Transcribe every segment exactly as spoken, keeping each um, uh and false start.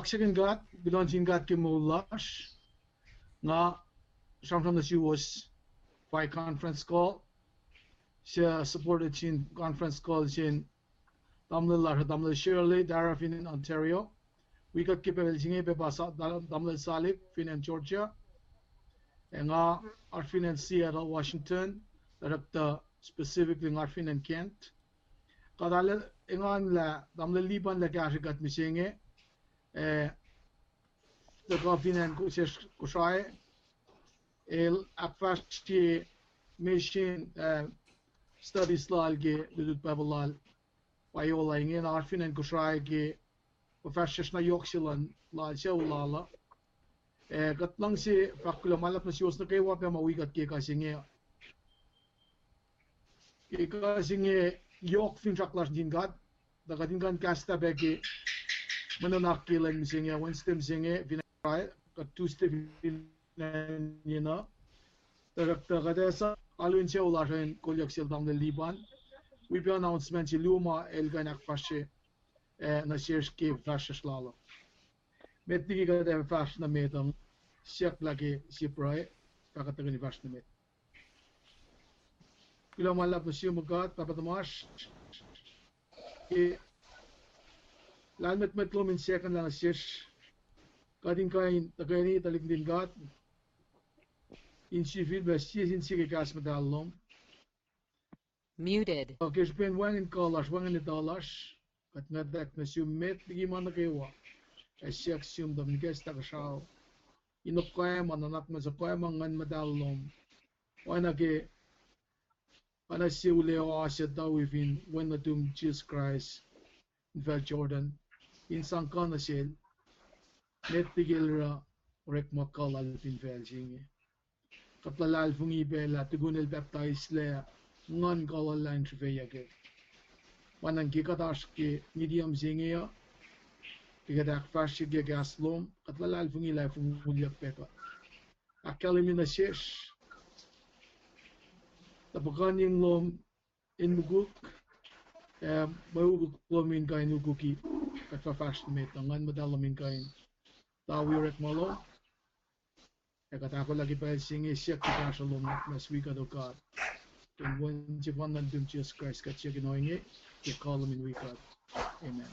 kaksakihn God, kuloh nuh sin God ke moul lasr. Nga sramsram nuh suwos by conference call. Suc supported sin conference call sin tamuhlwel lasr, tamuhlwel Shirley, Tara fin acn Ontario. Wi kuht ke pacl se inge pa pa sa-, ta-, tamuhlwel Salik fin acn Georgia. Ac nga oasr fin acn Seattle, Washington, director specifically nga oasr fin acn Kent. Kuht arlac engan lah tamuhlwel Lipan el kahsrwe kuht mihsenge, eh, tuhkuh fin acn Ko-, sesr Kosrae, el ahkfahsrye mission, eh, studies lal ke lutlut Bible lal. Pa ola inge na oasr fin acn Kosrae ke fuhfahsryucsr na yohk se luhn lal, sucu lal uh. Eh, kuht luhngse fahk kuloh ma luhlahp nuh suwos nuh kwewa pac ma wi kuht ke ekuh se inge. Ke ekuh se inge yohk finsrak lasr nuh sin God, tuh kuht in kuh in kahs tahpac ke mwe nuhnak ke lwen mihsenge, Wednesday mihsenge fin acn Kosrae, kuh Tuesday fin acn Yenuh. Tuh kuht, tuh kuht ac sang alu in sucu lasr in kolyuck sel tamuhlwel Lipan. Wi pac announcement se luo ma el kuh in ahkfahsrye, eh, nuh sesr ke fuhfahsryucsr lal uh. Met liki kuht ac fahsr nuh met uh, siyuck lah ke sie pruhe, fah kuht tuhkweni fahsr nuh met. Kuloh ma luhlahp nuh sum God, Pahpah tuhmasr, ke lahlmwetmwet lom in second lah nuh sesr, kuht in kuh in tuhkweni tuhlihk nuhtin God in sifilpac sie sin sie ke kahs muhtahl lom. Muted. Ke srihpen wacngihn kuh lasr, wacngihn etuh lasr, kuht ngwetack nuh sum met liki ma nuh kwewa, ac siyuck sum tuh ikacslah kuhsrao in okoac ma nuhnak muh sukoac ma Nguhn Muhtahl lom, oacna ke oacna sie ule oa se tuh wi fin Wen nuhtum Jisus Kraist in facl Jordan, in sang kuh nuh sel, met liki el oruh orekma kuh lal fin facl se inge. Kuht luhlahlfongi pac lah tukun el pacptaislac, nguhn kuh lal lah in srihfeyuck. Ma nuhnkuh kuht oasr ke medium se inge uh, ke kuht ahkfahsrye ke kahs lom, kuht luhlahlfongi lah fongulyak pac kuht. Ahkkahlwemye nuh sesr tuh puhkuhnyeng lom in mukuk, ac mwe ukuk lom in kuh in ukuki kuht fah fahsr nuh met uh, Nguhn Muhtahl lom in kuh in tawi orekma lom. Ac kuht ahkolah ke pacl se inge siyuck ke kahsruh lom nuh sesr wi kuht, O God. In Wen sefanna nuhtum Jisus Kraist kuht siyuck in ohinge, ke kuh lom in wi kuht. Amen.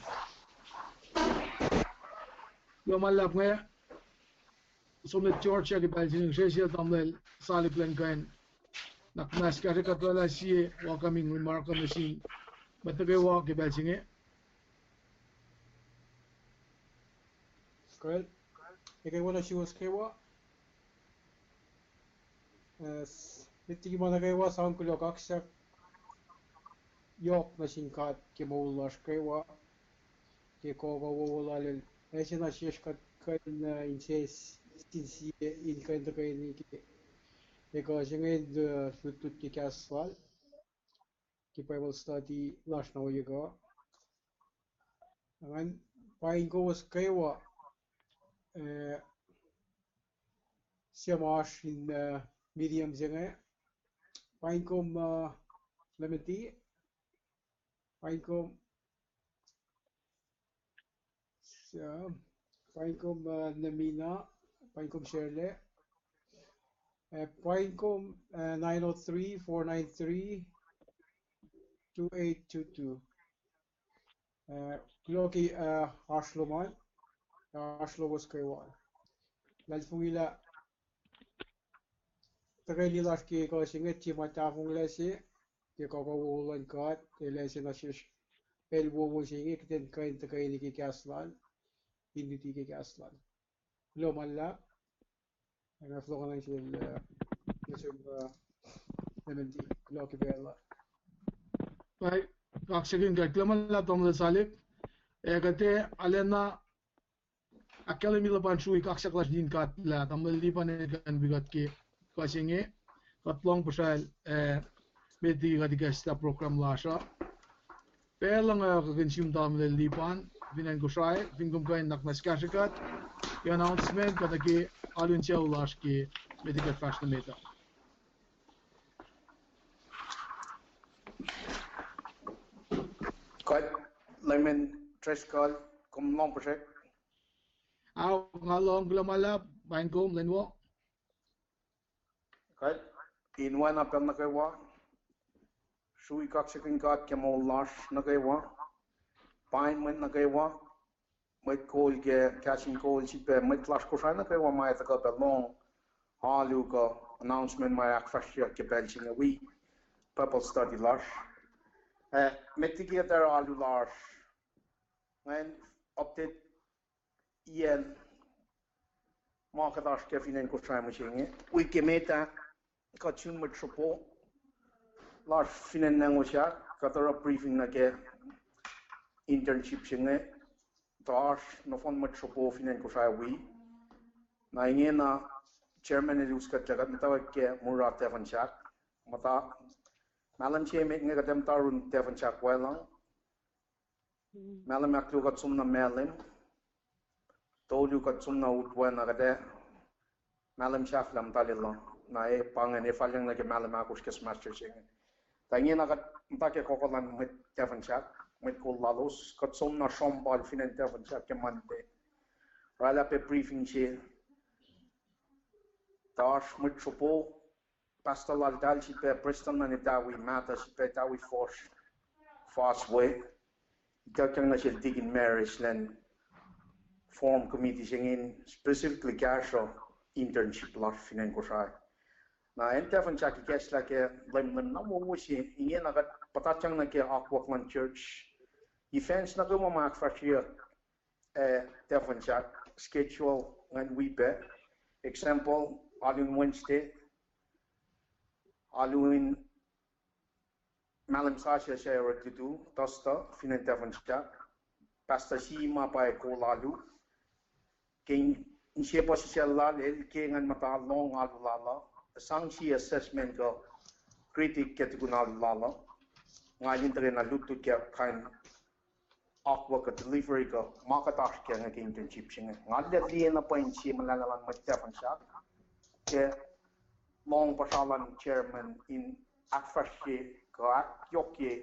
Kuloh ma luhlahp inge, som nuh Georgia ke pacl se inge, sesr sel tamuhlwel Salik lwen kuh in nuhnak muhnahs kahsrwe kuht, lwelah sie welcoming remark nuh sin mwet nuh kwewa ke pacl se inge. Kuh, ekuh wo nuh suwos kwewa. Eh, s-, met liki ma nuh kwewa sang kuloh kaksak yohk nuh sin God ke moul lasr kwewa, ke kohkoh wowo lal el ase nuh sesr kuht kuh in, eh, insese sin sie in kuh in tuhkweni ke ekuh se inge, eh, lutlut ke kahs lal ke Bible study lasr na ohiyac kuh. Ngan paing kowos kwewa, eh, suc ma oasr in, eh, medium se inge. Paing kom, eh, Clementi. Paing kom, eh, paing kom, eh, Nemina. Paing kom Shirley. Eh, paing kom, eh, nine oh three, four nine three, two eight two two. Eh, kuloh ke, eh, oasr lom an, oasr lowos kwewa. Luhlahlfongi lah tuhkweni lasr ke ekuh se inge tiac ma tahfonglac se, ke kohkoh wowo luhn God, el ase nuh sesr pacl wowo se inge kuht in kuh in tuhkweni ke kahs lal, in luti ke kahs lal. Kuloh ma luhlahp. Ac nga fohlohk nuh sel, eh, nuh sum, eh, Clementi, kuloh ke pacl uh. Ac, kaksakihn God, kuloh ma luhlahp tamuhlwel Salik. Ac kuht ac arulacna ahkkahlwemye luhpan srui kaksak lasr nuh sin God lah tamuhlwel Lipan el kuh in wi kuht ke ekuh se inge. Kuht lohng puhsral, eh, met liki kuht ikacslah program lasr uh. Pacl uh nga kuh in sum tamuhlwel Lipan fin acn Kosrae, fin kom kuh in nuhnak muhnahs kahsrwe kuht ke announcement kuh nuh ke alu in sucu lasr ke met liki kuht fahsr nuh met uh. Kuht, Leman Driscoll, kom lohng puhsrek. Ao, nga lohng kuloh ma luhlahp, paing kom lwen wo. Kuht in oacna pacl nuh kwewa, srui kaksakihn God ke moul lasr nuh kwewa, paing mwet nuh kwewa, mwet kol ke kahs in kol, sifilpac mwet lasr Kosrae nuh kwewa ma etuh kuh pac lohng alu kuh announcement ma ahkfahsryeyuck ke pacl se inge wi Bible study lasr. Eh, met liki kuht oruh alu lasr, ngan update iyacn ma kuht oasr kac fin acn Kosrae mihsenge. Wik ke met ah, kuht sun mwet sropo lasr fin acn Nangosahk, kuht oruh briefing nuh ke internship se inge, tuh oasr nohfohn mwet sropo fin acn Kosrae wi. Na ingena chairman el us kuht lah kuht muhtwacwacack ke mura Tafonsahk. Muhta, mahlwem se emet inge kuht ac muhta run Tafonsahk Waclucng. Mahlwem ahkluo kuht som nuh Malem. Tolu kuht som nuh Utwe, na kuht ac mahlwem sahflah muhta Lelu. Na e pa ingacn, e falyang nuh ke mahlwem ahkosr ke semester se inge. Tuh ingena kuht muhta ke kohkohlan mwet Tafonsahk, mwet kol lalos, kuht som nuh srompal fin acn Tafonsahk ke Monday. Oraclah pac briefing se, tuh oasr mwet sropo, Pastor Laltal, sifilpac prestuhn luhn Etawi Mahtuh, sifilpac Etawi Fuhsr, Fas we, ituckyang nuh sel Deacon Maris elan form committee se inge in specifically kahsruh internship lasr fin acn Kosrae. Na acn Tafonsahk ikacslah ke lwemlwem na wowo se inge, na kuht puhtatyang nuh ke akwuck luhn church events nuh kwewa ma ahkfahsryeyuck, eh, Tafonsahk, schedule ngan wi pac. Example, alu in Wednesday, alu in mahlwem sasuc se orek lutu, Thursday, fin acn Tafonsahk. Pastor se ma pwacye kol alu ke insepuhsisacl lal, el ke ngan muhta lohng alu lal uh, sang sie assessment kuh critic ke tukun alu lal uh. Nga in tuhkweni lutlut ke kain akwuck kuh delivery kuh ma kuht oasr kac inge ke internship se inge. Nga arlac liye na pwacye sie muhlahlah luhn mwet Tafonsahk ke lohng puhsra luhn chairman in ahkfahsrye kuh ahkyohkye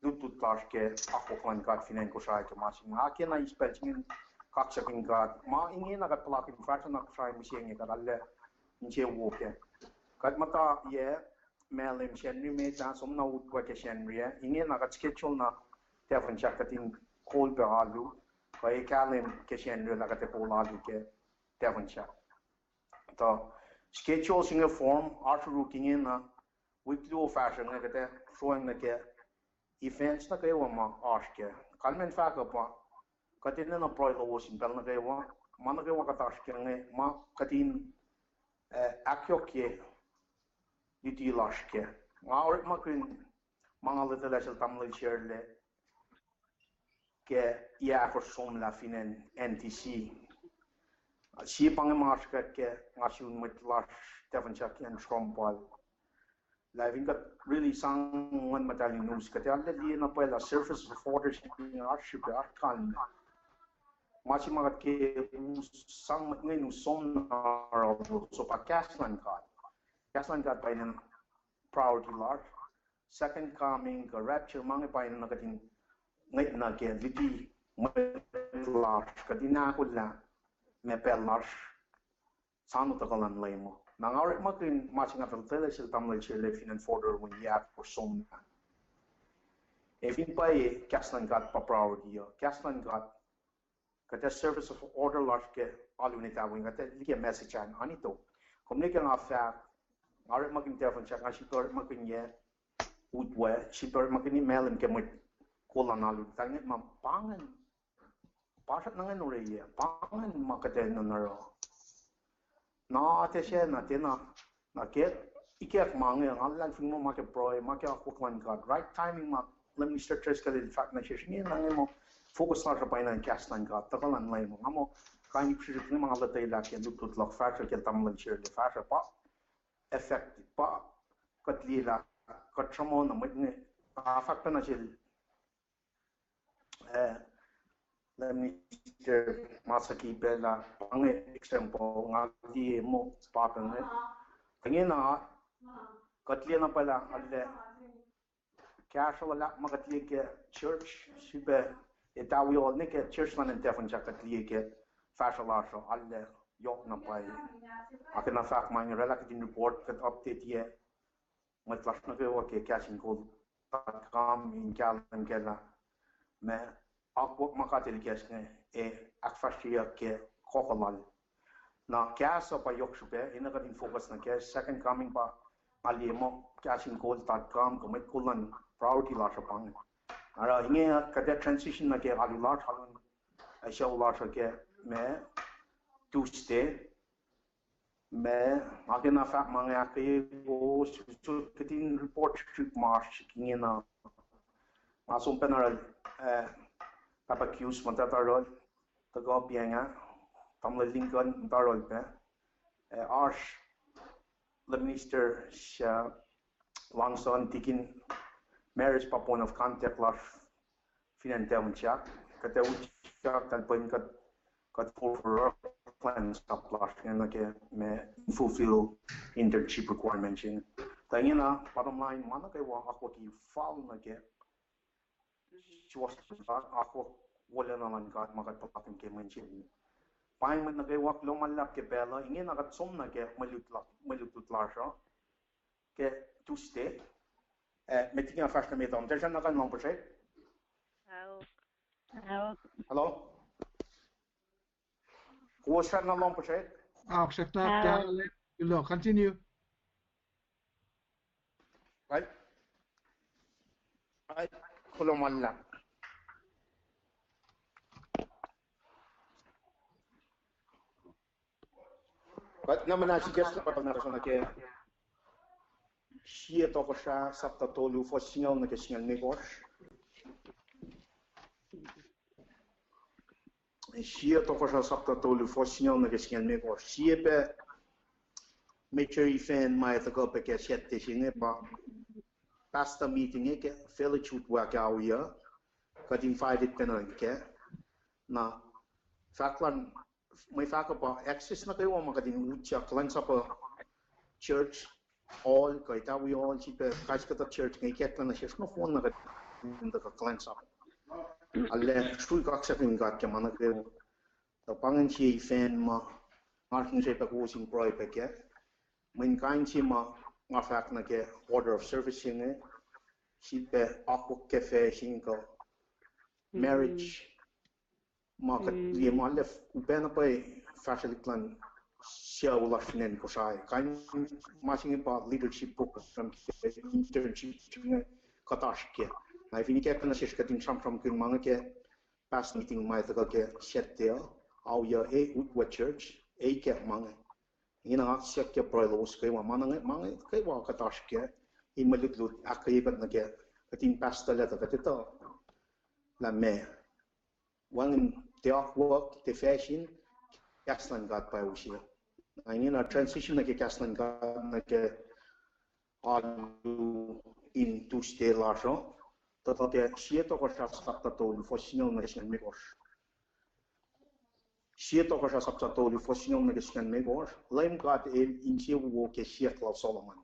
lutlut lasr ke akwuck luhn God fin acn Kosrae ke ma se inge. Nga kena eis pacl se inge in kaksakihn God. Ma ingena kuht puhlakihn fahsruh na Kosrae mihsenge, kuht arlac insewowo kac. Kuht muhta yac Malem Sacnri met ah, som na Utwe ke Sacnri ah. Ingena kuht schedule na Tafonsahk kuht in kol pac alu, kuh e kahlwem ke Sacnri lah kuht ac kol alu ke Tafonsahk. Tuh schedule se inge form, oasr uruk ingena, wik luo fahsruh inge kuht ac sroacng nuh ke events nuh kwewa ma oasr kac. Kalmacn fahk uh pa kuht enenuh pruhe lowos in pacl nuh kwewa, ma nuh kwewa kuht oasr kac inge, ma kuht in, eh, ahkyohkye luti lasr kac. Nga orekmakihn ma nga lotwelah sel tamuhlwel Sherle ke yac ahkosr somlah fin acn N T C. Sie pa inge ma oasr kac ke nga sun mwet lasr Tafonsahk ke acn srompal. Lah fin kuht really sang Nguhn Muhtahl in us, kuht arlac liye na pwacye lah service of orders inge oasr srihpac, oasr kalmac. Ma se ma kuht ke us sang mwet inge in us som na oruh, so pa kahs luhn God. Kahs luhn God pa inen priority lasr. Second coming kuh rapture ma inge pa inen na kuht in ngwet nuh ke luti mwet lasr, kuht in ahkolah ma pacl lasr soano tuhkuh luhn Leum uh. Na nga orekmakihn ma se nga fah lotwelah sel tamuhlwel Sherle fin acn Fort Irwin yac ahkosr somlah. Ac fin pwacye kahs luhn God pa priority uh, kahs luhn God, kuht ac service of order lasr ke alu in Etawi, kuht ac liye message an, an ito. Kom nuh ke nga fahk, nga orekmakihn Tafonsahk, nga sifilpac orekmakihn yac Utwe, sifilpac orekmakihn Malem ke mwet kol an alu, tuh ngwet ma pa ingacn, pa srackna ingacn oreyac, pa ingacn ma kuht enenuh in oruh. Na tiac sacna, tiacna, na ke ikack ma inge, nga luhlahlfongi muh ma ke pruhe, ma ke akwuck luhn God, right timing ma Leum Mister Driscoll el fahk nuh sesr inge, na inge muh focus lasr uh pa inen kahs luhn God, tuhkuh luhn Leum uh. Nga muh kain ip srihsrihk inge ma nga lotwelah ke lutlut luhk fahsruh ke tamuhlwel Sherle fahsruh pa effective, pa kuht liye lah kuht sruhmuhn na mwet inge, a fahk pacna sel eh, Leum Mister Masaki pacl ah, pa inge example, nga liye muh pa inge. Ingena, kuht liye na pacl ah, arlac kahsruh luhlahp ma kuht liye ke church, sifilpac Etawi Hall, ne ke church luhn acn Tafonsahk kuht liye ke fahsruh lasr uh arlac yohk na pwacye. Ac ke na fahk ma inge, oraclah kuht in report, kuht update-ye mwet lasr nuh kwewa ke Kahs in Kol dot com in kahlwem kac lah ma akwuck ma kuht el kahs inge ac ahkfahsryeyuck ke kohkohlal. Na kahs uh pa yohk srihpac, enenuh kuht in focus nuh ke second coming pa, nga liye muh Kahs in Kol dot com kuh mwet kol luhn priority lasr uh pa inge. Oruh inge kuht ac transition nuh ke alu lasr, alu in, ac sucu lasr uh ke ma Tuesday, ma, ma ke na fahk ma inge ahkkweye kowos, so kuht in report srihk ma oasr srihk ingena. Nga som pacna oruh, eh, Papa Kius muhtwacta oruh, tuhkuh piacnga, Tamuhlwel Lincoln muhtwacta oruh pac, eh, oasr luhn minister, uh, Langson, Tikin Maris pa point of contact lasr fin acn Tafunsak, kuht ac utyak tahl pweng kuht, kuht forfor kuhlwacnsap lasr inge nuh ke ma fulfill internship requirement se inge. Tuh ingena, bottom line, ma nuh kwewa akwucki fal nuh ke suwohs luhn God, akwuck wolacna luhn God ma kuht puhlakihn ke mwe insewowo. Pa inge mwet nuh kwewa, kuloh ma luhlahp ke pacl uh, ingena kuht som nuh ke mwe lutlut lasr uh ke Tuesday. Eh, met inge fahsr nuh met uh, tiac sracna kuh in lohng puhsrek. Hello? Kowos sracna lohng puhsrek? Continue. Right? Right? Kuloh ma luhlahp. Kuht na muhnahs ikacslah pacl na tuhsruhk nuh ke Sie Tohkohsrah sapta tolu, fuhs singucul nuh ke singucul limekohsr. Sie Tohkohsrah sapta tolu, fuhs singucul nuh ke singucul limekohsr. Sie pac major event ma tuhkuh pac ke Saturday se inge pa pastor meeting inge ke Village Utwac ke Auyo. Kuht invited pacna kac. Na fahk luhn mwe fahk uh pa access nuh kwewa ma kuht in utyak kuhlwacnsap uh church hall, kuh etawi hall, srihpac kais kuhtuh church inge ikacklah nuh sesr nohfohn na kuht in tuhkuh kuhlwacnsap. Arlac srui kaksakihn God ke ma nuh kwewa. Tuh pa ingacn sie event ma nga srihke srihpac kowos in pruhe pac kac. Mweyen kain se ma nga fahk nuh ke order of service inge, srihpac akwuck ke facsin kuh marriage, ma kuht liye ma lef upacna pac fahsrwelihk luhn sucu lasr fin acn Kosrae. Kain ma se inge pa leadership program ke internship inge kuht oasr kac. Na fin ikacklah nuh sesr kuht in sramsramkihn ma inge ke pastor meeting ma tuhkuh ke Saturday uh, Auyo, e, Utwac Church, e, kac ma inge. Ingena nga siyuck ke pruhe lowos kwewa, ma inge, ma inge kwewa kuht oasr kac, in mwe lutlut ahkkweye kuht nuh kac, kuht in pastor leta kuht etuh lah meac. Wacngihn tiac akwuck, tiac facsin, kahs luhn God pa use. Na ingena transition nuh ke kahs luhn God nuh ke alu in Tuesday lasr uh, tuh ke Sie Tohkohsrah sapta tolu, fuhs singucul nuh ke singucul limekohsr. Sie Tohkohsrah sapta tolu, fuhs singucul nuh ke singucul limekohsr, Leum God El insewowo ke siyuck lal Solomon.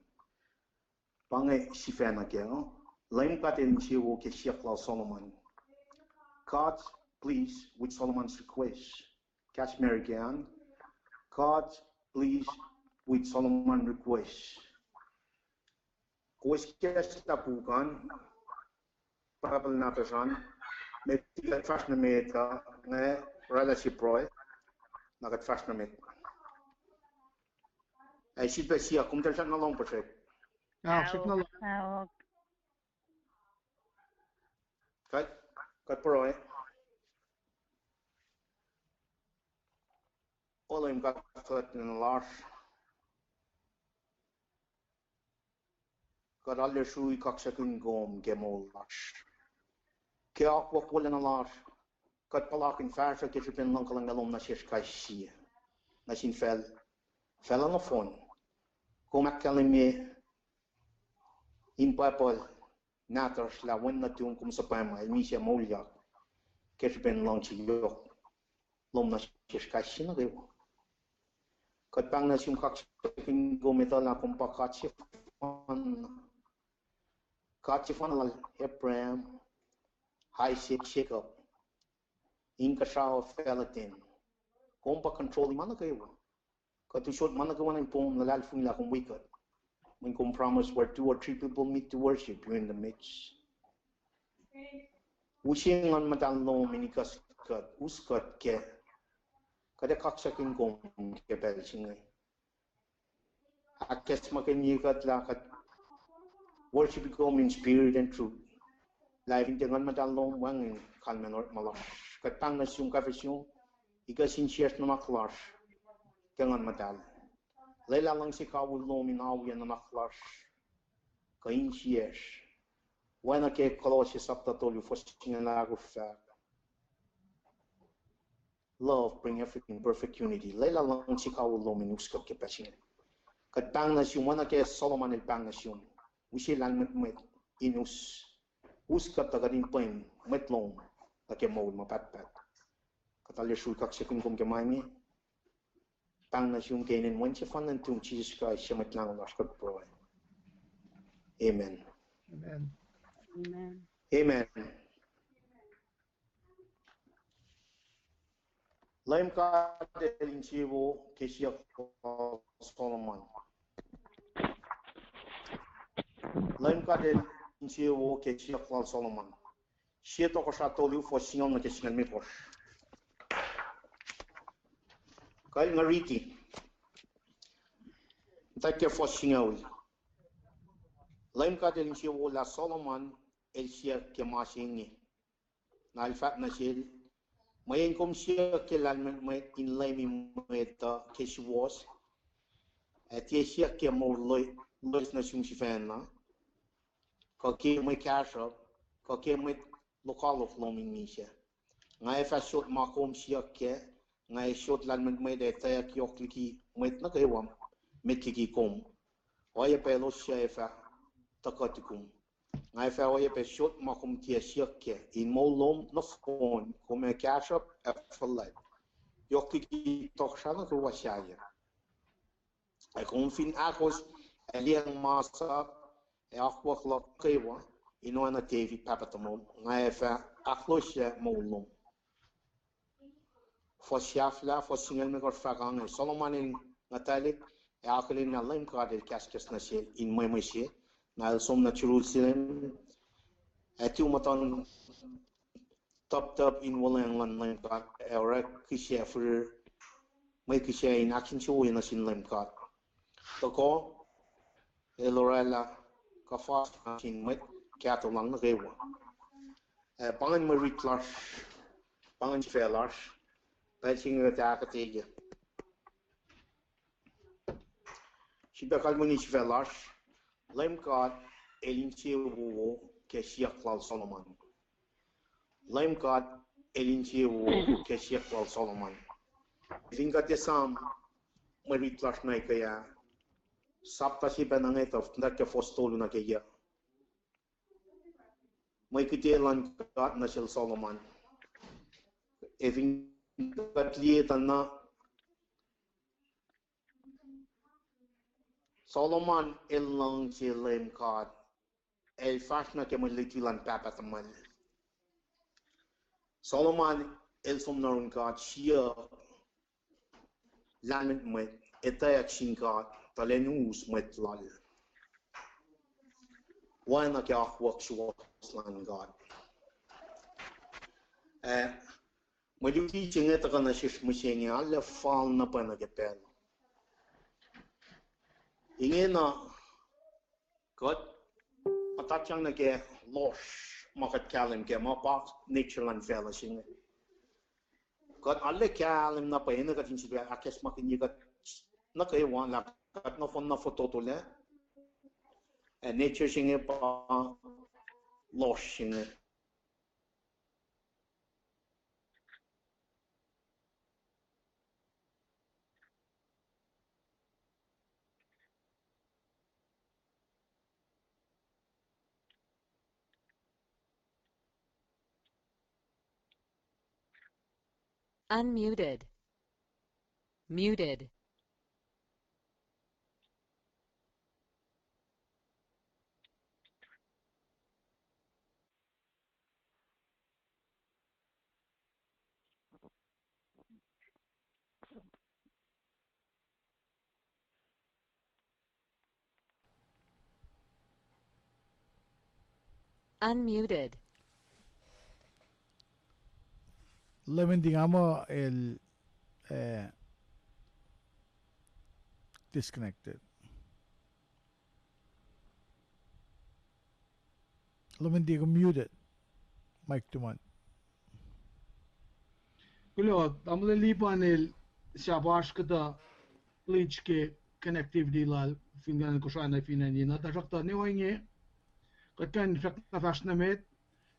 Pa inge sifacna kac, Leum God El insewowo ke siyuck lal Solomon. God pleased with Solomon's request. Kahs American, God pleased with Solomon request. Kowos kahslah puk an, Bible nahtuhsr an, met kuht fahsr nuh met uh, nga oraclah sie pruhe, na kuht fahsr nuh met. Ac sifilpac siyuck, kom tiac srihke na lohng puhsrek. Kuht, kuht pruhe. O Leum God kuht in lasr, kuht arlac srui kaksakihn kom ke moul lasr. Ke akwuck wolacna lasr, kuht puhlakihn fahsruh ke srihpen luhngkuhlwacng ac lohm nuh sesr kais sie nuh sin facl, facluh nohfohn. Kom ahkkahlwemye in Bible nahtuhsr lah Wen nuhtum kom suhpwacma El misac moulyak ke srihpen luhngse yohk, lohm nuh sesr kais sie nuh kwewa. Kuht pahng nuh sum kaksakihn kom etuh lah kom pa God sefanna, God sefanna lal Abraham, Isaac, Jacob, inkuhsrao facluh ten. Kom pa control ma nuh kwewa. Kuht usot ma nuh kwewa in pom, luhlahlfongi lah kom wi kuht. Mweyen kom promise, where two or three people meet to worship, you're in the midst. Use Nguhn Muhtahl lom in ikacs kuht, us kuht kac. Kuht ac kaksakihn kom ke pacl se inge. Ahkacsmakihnye kuht lah kuht worship kom in spirit and truth. Lah fin tiac Nguhn Muhtahl lom, wacngihn kalmacn orekma lasr. Kuht pahng nuh sum, kuh nuh sum, ikacs insiyacsr nuhnak lasr ke Nguhn Muhtahl. Lwelah luhngse kawihl lom in awi nuhnak lasr kuh insiyacsr. Oacna ke Colossians sapta tolu, fuhs singucul ahkosr fahk, love bring everything, perfect unity. Lwelah luhngse kawihl lom in us kuht ke pacl se inge. Kuht pahng nuh sum oacna ke Solomon el pahng nuh sum, use lahlmwetmwet in us, us kuht tuh kuht in pwen mwet lom nuh ke moul ma pahtpaht. Kuht arlac srui kaksakihn kom ke ma inge. Pahng nuh sum ke inen Wen sefanna nuhtum, Jisus Kraist, Mwet Lahngo lasr, kuht pruhe. Amen. Amen. Leum God El insewowo ke siyuck lal Solomon. Leum God El insewowo ke siyuck lal Solomon. Sie Tohkohsrah tolu, fuhs singucul nuh ke singucul limekohsr. Kuh nga riti, muhtwacwacack ke fuhs singucul. Leum God El insewowo lah Solomon el siyuck ke ma se inge. Na El fahk nuh sel, mweyen kom siyuck ke lahlmwetmwet in leumi mwet uh ke suwohs, ac tiac siyuck ke moul loes nuh sum sifacna, kuh ke mwe kahsruhp, kuh ke mwet lokoalok lom in misac, nga ac fah sot ma kom siyuck kac. Nga ac sot lahlmwetmwet ac etwacack yohk liki mwet nuh kwewa met liki kom. Oacyacpac elos suc ac fah tuhkuh tukum. Nga ac fah oacyacpac sot ma kom tiac siyuck kac, in moul lom nohfohn kom ac kahsruhp ac fuhlwact, yohk liki tohkohsrah nuh kwewa sahyac. Ac kom fin ahkos ac liyacacng masap ac akwuck luhk nuh kwewa, in oacna David pahpah tuhmom, nga ac fah ahklohsye moul lom. Fuhs sahflah, fuhs singucul limekohsr fahk ange, Solomon el nguhtwaclihk ac akihlen lah Leum God El kahskahs nuh sel in mwemwe se. Na el som nuh Jerusalem, ac tu muhtuhn tuptup in wuhlweacng luhn Leum God, ac orek kihsac, firir mwe kihsac in ahkinsewowoye nuh sin Leum God. Tuhkuh, el oraclah kuhfa sin mwet kahto lal nuh kwewa. Ah, pa ingacn mwe rit lasr, pa ingacn sifac lasr, pacl se inge kuht ahkuhtweyac. Sifilpac kalweni sifac lasr, Leum God El insewowo ke siyuck lal Solomon. Leum God El insewowo ke siyuck lal Solomon. Fin kuht esam mwe rit lasr nuh ke ah, sapta se pac nuh ngetuh, nuh ke fuhs tolu nuh ke yac. Mwe kihte luhn God nuh sel Solomon. Ac fin kuht liye tuh na, Solomon el luhngse Leum God, el fahsr nuh ke mwe luti luhn pahpah tuhmwacl. Solomon el som nuh yurin God, siyuck lahlmwetmwet, etwacack sin God, tuh elan us mwet lal. Oacna ke akwuck suwohs luhn God. Ah, mwe luti se inge tuhkuh nuh sesr mihsenge, arlac fal na pwacye nuh ke pacl. Ingena kuht muhtatyang nuh ke lohsr ma kuht kahlwem kac, ma pa nature luhn facluh se inge. Kuht arlac kahlwem na pwacye, enenuh kuht in sifilpac ahkacsmakihnye kuht nuh kwewa lah kuht nohfohn na fototolac, ac nature se inge pa lohsr se inge. Unmuted. Muted. Unmuted. Leum in tiac ma el, eh, disconnected. Leum in tiac kom muted. Mic tuhmuhn. Kuloh, tamuhlwel Lipan el sahp oasr kuhtuh glitch ke connectivity lal fin acn Kosrae nuh fin acn inge, na tuhsruhktuh ne ohinge, kuht kuh in fahk na fahsr nuh met,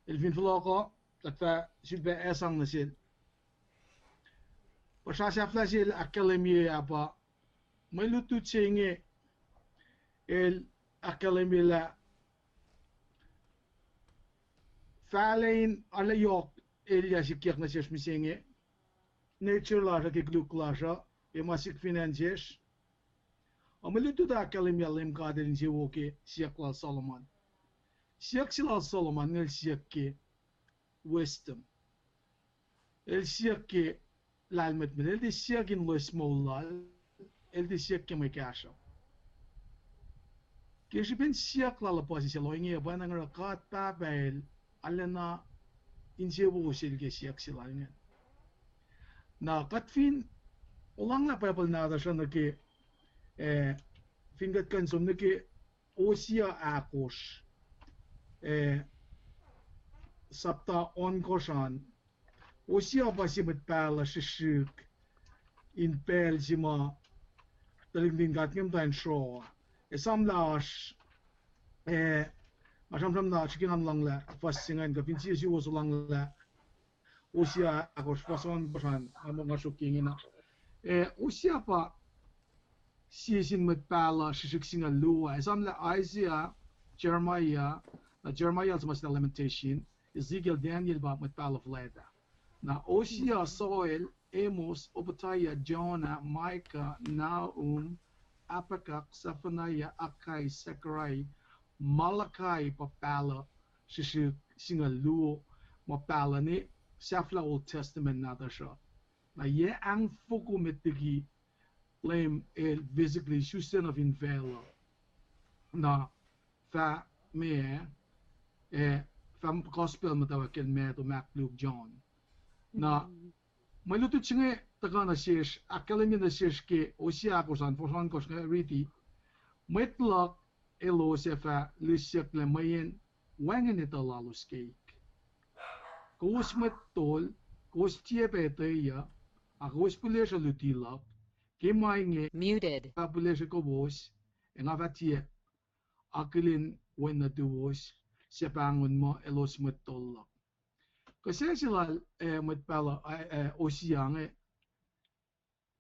el fin fohlohko, kuht fah sulpac sang nuh sel. Puhsra sahflah se el ahkkahlwemye ah pa, mwe lutlut se inge, el ahkkahlwemye lah fahlac in arlac yohk elyah sikyak nuh sesr mihsenge, nature lasr uh, ke koluk lasr uh, ke ma sik fin acn sesr. Ac mwe lutlut ah ahkkahlwemye Leum God el insewowo ke siyuck lal Solomon. Siyuck se lal Solomon inge el siyuck ke wisdom. El siyuck ke lahlmwetmwet, el tiac siyuck in loes moul lal, el tiac siyuck ke mwe kahsruhp. Ke srihpen siyuck lal uh puhsisacl ohinge, pwacnwacng oruh God Pahpah el arulacna insewowo sel ke siyuck se lal ingacn. Na kuht fin olwelah Bible nahtuhsr uh nuh ke, eh, fin kuht kuh in som nuh ke Hosea ahkosr, eh, sapta ohnkohsr an, Hosea pa sie mwet pahluh srihsrihk in pacl se ma tuhlihk nuhtin God inge muhta in sruoh. Esamlah oasr, eh, nga sramsram na srihke ngan luhnglah fuhs se ingacn, kuh fin sie suwos olwelah Hosea ahkosr fuhs ohnkohsr an, nga muh nga sruok ke ingena. Eh, Hosea pa sie sin mwet pahluh srihsrihk singucul luo ah. Esamlah Isaiah, Jeremiah, na Jeremiah el suhmuhslah Lamentation, Ezekiel, Daniel pa mwet pahluh fuhlwact ah. Na Hosea, Joel, Amos, Obadiah, Jonah, Micah, Nahum, Habakkuk, Zephaniah, Haggai, Zechariah, Malachi pa pahluh srihsrihk singucul luo, ma pahluh ne sahflah Old Testament nahtuhsr uh. Na yac ahngfoko met liki Leum el physically isuslac nuh fin facluh. Na fah meac, eh, fah gospel muhtwacwacack kacl Matthew, Mark, Luke, John. Na mwe lutlut se inge tuhkuh nuh sesr, ahkkahlwemye nuh sesr ke Hosea ahkosr an, fuhs ohnkohsr inge riti, mwet luhk elos ac fah lisyucklac mweyen wacngihn etuh lalos keik. Kowos mwet tol, kowos tiac pac etweyuc, a kowos pihlesruh luti luhk, ke ma inge nga fah pihlesruh kowos, ac nga fah tiac akihlen wen nuhtuwos, suc pahngon muh elos mwet tol luhk. Kuh sel se lal, eh, mwet pahluh, eh, Hosea inge,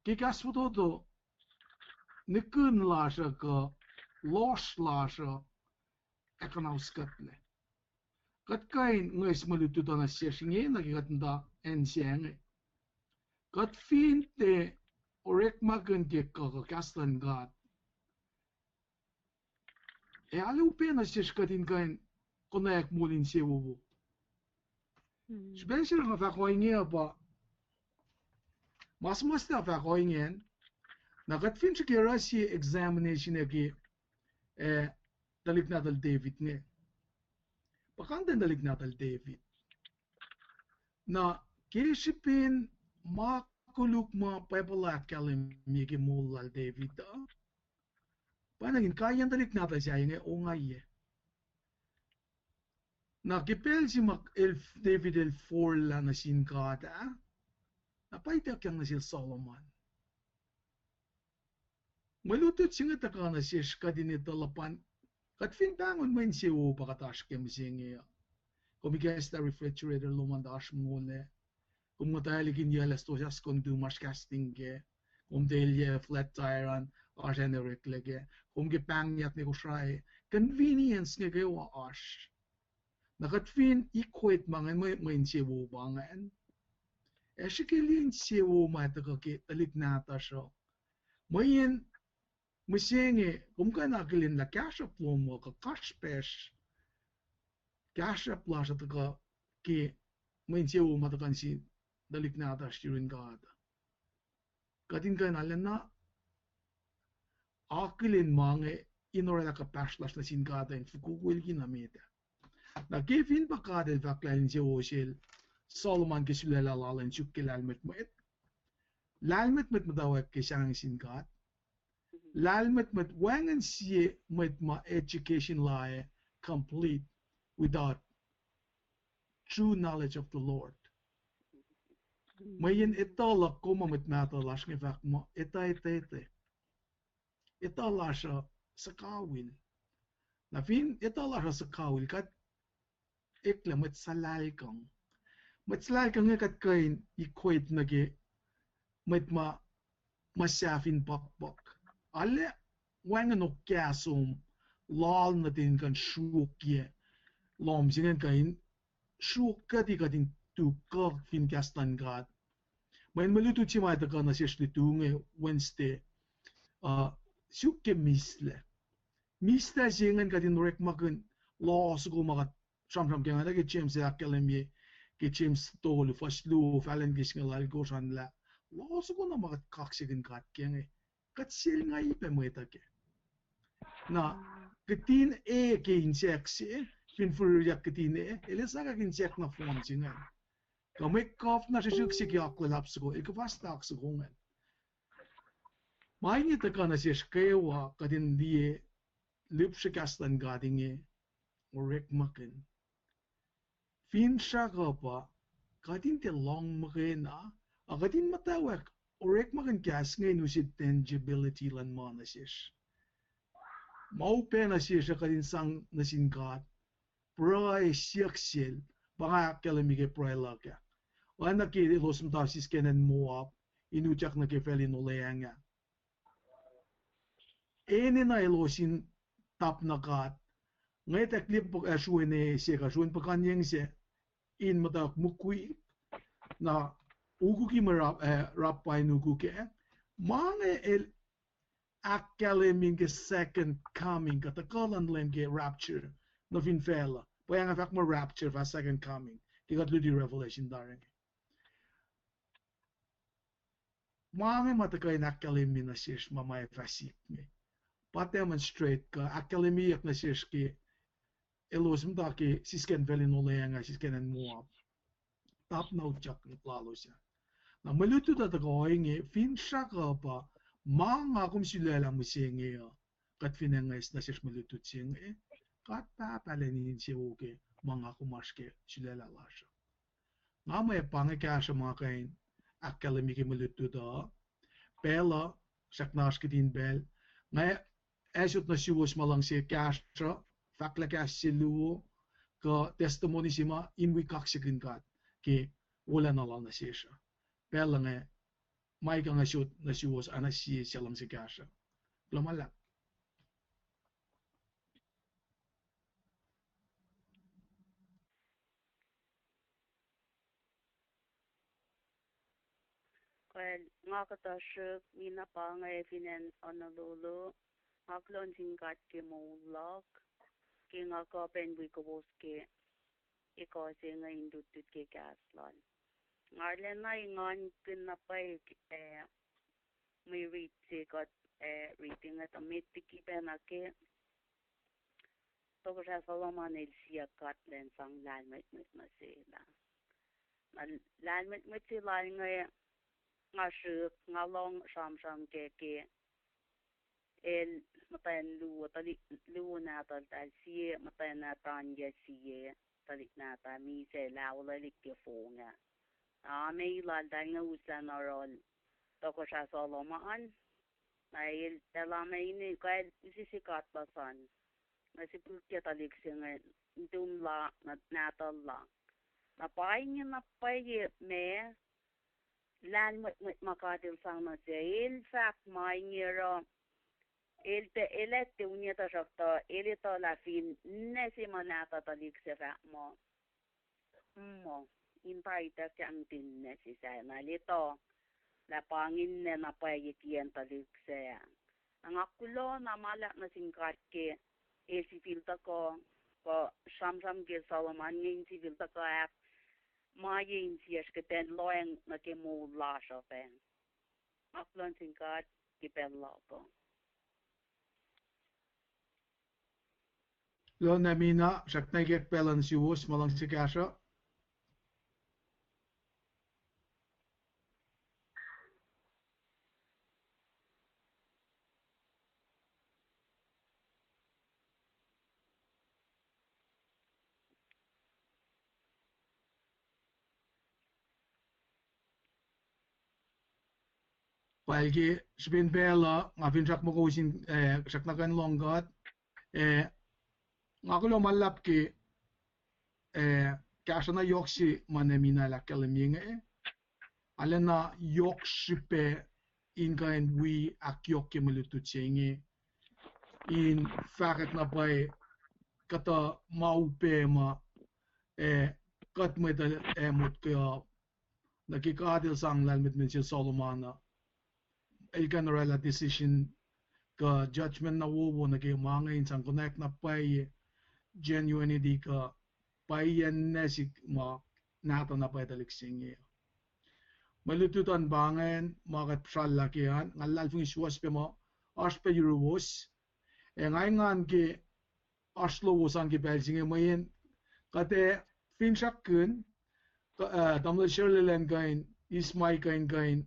ke kahs fototo, nihkihn lasr uh kuh lohsr lasr uh ac kuhnauskuhtlac. Kuht kuh in ngwes mwe lutlut uh nuh sesr inge nuh ke kuht muhta acn se inge. Kuht fin tiac orekmakihn ke kuh kuh kahs luhn God, ac arlac upac nuh sesr kuht in kuh in konwacack moul insewowo. Srihpac se nga fahk ohinge uh pa, ma suhmuhslah fahk ohinge an, na kuht fin srihke oruh sie examination ac ke, eh, tuhlihk nahtuhl David inge. Puhkantwen tuhlihk nahtuhl David. Na ke srihpen ma koluk ma Bible ahkkahlwemye ke moul lal David uh, pa na inkaiyacn tuhlihk nahtuhl sahyac inge ongaiyac. Na ke pacl se ma el, David el forlah nuh sin God ah, na pa ituckyang nuh sel Solomon. Mwe lutlut se inge tuhkuh nuh sesr kuht in etuh luhpan, kuht fin pahngon mwe insewowo pa kuht oasr ke mihsenge uh. Kom ikacslah refrigerator lom an tuh oasr mongol ah. Kom nguhtwaclihk in yac lah stosah skon tuh masr kahs ling kac. Kom tiac elyah flat tire an, oasr an oreklac kac. Kom ke pahngyak nuh Kosrae, convenience inge kwewa oasr. Na kuht fin equate ma ingacn mwe, mwe insewowo pa ingacn, ac srihke liye insewowo ma tuhkuh ke tuhlihk nahtuhsr uh. Mweyen mihsenge, kom kuh in akihlen lah kahsruhp lom uh kuh kasrpacsr, kahsruhp lasr uh tuhkuh ke mwe insewowo ma tuhkuh nuh sin tuhlihk nahtuhsr yurin God. Kuht in kuh in arulacna akihlen ma inge in orwaclah kuhpahsr lasr nuh sin God uh in fokoko liki na met ah. Na ke fin pa God El fahk lah El insewowo sel Solomon ke sulaclah lal in suk ke lahlmwetmwet, lahlmwetmwet muhtwacwacack ke sahngweng sin God. Lahlmwetmwet wacngihn sie mwet ma education la ac complete without true knowledge of the Lord. Mweyen etuh luhk kom ma mwet mahtuh lasr inge fahk muh etuh, etuh, etuh. Etuh lasr uh suhkawihl. Na fin etuh lasr uh suhkawihl, kuht eklac mwet suhlahlkihn. Mwet suhlahlkihn inge kuht kuh in equate nuh ke mwet ma, ma sahfin puhkpuhk. Arlac wacngihn okahsom lal nuhtin kuh in sruokyac lohm se ingacn kuh in sruok kuht, kuht in tu kuh fin kahs luhn God. Mweyen mwe lutlut se ma tuhkuh nuh sesr lutu inge Wednesday, uh, suk ke mihslac. Mihslac se ingacn kuht in orekmakihn loh soko ma kuht sramsram ke inge, nuh ke James el ahkkahlwemye ke James tolu fuhs luo, fahlen ke singucul alkosr an lah loh soko na ma kuht kaksakihn God ke inge. Kuht sel nga ipac mwet uh kac. Na, kihtin e ke insek se, fin fihrihryak kihtin e, el ac sakahk insek nohfohn se ingacn. Kuh mwe kuhf na srihsrihk se ke akwuck luhlahp soko, el kuhfa stak soko ingacn. Ma inge tuhkuh nuh sesr kwewa kuht in liye lihpsre kahs luhn God inge orekmakihn. Finsrak uh pa kuht in tiac lohng muhkwena, a kuht in muhtwacwacack orekmakihn kahs inge in use tangibility luhn ma nuh sesr. Ma upac nuh sesr uh kuht in sang nuh sin God, pruhe siyuck sel, pa nga ahkkahlwemye ke pruhe luhk ah. Oacna ke elos muhta sisken acn Moab, in utyak nuh ke facl in olweacng ah. Enenuh elos in tapna God. Ngwet ac liye, sruene se kuh sruen puhkuhnyeng se in muhtwacwacack mukwi, na ukuki mwe rap, eh, rap pa in ukuke. Ma inge el ahkkahlwemye ke second coming, kuh tuhkuh luhn Leum ke rapture nuh fin facluh. Pwacnwacng fahk muh rapture fah second coming ke kuht luti Revelation tari inge. Ma inge ma tuhkuh in ahkkahlwemye nuh sesr ma ma ac fah sik inge. Pa demonstrate kuh ahkkahlwemyeyuck nuh sesr ke elos muhta ke sisken facl in olweacng ah, sisken acn Moab. Tapna utyak lalos ah. Na mwe lutlut uh tuhkuh ohinge, finsrak uh pa ma nga kom sulaclah mihsenge uh, kuht fin engac nuh sesr mwe lutlut se inge, God Pahpah elan insewowo ke ma nga kom oasr ke sulaclah lasr uh. Nga mwe pa inge kahsruh ma kuh in ahkkahlwemye ke mwe lutlut uh. Pacl uh srackna oasr kihtin pacl. Nga ac sot nuh suwos ma luhngse kahsruh, fahklah kahs se luo, kuh testimony se ma in wi kaksakihn God ke wolacna lal nuh sesr uh. Pacl uh inge, ma ikac nga sot nuh suwos, oacna sie suc luhngse kahsruh. Kuloh ma luhlahp. Kal, nga kuhtuh srihk, nina pa inge fin acn Honolulu, nga kuloh nuh sin God ke moul luhk, ke nga kuh pac in wi kowos ke ekuh se inge in lutlut ke kahs lal. Nga arulacna engankihn na pwacye, eh, mwe rit se kuht, eh, rit inge tuh met liki pacna ke Tohkohsrah Solomon el siyuck God elan sang lahlmwetmwet nuh sel ah. Na lahlmwetmwet se lal inge nga srihk, nga lohng sramsram kac ke el muhtwacn luo, tuhlihk luo nahtuhltahl, sie muhtwacn nahtuhnyuck, sie tuhlihk nahtuhl, misac lah olwelah ke fong ah. Na ma lal tahl inge uslah nuh yohrohl Tohkohsrah Solomon. Na el, elah ma inge, kal use se God puhsan. Na sipihkyac tuhlihk se inge, nuhtum la, na nahtuhl la. Na pa inge na pwacye ma lahlmwetmwet ma God el sang nuh sel, el fahk ma inge oruh, el tiac, el ac tiac uniyac, tuhsruhktuh el etuh lah fin ninac se ma nahtuhl tuhlihk sac fahk muh, muh, in pa ituckyang tin ninac se sahyac, na el etuh lah pa inge ninac na pwacye kiyacn tuhlihk sac. Na nga kuloh na ma luhlahp nuh sin God ke el sifil tuhkuh, kuh sramsram ke Solomon inge in sifil tuhkuh ahk ma ye insiyacsr ke pacl lohacng nuh ke moul lasr uh pac. Nga kuloh nuh sin God ke pacl luhk uh. Kuloh na Mina, srackna ikack pacl uh nuh suwos, ma luhngse kahsruh. Pacl ke srihpen pacl uh, nga finsrak muh kowos in, eh, srackna kuh in lohng kuht. Eh, nga kuloh ma luhlahp ke, eh, kahsruh na yohk se ma Mina el ahkkahlwemye inge. Arulacna yohk srihpac in kuh in wi ahkyohkye mwe lutlut se inge. In fahkwack na pwacye kuhtuh ma upac ma, eh, kuht mwet ac motko uh, nuh ke God el sang lahlmwetmwet sel Solomon uh, el kuh in orwaclah decision kuh judgment na wowo nuh ke ma inge in sang konwacack na pwacye genuinity kuh pwacye nwacsik ma nahtuh na pwacye tuhlihk se inge. Mwe lutlut an pa ingacn ma kuht srallah ke an, nga luhlahlfongi suwohs pac muh oasr pac yuruwos, ac nga engan ke oasr lowos an ke pacl se inge mweyen kuht ac finsrakkihn, uh, tamuhlwel Shirley elan kuh in, Ismail kuh in kuh in,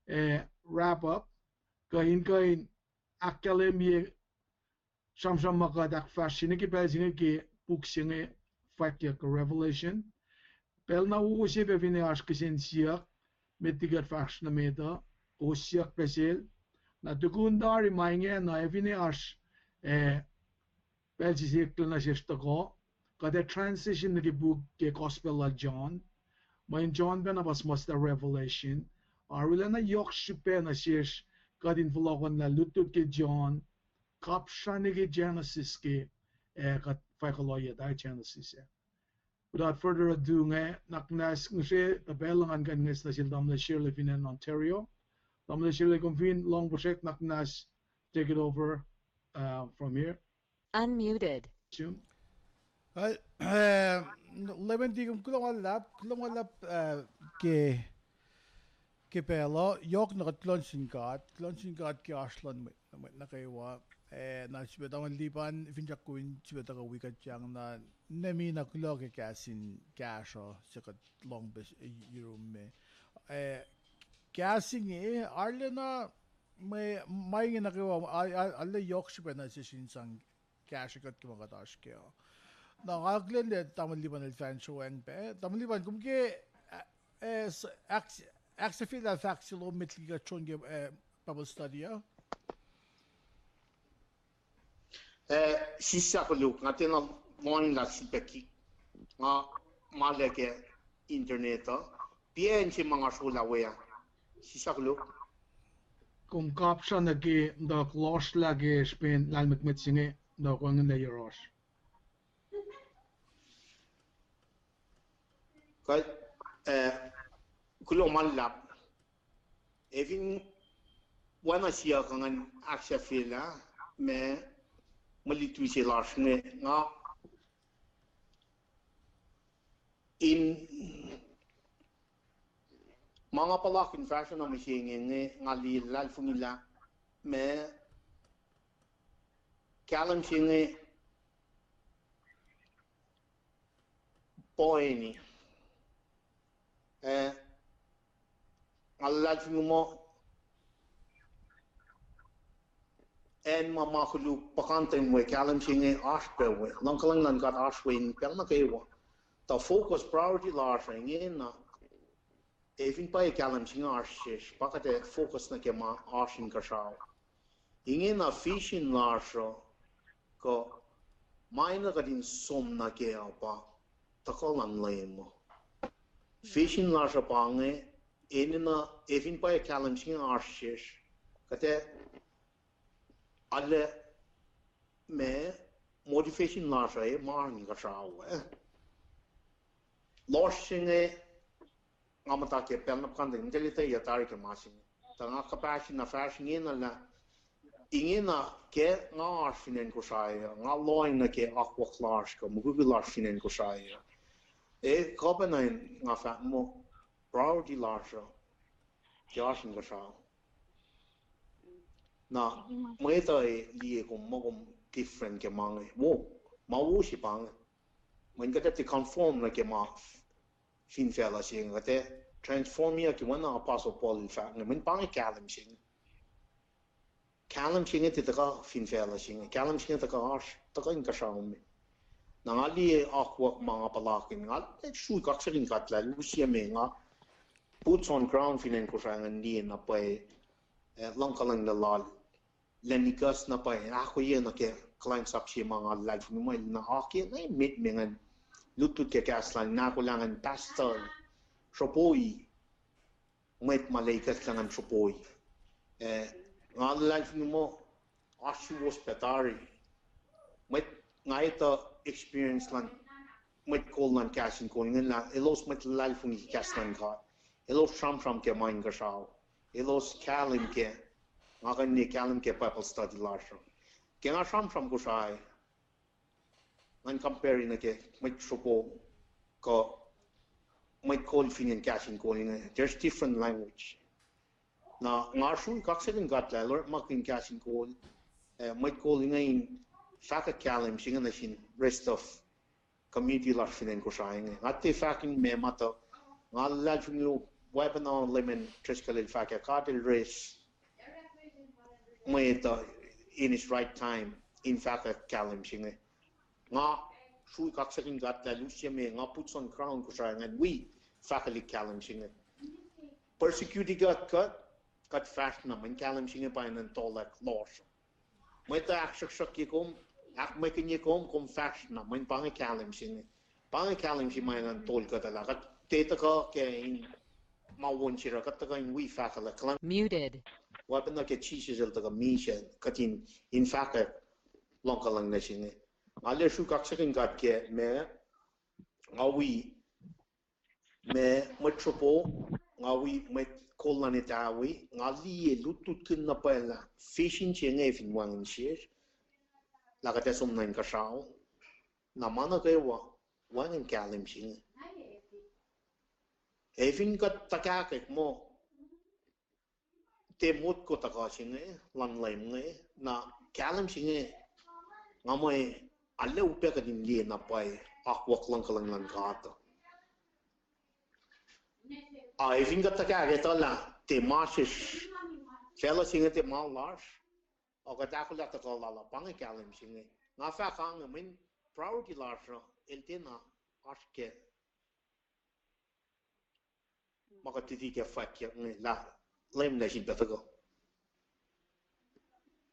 uh, wrap up, kuh in kuh in ahkkahlwemye sramsram ma kuht ahkfahsrye nuh ke pacl se inge ke puk se inge fwackyuck ke Revelation. Pacl na wowo se pac finne oasr kihsen siyuck, met liki kuht fahsr nuh met uh, kowos siyuck pac sel. Na tukun tari ma ingena, ac finne oasr, eh, pacl se eklac nuh sesr tuhkuh, kuht ac transition nuh ke puk ke Gospel lal John. Mweyen John pacna pa suhmuhslah Revelation. Arulacna yohk srihpac nuh sesr kuht in fohlohkohnlah lutlut ke John, kapsra nuh ke Genesis ke, eh, kuht fahk kuloh ye tari Genesis ah. Without further ado, nga nuhnak muhnahs ngihsre tuh pacl uh ngan kuh in nges nuh sel tamuhlwel Shirley fin acn Ontario. Tamuhlwel Shirley, kom fin lohng puhsrek, nuhnak muhnahs, take it over, uh, from here. Unmuted. Jim? Leman, tiac kom kuloh ma luhlahp, kuloh ma luhlahp, uh, ke ke pacl uh, yohk na kuht kuloh nuh sin God, kuloh nuh sin God ke oasr luhn mwet, mwet nuh kwewa. Eh, na sifilpac tamuhlwel Lipan, finsrak kom in sifilpac tuhkuh wi kuht yang na, Mina, kuloh ke kahs in kahsruh se kuht lohng pac yurum me. Eh, kahs inge arulacna, ma inge nuh kwewa arlac yohk srihpac nuh sesr in sang kahsrwe kuht ke ma kuht oasr kac uh. Na nga akihlen lah tamuhlwel Lipan el fahsr wacngihn pac. Tamuhlwel Lipan, kom ke, eh, ahksahfyelah fahk se lom met liki kuht som ke, eh, Bible study uh. Eh, sislah koluk, nga tiacna lohnglah sifilpac ke nga ma lac ke internet uh. Piac in se ma nga srolah we ah. Sislah koluk. Kom kapsra nuh ke muhtuhk lohsrlah ke srihpen lahlmwetmwet se inge, muhtuhk wacngihnlac yohrohsr. Kuh, eh, kuloh ma luhlahp. Ac fin oacna siyuck ingacn ahksahfyelah, ma mwe lutlut se lasr inge nga in ma nga puhlakihn fahsruh na mihsenge inge nga liye luhlahlfongilah ma kahlwem se inge poeni. Eh, nga luhlahlfongi muh acn ma ma koluk puhkantwen we kahlwem se inge oasr pac we. Luhngkuhlwacng luhn God oasr we in pacl nuh kwewa. Tuh focus, priority lasr uh ingena. Ac fin pwacye kahlwem se inge oasr sesr, pa kuht ac focus nuh ke ma oasr inkuhsrao. Ingena vision lasr uh, kuh ma enenuh kuht in som nuh kac uh pa tuhkuh luhn Leum uh. Vision lasr uh pa inge, enenuh, ac fin pwacye kahlwem se inge oasr sesr, kuht ac arlac ma motivation lasr uh ma oasr inkuhsrao uh. Lohsr se inge, nga muhta ke pacl na puhkantwen, nga ke leta yac tari ke ma se inge. Tuh nga kuhpahsrye na fahsr ingena lah, ingena ke nga oasr fin acn Kosrae uh, nga lohacng nuh ke akwuck lasr kuh mukwikwi lasr fin acn Kosrae uh. Ac kuh pacna in nga fahk muh priority lasr uh ke oasr inkuhsrao. Na mwet uh liye kom muh kom different ke ma inge wo. Ma wo se pa inge. Mweyen kuht ac tiac conform nuh ke ma fin facluh se inge, kuht ac transform-i ke oacna Apostle Paul el fahk inge, mweyen pa inge kahlwem se inge. Kahlwem se inge tiac tuhkuh fin facluh se inge, kahlwem se inge tuhkuh oasr, tuhkuh inkuhsrao me. Na nga liye akwuck ma nga puhlakihn, nga srui kaksakihn God lah El use me nga boots on ground fin acn Kosrae ngan liye na pwacye, eh, luhngkuhlwacng lal, lwen ikacs na pwacye, ahkoeyac nuh ke kuhlwacnsap se ma nga luhlahlfongi muh el na oakiyac na emet me ngan lutlut ke kahs lal, na ahkolah ngan pastor, sropoi mwet ma lwelah ikacklah ngan sropoi. Eh, nga luhlahlfongi muh oasr suwos pac tari. Mwet, nga etuh experience luhn mwet kol luhn Kahs in Kol ingena, elos mwet luhlahlfongi kahs luhn God. Elos sramsram ke ma inkuhsrao. Elos kahlwem ke, nga kuh in liye kahlwem ke Bible study lasr uh. Ke nga sramsram Kosrae, ngan compare nuh ke mwet sropoi kuh mwet kol fin acn Kahs in Kol inge. There's different language. Na nga srui kaksakihn God lah El orekmakihn Kahs in Kol, eh, mwet kol inge in fahkwack kahlwem se inge nuh sin rest of community lasr fin acn Kosrae inge. Nga tiac fahk in meac ma tuh, nga luhlahlfongi weapon uh Leman Driscoll el fahk ah, God El raise mwet uh in His right time in fahkwack kahlwem se inge. Nga srui kaksakihn God lah El use me nga boots on ground Kosrae ngan wi fahkwelihk kahlwem se inge. Persecute kuht, kuht, kuht fahsr na mweyen kahlwem se inge pa enenuh in tohlwack lohsr. Mwet uh ahksruhksruhkye kom, ahkmwekihnye kom, kom fahsr na mweyen pa inge kahlwem se inge. Pa inge kahlwem se ma enenuh in tol kuhtuh lah kuht tiac tuhkuh ke in ma won se uh, kuht tuhkuh in wi fahkwelihk kuhlwacng. Muted. Weapon uh ke Jisus El tuhkuh misac kuht in, in fahkwack luhngkuhlwacng nuh se inge. Nga liye srui kaksakihn God ke ma nga wi, ma mwet sropoi, nga wi mwet kol luhn etawi, nga liye lutlutkihn na pwacye lah vision se inge fin wacngihn sesr, lah kuht ac som nuh inkuhsrao, na ma nuh kwewa, wacngihn kahlwem se inge. Ac fin kuht tuhkahkwack muh tiac motko tuhkuh se inge luhn Leum inge, na kahlwem se inge, nga mwe arlac upac kuht in liye na pwacye akwuck luhngkuhlwacng luhn God uh. A, ac fin kuht tuhkahkwack etuh lah tiac ma sesr, facluh se inge tiac ma lasr, a kuht ahkolah tuhkuh lal uh, pa inge kahlwem se inge. Nga fahk inge mweyen priority lasr uh, el tiacna oasr ke ma kuht titi ke fwackyuck inge lah Leum na sifilpac tuhkuh.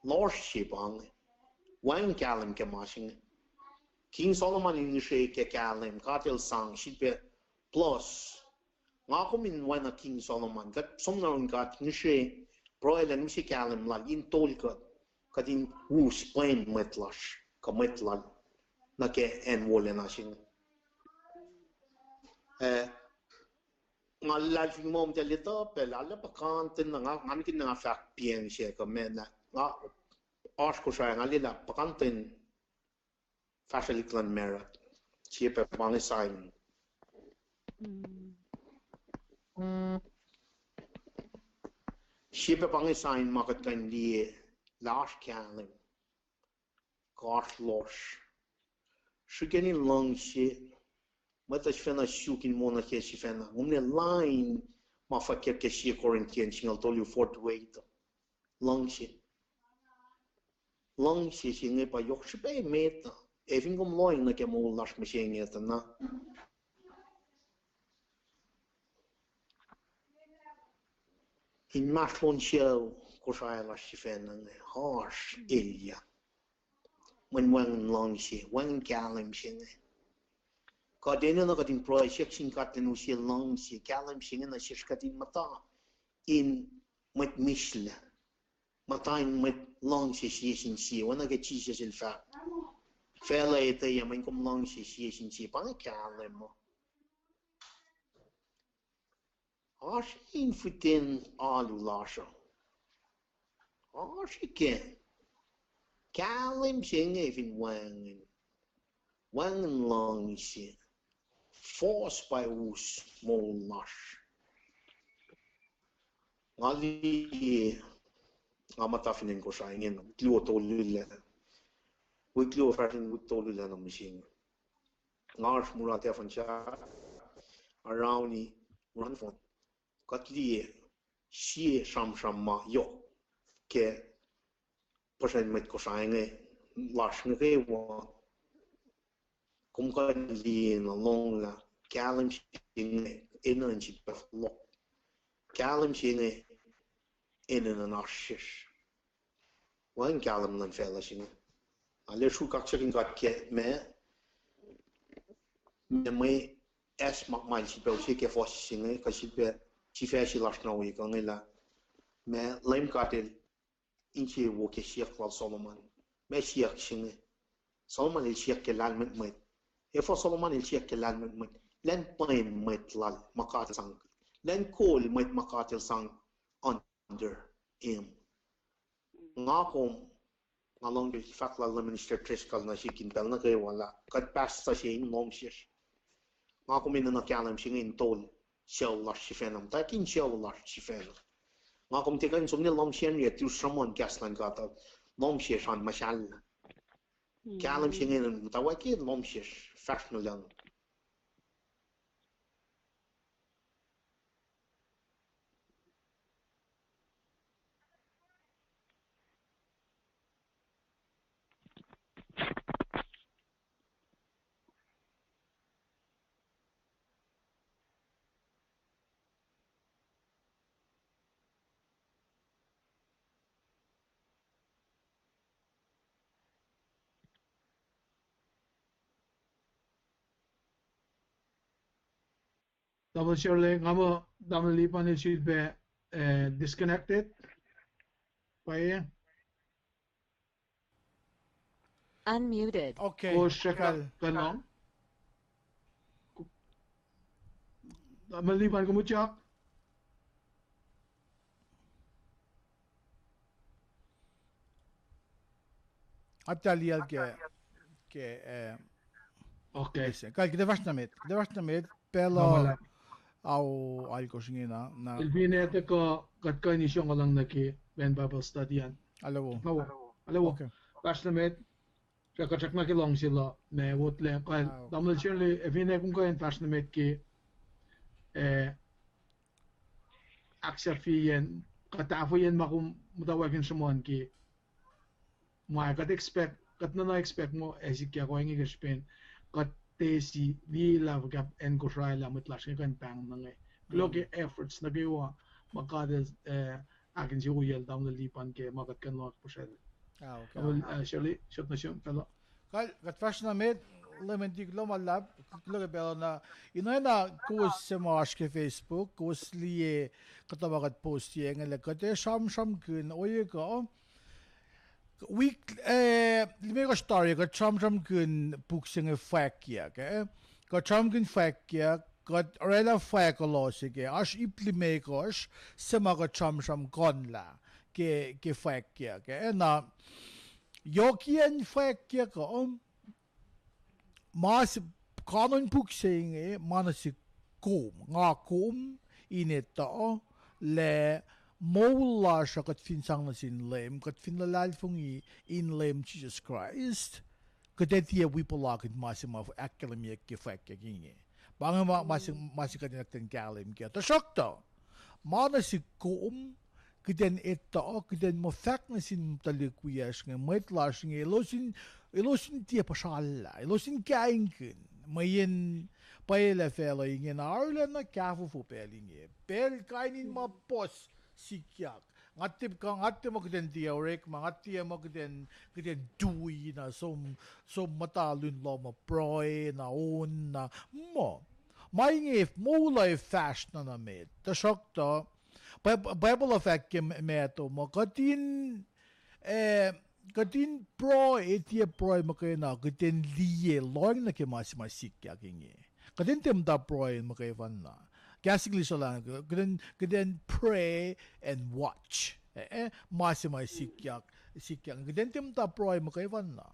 Lohsr se pa inge. Wacngihn kahlwem ke ma se inge. King Solomon el ngihsre ke kahlwem, God El sang sifilpac plus. Nga kom in oacna King Solomon, kuht som nuh yurin God, ngihsre, pruhe elan use kahlwem lal in tol kuht, kuht in us pwen mwet lasr kuh mwet lal nuh ke acn wolacna se inge. Eh, nga luhlahlfongi muh muhtahl etuh pacl ah, arlac puhkantwen na nga, nga nihkihn na nga fahk piacng se kuh meac na nga oasr Kosrae, nga liye lah puhkantwen fahsrwelihk luhn marut. Sie pac pa inge sign. Sie pac pa inge sign ma kuht kuh in liye lah oasr kahlwem kuh oasr lohsr. Srihkeni luhngse, mwet uh sifacna suk in moul nuh ke sifacna. Kom liye lain ma fwackyuck ke Sie Corinthians singucul tolu, four to eight. Luhngse. Luhngse se inge pa yohk srihpac emet uh. Ac fin kom lohacng nuh ke moul lasr mihsenge tuh na inmahsrlon sucu Kosrae lasr sifacna inge oasr elyah. Mweyen wacngihn luhngse, wacngihn kahlwem se inge. Kuht enenuh kuht in pruhe siyuck sin God elan use luhngse, kahlwem se inge nuh sesr kuht in muhta in mwet mihslac. Muhta in mwet luhngse sie sin sie, oacna ke Jisus El fahk, facluh etuh mweyen kom luhngse sie sin sie, pa inge kahlwem uh. Oasr in fihten alu lasr uh. Oasr ke kahlwem se inge fin wacngihn, wacngihn luhngse, fohs pa us moul lasr. Nga liye, nga muhta fin acn Kosrae ingena, luo tolu lac. Wik luo fahsr in wik tolu lana mihsenge. Nga oasr mura tahfuhn sahk, around ni, mura nohfohn. Kuht liye, sie sramsram ma yohk ke puhsren mwet Kosrae inge, lasr inge kwewa, kom kuh in liye na lohng lah kahlwem se inge enenuh in sifilpac fohlohk. Kahlwem se inge enenuh in oasr sesr. Wacngihn kahlwem luhn facluh se inge. Arlac sruhk kaksakihn God ke ma, ma mwe acsmak ma el sifilpac use ke fuhs se inge, kuh sifilpac sifac se lasr na wi kuh inge lah, ma Leum God El insewowo ke siyuck lal Solomon. Ma siyuck se inge, Solomon el siyuck ke lahlmwetmwet. Efuh Solomon el siyuck ke lahlmwetmwet? Lwen pwen mwet lal ma God El sang, lwen kol mwet ma God El sang under him. Nga kom, nga lohng ke fahk lal Minister Driscoll nuh sihk in pacl nuh kwewa lah kuht pastor se in lohm sesr. Nga kom enenuh kahlwem se inge in tol sucu lasr sifacna, muhtwacwacack in sucu lasr sifacna. Nga kom tiac kuh in som nuh lohm sesr in ri tu sruhmuhn kahs luhn God uh, lohm sesr an muhsahllah. Kahlwem se inge muhtwacwacack in lohm sesr fahsr nuh lucng. Tamuhlwel Shirley, nga muh Tamuhlwel Lipan el sifilpac, eh, disconnected. Pwacye? Unmuted. Okay. Kosr srackna kuh in lohng. Tamuhlwel Lipan, kom utyak? Atac liyacl ke, ke, eh, okay. Kal, kuht ac fahsr nuh met, kuht ac fahsr nuh met, pacl uh, ao, alkosr ingena, na. El fin etuh kuh, kuht kuh in isong alang nuh ke pen Bible study an. Alewo. Alewo. Alewo. Okay. Fahsr nuh met, kuht srackna ke luhngse lal, ma wot lah, kal, Tamuhlwel Shirley, ac fin kom kuh in fahsr nuh met ke, eh, ahksahfyeyacn, kuht tahfweyacn ma kom muhtwacwacack in sruhmuhn ke ma kuht expect, kuht nuhna expect muh ac sikyak ohinge ke srihpen kuht tiac liye lah fuhkah acn Kosrae lah mwet lasr inge kuh in pahng nuh inge. Kuloh ke efforts nuh kwewa ma God el, eh, ahkinsewowoyacl Tamuhlwel Lipan ke ma kuht kuh in lohng puhsracl. Ah, okay. Tamuhlwel, eh, Shirley, sot nuh sum, pacl uh. Kal, kuht fahsr nuh met, Lementik, lohm ma luhlahp, kuloh ke pacl uh na. Ina na kowos suc ma oasr ke Facebook, kowos liye kuhtuh ma kuht postiyac inge lah kuht ac sramsramkihn, ohiyac kuh, wik, eh, limekohsr tari kuht sramsramkihn puk se inge Fwackyuck, eh? Kuht sramsramkihn Fwackyuck, kuht orwaclah fwack kuloh se kac, oasr ip limekohsr suc ma kuht sramsramkihn lah ke, ke Fwackyuck, eh? Na, yohkiyacn Fwackyuck uh, ma se, kanon puk se inge, ma nuh sihk kom, nga kom in etuh lah moul lasr uh kuht fin sang nuh sin Leum, kuht fin luhlahlfongi in Leum Jisus Kraist, kuht ac tiac wi puhlakihn ma se ma ahkkahlwemyeyuck ke Fwackyuck inge. Pa inge ma, ma se, ma se kuht in ahkkahlwem kac. Tuhsruhktuh, ma nuh sihk kom, kuht in etuh, kuht in muh fahk nuh sin tuhlihk wiyacsr inge, mwet lasr inge, elos in, elos in tiac puhsrallah, elos in kaingkihn, mweyen pwacye lah facluh ingena arulacna kahfofo pacl inge. Pacl kain in ma puhs sikyak. Nga tiac, nga tiac muh kuht in tiac orekma, nga tiac muh kuht in, kuht in tui na som, som muhta lun lohm uh pruhe na on na. Muh, ma inge moul uh ac fahsr na nuh met. Tuhsruhktuh, Bi-, Bible uh fahk ke m-, Matthew muh kuht in, eh, kuht in pruhe, ac tiac pruhe muhkwena, kuht in liye, lohacng nuh ke ma se ma sikyak inge. Kuht in tiac muhta pruhe muhkwena. Kahs English uh lah, kuht in, kuht in pray and watch. Eh, eh, ma se ma sikyak, sikyak. Kuht in tiac muhta pruhe muhkwena.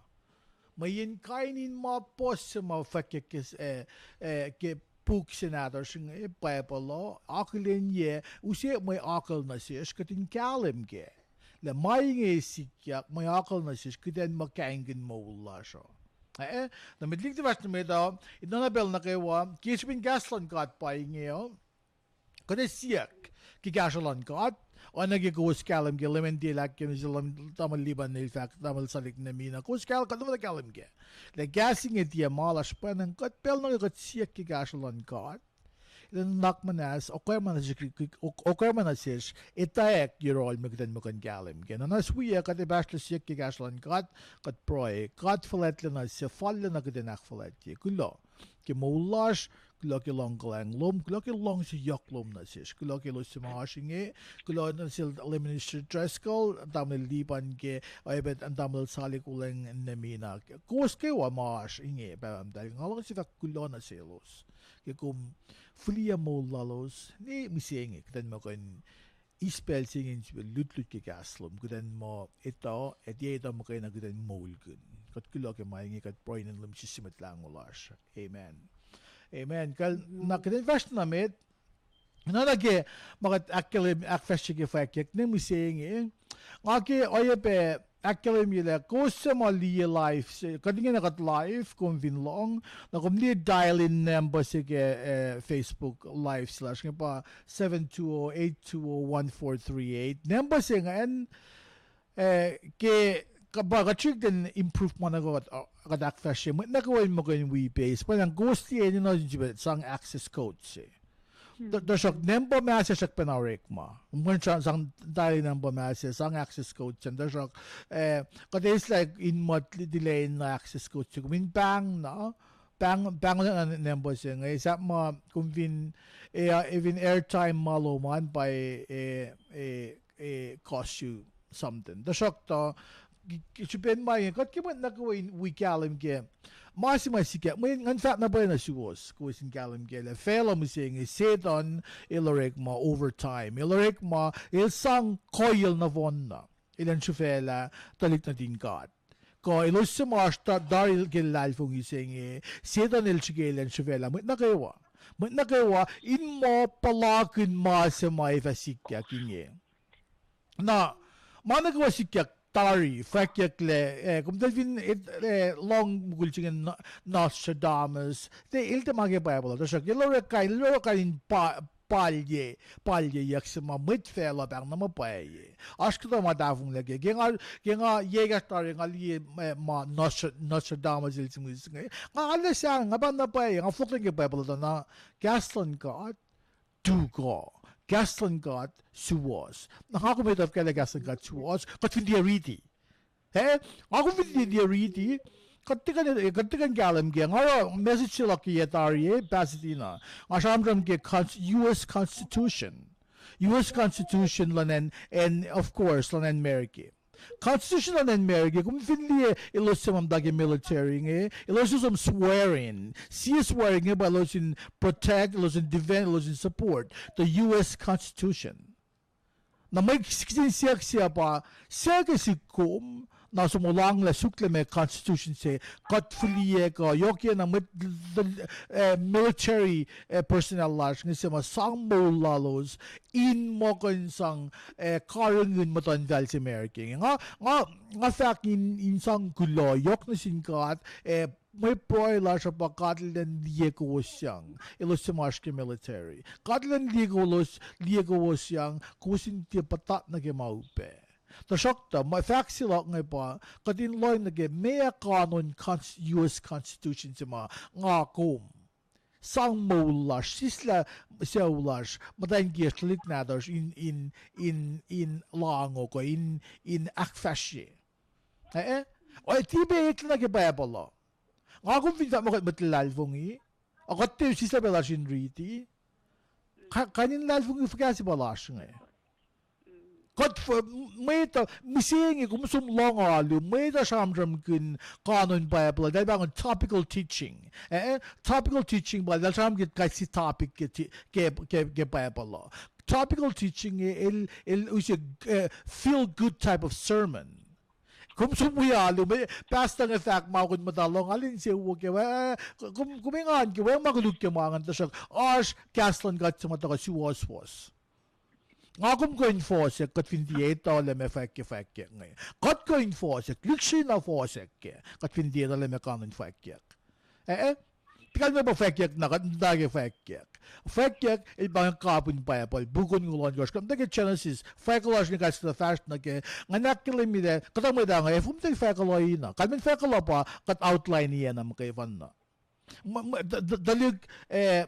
Mweyen kain in ma puhs se ma fwackyuck ke, eh, eh, ke puk se nahtuhsr inge, Bible uh, akihlenyac, use mwe akucl nuh sesr, kuht in kahlwem kac. Lah ma inge sikyak, mwe akucl nuh sesr, kuht in muh kahingkihn moul lasr uh. Eh, na met liki fahsr nuh met uh, in oacna pacl nuh kwewa, ke srihpen kahs luhn God pa inge uh, kuht ac siyuck ke kahsruh luhn God, oacna ke kowos kahlwem ke Leum el tiac ahkkahlwemye sel, Tamuhlwel Lipan el fahk, Tamuhlwel Salik Nemina, kowos kahl-, kuht nuhmuhta kahlwem kac. Lah kahs inge tiac ma lasr pwacnwacng, kuht pacl nuh kwewa kuht siyuck ke kahsruh luhn God, el nuhnak muhnahs, okwacma nuh sesr, ok-, okwacma nuh sesr, etwacack yohrohl ma kuht in muh kuh in kahlwem kac. Na, na siyuck, kuht ac pahsrlah siyuck ke kahsruh luhn God, kuht pruhe, God fuhlwactlacna se, fal lacna kuht in ahkfuhlwactye. Kuloh ke moul lasr, kuloh ke luhngkuhlwacng lom, kuloh ke luhngse yohk lom nuh sesr, kuloh ke elos suc ma oasr inge, kuloh nuh sel Lay Minister Driscoll, Tamuhlwel Lipan ke, oacyacpac Tamuhlwel Salik Oleng Nemina. Kowos kwewa ma oasr inge, Pahpah Muhtahl, nga luhngse fahk kuloh nuh selos ke kom fihliyac moul lalos, ne mihsenge kuht in muh kuh in eis pacl se inge in sifil lutlut ke kahs lom, kuht in muh etuh, ac tiac etuh muhkwena kuht in moulkihn. Kuht kuloh ke ma inge, kuht pruhe in lohm sise Mwet Lahngo lasr. Amen. Amen. Kal, na kuht in fahsr nuh met, na nuh ke ma kuht ahkkahlwem, ahkfahsrye ke fwackyuck ne mihsenge. Nga ke oacyacpac ahkkahlwemye lah kowos suc ma liye live se, kuht ingena kuht live, kom fin lohng, na kom liye dial in number se ke, eh, Facebook live se lasr inge pa seven two oh, eight two oh, one four three eight. Number se ingacn, eh, ke, kuh pa kuht srihk ten improve ma nuh kwewa kuht, uh, kuht ahkfahsrye. Mwet nuh kwewa in muh kuh in wi base. Pwacnwacng kowos liye enenuh in sifil sang access code se. Tuh-, tuhsruhk number ma se srackpacna orekma. Kom kuh in sang, sang dial number ma se, sang access code se. Tuhsruhk, eh, kuht eislah in muh tilac in access code se. Kom in pahng na, pahng, pahng na number se inge, sahp ma kom fin, eh, uh, fin airtime ma lom an pa, eh, eh, eh, cost you something. Tuhsruhktuh, k-, k-, srihpen ma inge, kuht ke mwet nuh kwewa in wi kahlwem ke ma se ma sikyak, mwe ngan fahk na pwacye nuh suwos, kowos in kahlwem kac lah facluh mihsenge, Setuhn el orekma overtime. El orekma, el sang kuhiyacl nohfohnna elan srifaclah tuhlihk nuhtin God. Kuh elos suc ma oasr ta-, tari ke luhlahlfongi se inge, Setuhn el srihke elan srifaclah mwet nuh kwewa. Mwet nuh kwewa, in muh puhlakihn ma se ma ac fah sikyak inge. Na, ma nuh kwewa sikyak tari, fwackyuck lah, eh, kom tuh fin, eh, eh, lohng mukul se inge Na-, Nostradamus, tiac, el tiac ma ke Bible uh, tuhsruhk el orek kain, el orek kain in pa-, palye, palyeyuck se ma mwet facluh pahng na muh pwacye. Oasr kuhtuh ma tahfonglac ke, ke nga, ke nga yac ekahsr tari nga liye, eh, ma Nostra-, Nostradamus el sihmihs inge. Nga arlac sahngweng, nga pahng na pwacye, nga fohlohk ke Bible uh tuh na kahs luhn God, tuh kuh, kahs luhn God suwohs. Na nga kom etuh fuhkah lah kahs luhn God suwohs, kuht fin tiac riti. Eh, nga kom fin tiac, tiac riti, kuht tiac kuh in, kuht tiac kuh in kahlwem kac. Nga oruh message se luhk ke yac tari ah, Pasadena. Nga sramsram ke cons-, U S Constitution. U S Constitution luhn acn, and of course, luhn acn America. Constitution luhn acn America, kom fin liye elos suc ma muhta ke military inge, elos som swear in. Sie swear in inge pa elos in protect, elos in defend, elos in support the U S Constitution. Na mwe kihsen siyuck se pa, suc ke sihk kom, na som olwelah suklac ma constitution se, kuht fihliyac kuh, yohkna mwet, eh, military, eh, personnel lasr inge suc ma sang moul lalos, in muh kuh in sang, eh, karihngihn muhtuhnfacl se America inge. Nga, nga, nga fahk in, in sang kuloh, yohk nuh sin God, eh, mwe pruhe lasr uh pa God El in liye kowos sang, elos suc ma oasr ke military. God El in liye kowos, liye kowos sang, kowos in tiac puhtat nuh ke ma upac. Tuhsruhktuh, ma fahk se luhk inge pa, kuht in lohng nuh ke meac kanon cons-, U S Constitution se ma, nga kom sang moul lasr, sislah sucu lasr, muhtwacn kiyacsr, tuhlihk nahtuhsr, in, in, in, in lahngo kuh in, in ahkfahsrye. Eh, eh? Oa, tiac pac eklac nuh ke Bible uh. Nga kom fin fahk muh kuht mwet luhlahlfongi, a kuht tiac sislah pac lasr in riti. Ka-, kain in luhlahlfongi fuhkah se pa lasr inge? Kuht f-, mwet uh, mihsenge kom som lohng alu, mwet uh sramsramkihn kanon Bible, eltahl pahngon topical teaching. Eh, eh, topical teaching pa, eltahl sramsramkihn kais sie topic ke, ke, ke, ke Bible uh. Topical teaching, eh, el, el use, eh, feel good type of sermon. Kom som wi alu, mwe pastor inge fahk ma kom muhta lohng, arlac insewowo ke, eh, kom, kom engan ke, wacngihn ma koluk ke ma ingacn, tuhsruhk oasr kahs luhn God se ma tuhkuh suwohswohs. Nga kom kuh in fohsack kuht fin tiac etuh lah meac fwackyuck, fwackyuck inge. Kuht kuh in fohsack, lihksreni na fohsack ke kuht fin tiac etuh lah meac kanon fwackyuck. Eh, eh? Tikalmac pa fwackyuck na kuht muhta ke fwackyuck. Fwackyuck el pa kapihn Bible, puk onngoul ohnkohsr, kuht muhta ke Genesis, fwack lasr inge kahs kuhtuh fahsr nuh ke, nga ahkkahlwemye lah kuhtuh mwet ah inge, efuh muhta fwack luh na. Kalmacn fwack luh pa kuht outline-iyac na muhkwena. Tuhlihk, eh,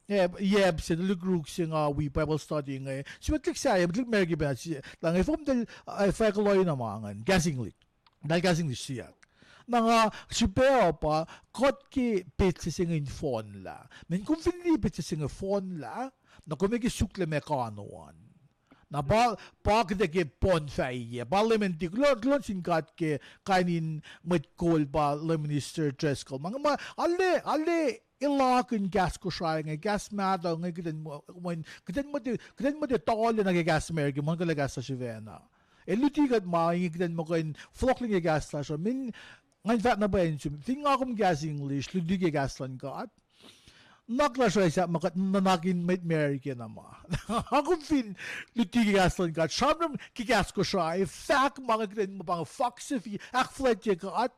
eh, yap se, tuhlihk ruk se nga wi Bible study inge, sie mwet lihk sahyac, mwet lihk America pacna, lah inge efuh muhta, eh, fwack luh na ma ingacn, kahs English. Eltahl kahs English siyuck. Na nga srihpac uh pa, kuht ke petsac se inge in fohnlah. Mweyen kom fin liye petsac se inge fohnlah, na kom ac ke suk lah meac kano an. Na pa, pa kuht ac ke poun fahyac, pa lemen tik, kuloh, kuloh nuh sin God ke kain in mwet kol pa Lay Minister Driscoll. Ma inge ma, arlac, arlac elakihn kahs Kosrae inge, kahs mahtuh inge, kuht in, kuht in muhta, kuht in muhta tuhlac nuh ke kahs America, muh kuh lah kahs lasr sifacna. El luti kuht ma inge kuht in muh kuh in fohlohkihn ke kahs lasr uh. Mweyen nga in fahk na pwacye nuh sum, fin nga kom kahs English, luti ke kahs luhn God, nuhnak lasr uh ac sahp ma kuht nuhnak in mwet America na ma. Nga kom fin luti ke kahs luhn God, sramsram ke kahs Kosrae, fahk ma inge kuht in muh pa inge fohksefi, ahkfuhlwactye God.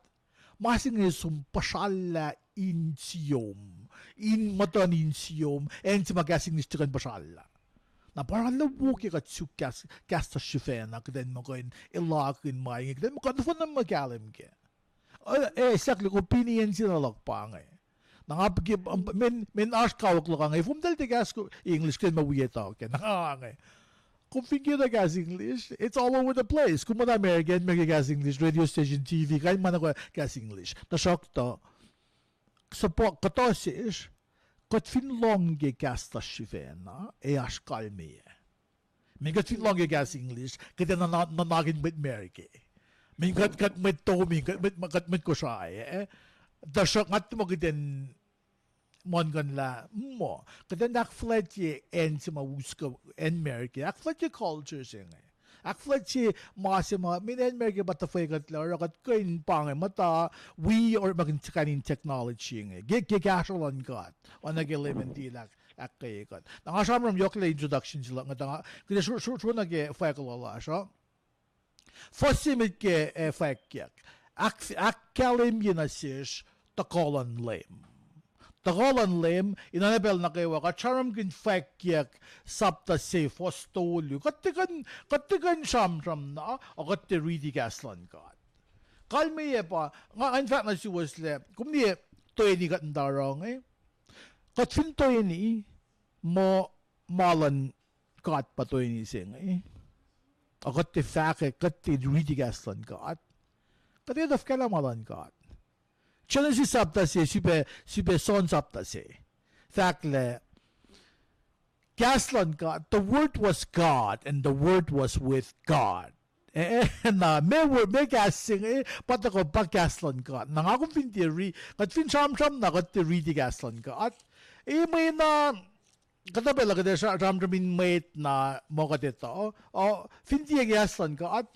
Ma se inge som puhsrallah insiyom, in muhtuhn insiyom, acn se ma kahs English tuhkuh in puhsrallah. Na pa arlac wo ke kuht suk kahs, kahs lasr sifacna, kuht in muh kuh in elakihn ma inge, kuht in muh kuh in nohfohn na muh kahlwem kac. Eh, eh, sahk lihk opinion se na luhk pa inge. Na nga ke, um, mweyen, mweyen oasr kawuck luhk inge, efuh muhta el tiac kahs English, kuht in muh wi etuh kac, na inge. Kom fin ke etuh kahs English, it's all over the place. Kom muhta America, America kahs English, radio station, T V, kain ma nuh kwewa kahs English. Tuhsruhktuh, suhpwacr kuhtuh sesr, kuht fin lohng ke kahs lasr sifacna, ac oasr kalmeyac. Mweyen kuht fin lohng ke kahs English, kuht in nuhnak, nuhnak in mwet America. Mweyen kuht, kuht mwet Tomi, kuht mwet, kuht mwet Kosrae, eh? Tuhsruhk nga tiac muh kuht in muhlkuhnlah, muh kuht in ahkfuhlwactye acn se ma us kuh acn America, ahkfuhlwactye culture se inge. Ahkfuhlwactye ma se ma, mweyen acn America pa tuhfwe kuht lah oruh kuht kuh in pa inge muhta wi orekmakihn kain in technology inge ke, ke kahsruh luhn God, oacna ke Leum el tilac ahkkweye kuht. Na nga sramsram yohk lah introduction se luhk inge, tuh nga kuht ac sro-, sro-, srona ke fwack luhn lasr uh. Fuhs se met ke, eh, fwackyuck. Ahk-, ahkkahlwemye nuh sesr tuhkuh luhn Leum. Tuhkuh luhn Leum, in oacna pacl nuh kwewa kuht sramsramkihn fwackyuck sapta se fuhs tolu. Kuht tiac kuh in, kuht tiac kuh in sramsram na, a kuht tiac riti kahs luhn God. Kalmeyac pa, nga in fahk nuh suwos lah, kom liye toeni kuht muhta oruh inge. Kuht fin toeni, muh ma luhn God pa toeni se inge, a kuht tiac fahkwack, kuht tiac riti kahs luhn God, kuht ac tuh fuhkah lah ma luhn God? Genesis sapta se, sipac, sipac John sapta se, fahk lah kahs luhn God, the Word was God, and the Word was with God. Eh, eh, na, meac wo-, meac kahs se inge, pa tuhkuh pa kahs luhn God. Na nga kom fin tiac ri-, kuht fin sramsram na kuht tiac riti kahs luhn God. Eh, mweyen na, kuhtuh pacl uh kuht ac sra-, sramsram in mwet na muh kuht etuh. O, fin tiac kahs luhn God,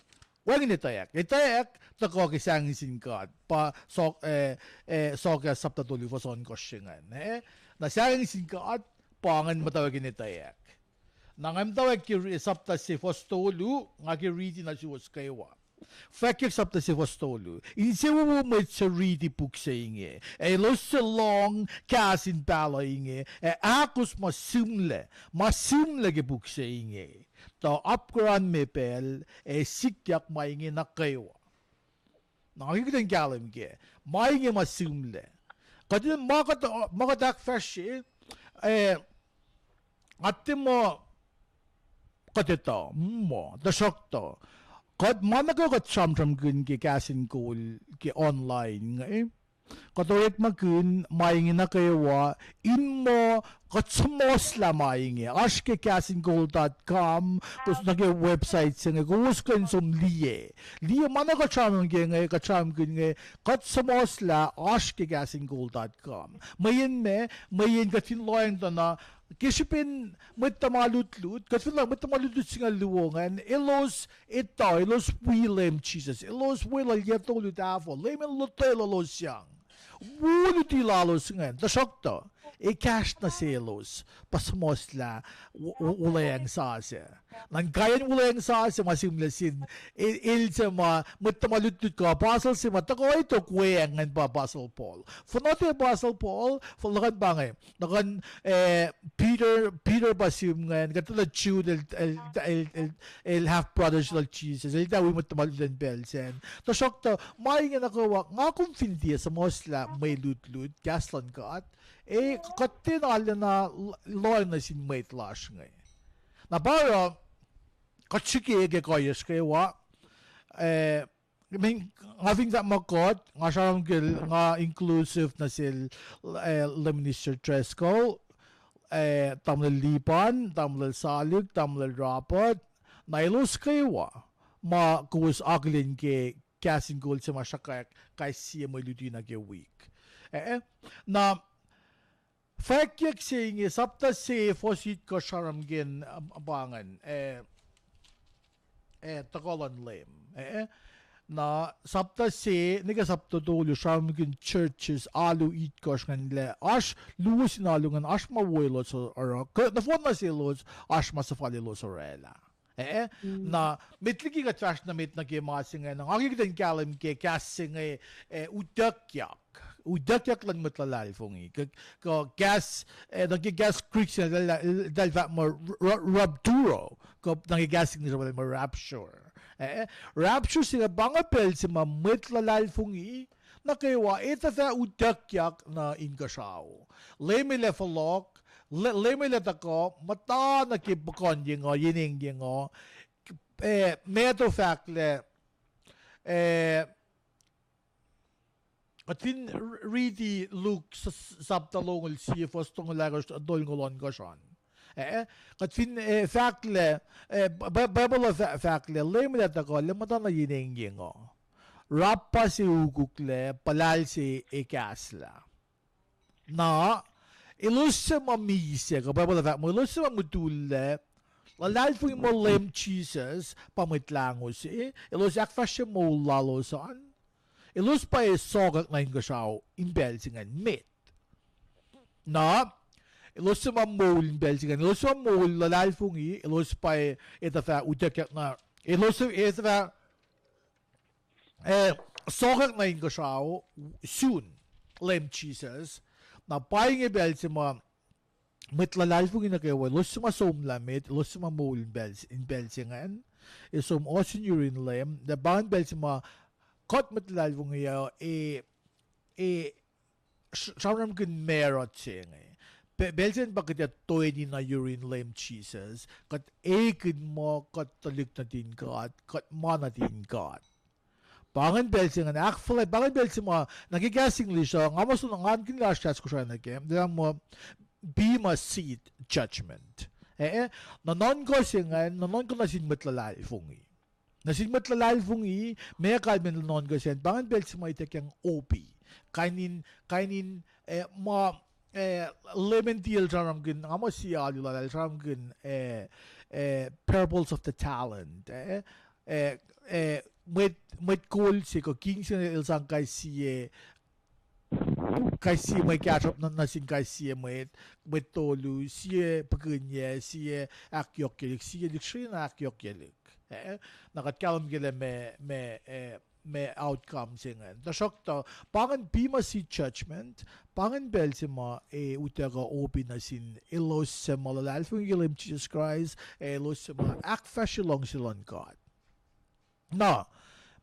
wacngihn etwacack. Etwacack tuhkuh ke sahngweng sin God. Pa so-, eh, eh, Sohkahs sapta tolu fuhs ohnkohsr se ingacn, eh? Na sahngweng sin God pa ingacn muhtwacwacack in etwacack. Na nga muhtwacwacack ke ri-, sapta se fuhs tolu, nga ke riti nuh suwos kwewa. Fwackyuck sapta se fuhs tolu. Insewowo mwet suc riti puk se inge, ac elos suc lohng kahs in pahluh inge, ac ahkos ma sihmlac, ma sihmlac ke puk se inge, tuh apkuhran me pacl, ac sikyak ma inge nuh kwewa. Na ke kuht in kahlwem kac, ma inge ma sihmlac. Kuht in ma kuht, ma kuht ahkfahsrye, eh, nga tiac muh kuht etuh, muh, tuhsruhktuh kuht ma nuh kwewa kuht sramsramkihn ke kahs in kol ke online inge, kuht orekmakihn ma inge nuh kwewa in muh kuht suhmuhslah ma inge. Oasr ke kahs in kol dot com, kowos nuh ke website se inge, kowos kuh in som liye. Liye ma na kuht sramsram ke inge, kuht sramsramkihn inge, kuht suhmuhslah oasr ke kahs in kol dot com. Mweyen meac, mweyen kuht fin lohacng tuh na, ke srihpen mwet tuhma lutlut, kuht fin lohacng mwet tuhma lutlut singucul luo ingacn, elos etuh, elos wi Leum Jisus, elos weluhl yac tolu tahfuh, Leum el lotwelos sang. Wo luti lalos ingacn, tuhsruhktuh Ekahsr nuh selos pa suhmuhslah wo-, wo-, wuhlweacng sasuc. Na inkaiyacn wuhlweacng sasuc ma sihmlac sin, e-, el se ma, mwet tuhma lutlut kuh apostle se ma tuhkuh tok weacng ingacn pa apostle Paul. Fuhnuh tiac apostle Paul, fuhnuh kuh pa inge. Na kuh in, eh, Peter, Peter pa sihm ingacn, kuht tuh lah Jude el, el, el, el, el half brother se lal Jesus, el tuh wi mwet tuhma lutlut in pacl sacn. Tuhsruhktuh, ma inge nuh kwewa, nga kom fin tiac suhmuhslah mwe lutlut, kahs luhn God, e, kuht tiac na lacna l-, lohacng nuh sin mwet lasr inge. Na pa oruh, kuht srihke ke kuhiyacsr kwewa, eh, nga fin fahk ma kuht, nga sramsramkihn nga inclusive nuh sel, eh, Lay Minister Driscoll, eh, Tamuhlwel Lipan, Tamuhlwel Salik, Tamuhlwel Robert, na elos kwewa ma kowos akihlen ke kahs in kol se ma sruhkwack kais sie mwe luti nuh ke wik. Eh, na fwackyuck se inge, sapta se, fuhs itkohsr sramsramkihn, ah, pa ingacn, eh, eh, tuhkuh luhn Leum. Eh, na sapta se, nuh ke sapta tolu, sramsramkihn churches, alu itkohsr ingacn lah oasr luo sin alu ingacn, oasr ma wo elos oruh, kuh nohfohn nuh selos, oasr ma suhfal elos orwaclah. Eh, na met liki kuht fahsr nuh met nuh ke ma se inge, na nga ke kuht in kahlwem ke kahs se inge, eh, utuckyak. Utuckyak luhn mwet luhlahlfongi. Kuh, kuh kahs, eh, nuh ke kahs Greek se inge, eltahl fahk muh ra-, ra-, rapturo. Kuh nuh ke kahs English, eltahl muh rapture. Eh, rapture se inge pa inge pacl se ma mwet luhlahlfongi nuh kwewa etuh fah utuckyak nuh inkuhsrao. Leum El ac fohlohk, Le-, Leum El ac tuhkuh, muhta nuh ke puhkuhnyeng uh, yenengyeng uh, eh, Matthew fahklac, eh, kuht fin r-, riti Luke s-, s-, sapta longoul sie, fuhs tolngoul ahkosr, tolngoul ohnkohsr an. Eh, kuht fin, eh, fahklac, eh, Bi-, Bi-, Bible uh fah-, fahklac, Leum El ac tuhkuh, El ac muhta nuh yenengyeng uh. Rappa se ukuklac, puhlahl se ekahslah. Na, elos se ma misac, kuh Bible uh fahk muh, elos se ma mutullac, luhlahlfongi muh Leum Jisus pa Mwet Lahngo se, elos ahkfahsrye moul lalos an, elos pa ac sohkwack nuh inkuhsrao in pacl se ingacn met. Na, elos se ma moul in pacl se ingacn, elos se ma moul luhlahlfongi, elos pa ac etuh fah utuckyak na, elos se etuh fah eh, sohkwack nuh inkuhsrao sun Leum Jisus. Na pa inge pacl se ma mwet luhlahlfongi nuh kwewa, elos se ma somlah met, elos se ma moul in pacl, in pacl se ingacn, ac som ohsun yurin Leum, na pa ingacn pacl se ma kuht mwet luhlahlfongi uh, eh, eh, s-, sramsramkihn marut se inge. Pe-, pacl se ingacn pa kuht ac toeni na yurin Leum Jisus, kuht ekihn muh kuht tuhlihk nuhtin God, kuht ma nuhtin God. Pa ingacn pacl se ingacn, ahkfuhlwact, pa ingacn pacl se ma, nuh ke kahs English uh, nga muh soenna ngan kihn lasr kahs Kosrae nuh ke, lah muh, bema seat judgment. Eh, eh, nuhnuhnkuh se ingacn, nuhnuhnkuh nuh sin mwet luhlahlfongi. Nuh sin mwet luhlahlfongi, ma kalmacn nuhnuhnkuh se ingacn, pa ingacn pacl se ma ituckyang opi. Kain in, kain in, eh, ma, eh, Leum El tiac sramsramkihn, nga muh sie alu lal el sramsramkihn, eh, eh, parables of the talent, eh, eh, eh, mwet, mwet kol se kuh king se el sang kais sie, kais sie mwe kahsruhp nuh, nuh sin kais sie mwet, mwet tolu, sie puhkuhnyuck, sie ahkyohkyelihk, sie lihksreni na ahkyohkyelihk. Eh, na kuht kahlwem ke lah ma, ma, eh, ma outcome se ingacn. Tuhsruhktuh, pa ingacn bema seat judgment, pa ingacn pacl se ma, eh, utuckuh opi nuh sin elos se ma luhlahlfongi ke Leum Jisus Kraist, ac elos se ma ahkfahsrye luhngse luhn God. Na,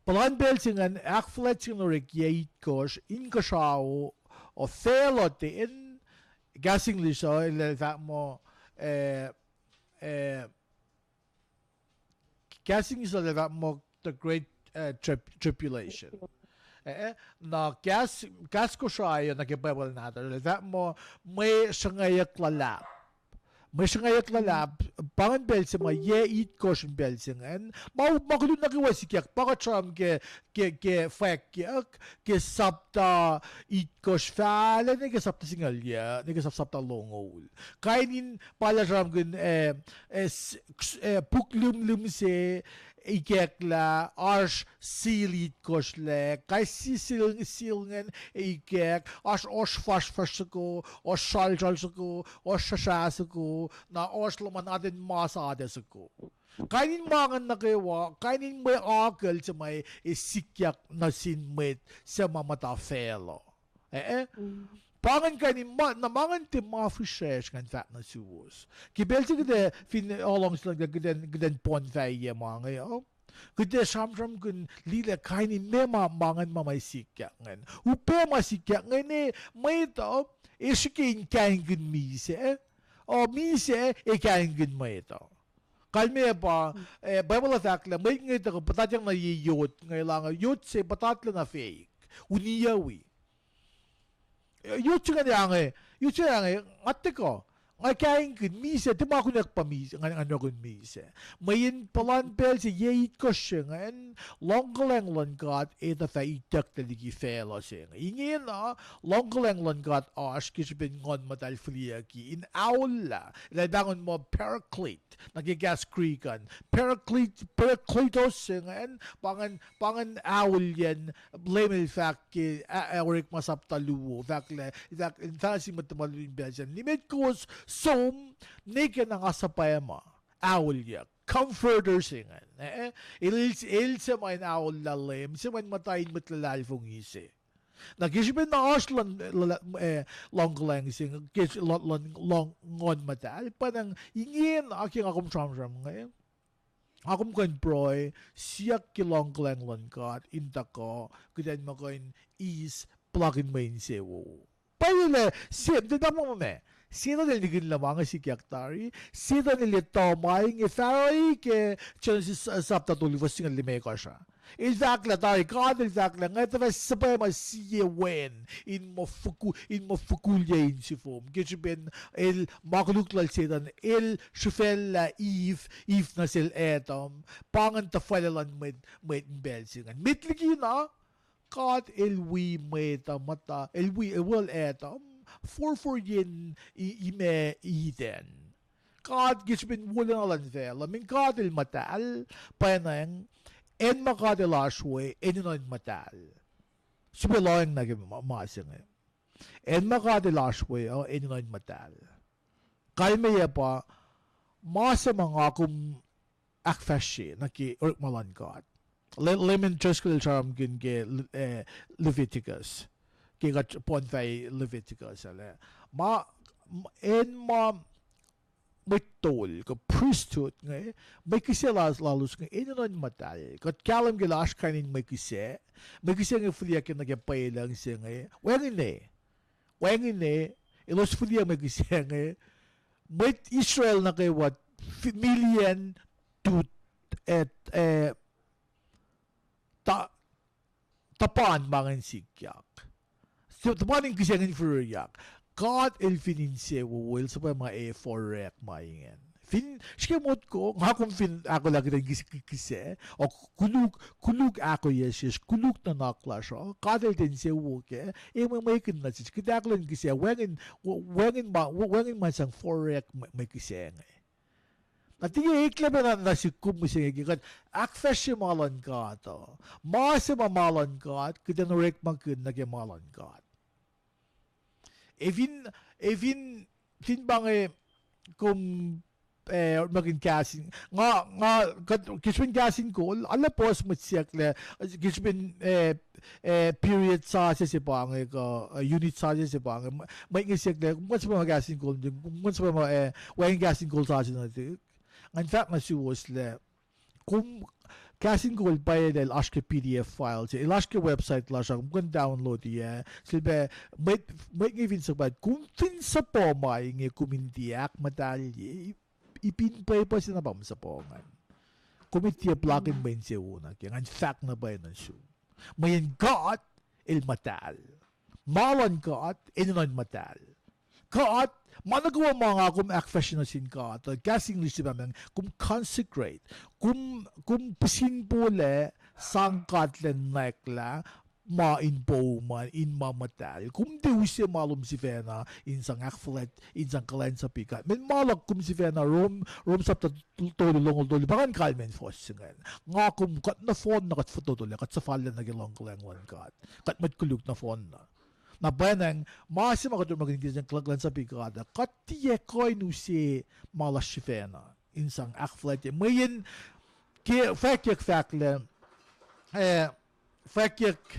puhlan pacl se ingacn, ahkfuhlwact se ingacn orek yac itkohsr, inkuhsrao, uh, facluh ten, kahs English uh, el fahk muh, eh, eh, kahs English uh el fahk muh the great, eh, trib-, tribulation. Eh, na kahs, kahs Kosrae uh nuh ke Bible nahtuhl el fahk muh mwe sruhngwacyuck luhlahp. Mwe sruhngwacyuck luhlahp, pa ingacn pacl se ma yac itkohsr in pacl se ingacn. Ma, ma koluk nuh kwewa sikyak, pa kuht sramsram ke, ke, ke fwackyuck, ke sapta itkohsr fahlac, nuh ke sapta singucul yac, nuh ke sap-, sapta longoul. Kain in pa lah sramsramkihn, eh, eh, s-, eh, puk lihmlihm se, ikacklah, oasr seal itkohsr lac, kais sie seal, seal ingacn ikack, oasr ohsr fasrfasr soko, ohsr sralsral soko, ohsr srasra soko, na ohsr luhman atacn mas atac soko. Kain in ma ingacn nuh kwewa, kain in mwe akucl se ma e sikyak nuh sin mwet suc ma muhta facluh. Eh, eh. Pa ingacn kain in ma, na ma ingacn tiac ma fihsracsr ngan fahk nuh suwos. Ke pacl se kuht ac fin, uh, luhngse luhn kuht in, kuht in poun fahye ma inge uh, kuht ac sramsramkihn liye lah kain in meac ma, ma ingacn ma, ma sikyak ingacn. Upac ma sikyak ingacn, e, mwet uh, e srihke in kahingkihn misac. O, misac, e kahingkihn mwet uh. Kalmeyac pa, eh, Bible uh fahk lah mwet inge tuhkuh puhtatyang nuh ye yot inge, lah inge yot se puhtatlac na feik, uniyac wi. Yot se ingacn, yot se inge, nga tuhkuh, nga kahingkihn misac, tiac ma kunack pa misac, ngan, ngan orekmakihn misac. Mweyen puhlan pacl se yac itkohsr se ingacn, luhngkuhlwacng luhn God ac tuh fah itucklac liki facluh se inge. Ingena, luhngkuhlwacng luhn God oasr ke srihpen Nguhn Muhtahl fihliyucki in aollah. Eltahl pahngon muh Paraclete nuh ke kahs Greek an. Paraclete, Parakletos se ingacn, pa ingacn, pa ingacn aolyacn Leum El fahk ke, a, a, Orekma sapta luo, fahk lah, fahk, in fahk nuh sin mwet tuhma lutlut in pacl sacn, nimet kowos som, ne ke na nga suhpwacma aolyuck, comforter se ingacn, eh? El, el, el se ma in aollah Leum, se ma in muhta in mwet luhlahlfongi se. Na ke srihpen na oasr luhn, luhn, eh, luhngkuhlwacng se, ke luhn, luhn, luhn Nguhn Muhtahl, pa na ingena ke nga kom sramsram inge, nga kom kuh in pruhe, siyuck ke luhngkuhlwacng luhn God in tuhkuh, kuht in muh kuh in eis puhlakihn mwe insewowo. Pwacye lah, se, tiac ma ma, Setuhn el nihkihn lah ma inge sikyak tari, Setuhn el etuh ma inge fahsruh ke Genesis, eh, sapta tolu fuhs singucul limekohsr ah. El fahk lah tari, God el fahk lah, nga tuh fah suhpwacma sie wen in muh fuku-, in muh fukulyac insifom. Ke srihpen el ma koluk lal Setuhn, el srihfacllah Eve, Eve nuh sel Adam, pa ingacn tuhfahlah luhn mwet, mwet in pacl se ingacn. Met liki na, God el wi mwet uh muhta, el wi, el wi Adam, forfor yen i-, imac Eden. God ke srihpen wolacna luhn facluh, min God el muhtahl, pwacnwacng, acn ma God el oasr we, enenuh in muhtahl. Sifilpac lohacng nuh ke ma, ma se inge. Acn ma God el oasr we uh, enenuh in muhtahl. Kalmeyac pa, ma se ma nga kom ahkfahsrye nuh ke orekma luhn God. Le-, Leman Driscoll el sramsramkihn ke, eh, Leviticus. Ke kuht poun fahye Leviticus ah lah, ma, m-, acn ma mwet tol kuh priesthood inge, mwe kihsac la-, lalos inge enenuh in muhtahl. Kuht kahlwem ke lah oasr kain in mwe kihsac. Mwe kihsac inge fihliyucki nuh ke pwelucng se inge. Wacngihn, wacngihn, elos fihliyuc mwe kihsac inge. Mwet Israel nuh kwewa, fi-, million tut, eh, eh, ta-, tuhpan ma ingacn sikyak. So, tuhpan in kihsac ingacn fihrihryak. God el fin insewowo, el suhpwacma ac forek ma ingacn. Fin, srihke motko, nga kom fin ahkolah kuht in kihs-, kihsac, o koluk, koluk ahkoeyucsr, koluk nuhnak lasr uh, God el tiac insewowo kac, e mwe, mwekihn nuh sesr, kuht ahkolah in kihsac, wacngihn, wacngihn ma, wacngihn ma sang forek mwe, mwe kihsac inge. Na tiac eklac pac na, na sihk kom mihsenge ke kuht ahkfahsrye ma luhn God uh. Ma se ma ma luhn God, kuht in orekmakihn nuh ke ma luhn God. Efin, efin, fin pa inge kom, eh, orekmakihn kahs in, nga, nga, kuht, ke srihpen kahs in kol, arlac puhs mwet siyuck lah, ke srihpen, eh, eh, period sasuc se pa inge kuh, eh, unit sasuc se pa inge, mwe-, mwet inge siyuck lah, kom kuh in suhpwacma kahs in kol, kom kuh in suhpwacma, eh, wacngihn kahs in kol sasuc nuhtihk. Ngan fahk nuh suwos lah, kom, kahs in kol pwacye lah el oasr ke P D F file se, el oasr ke website lasr uh, kom kuh in download-i, eh, sifilpac, mwet, mwet inge fin suhpwacma, kom fin suhpwacma inge kom in tiac ahkmuhtahlye, ipin pwepuh se na pa kom suhpwacma ingacn. Kom in tiac puhlakihn mwe insewowo nuh kac, ngan fahk na pwacye nuh sum. Mweyen God el muhtahl. Ma luhn God enenuh in muhtahl. God, ma nuh kwewa ma nga kom ahkfahsrye nuh sin God uh, kahs English se pa ingacn, kom consecrate. Kom, kom pihsinpolac sang God lac nwacklah, ma in poum an, in ma muhtahl. Kom tiac use ma lom sifacna in sang ahkfuhlwact, in sang kuhlwacnsapuh God. Mweyen ma luhk kom sifacna, Rom, Rom sapta tolu longoul tolu, pa ngan kalmen fuhs se ingacn. Nga kom kuht nohfohn na kuht fototolac, kuht suhfallac nuh ke luhngkuhlwacng luhn God. Kuht mwet koluk nohfohn na. Na pwacnwacng, ma se ma kuht orekmakihn ke sang kuhlwacnsapuh God uh, kuht tiac kuh in use ma lasr sifacna in sang ahkfuhlwactye. Mweyen ke fwackyuck fahk lah, eh, fwackyuck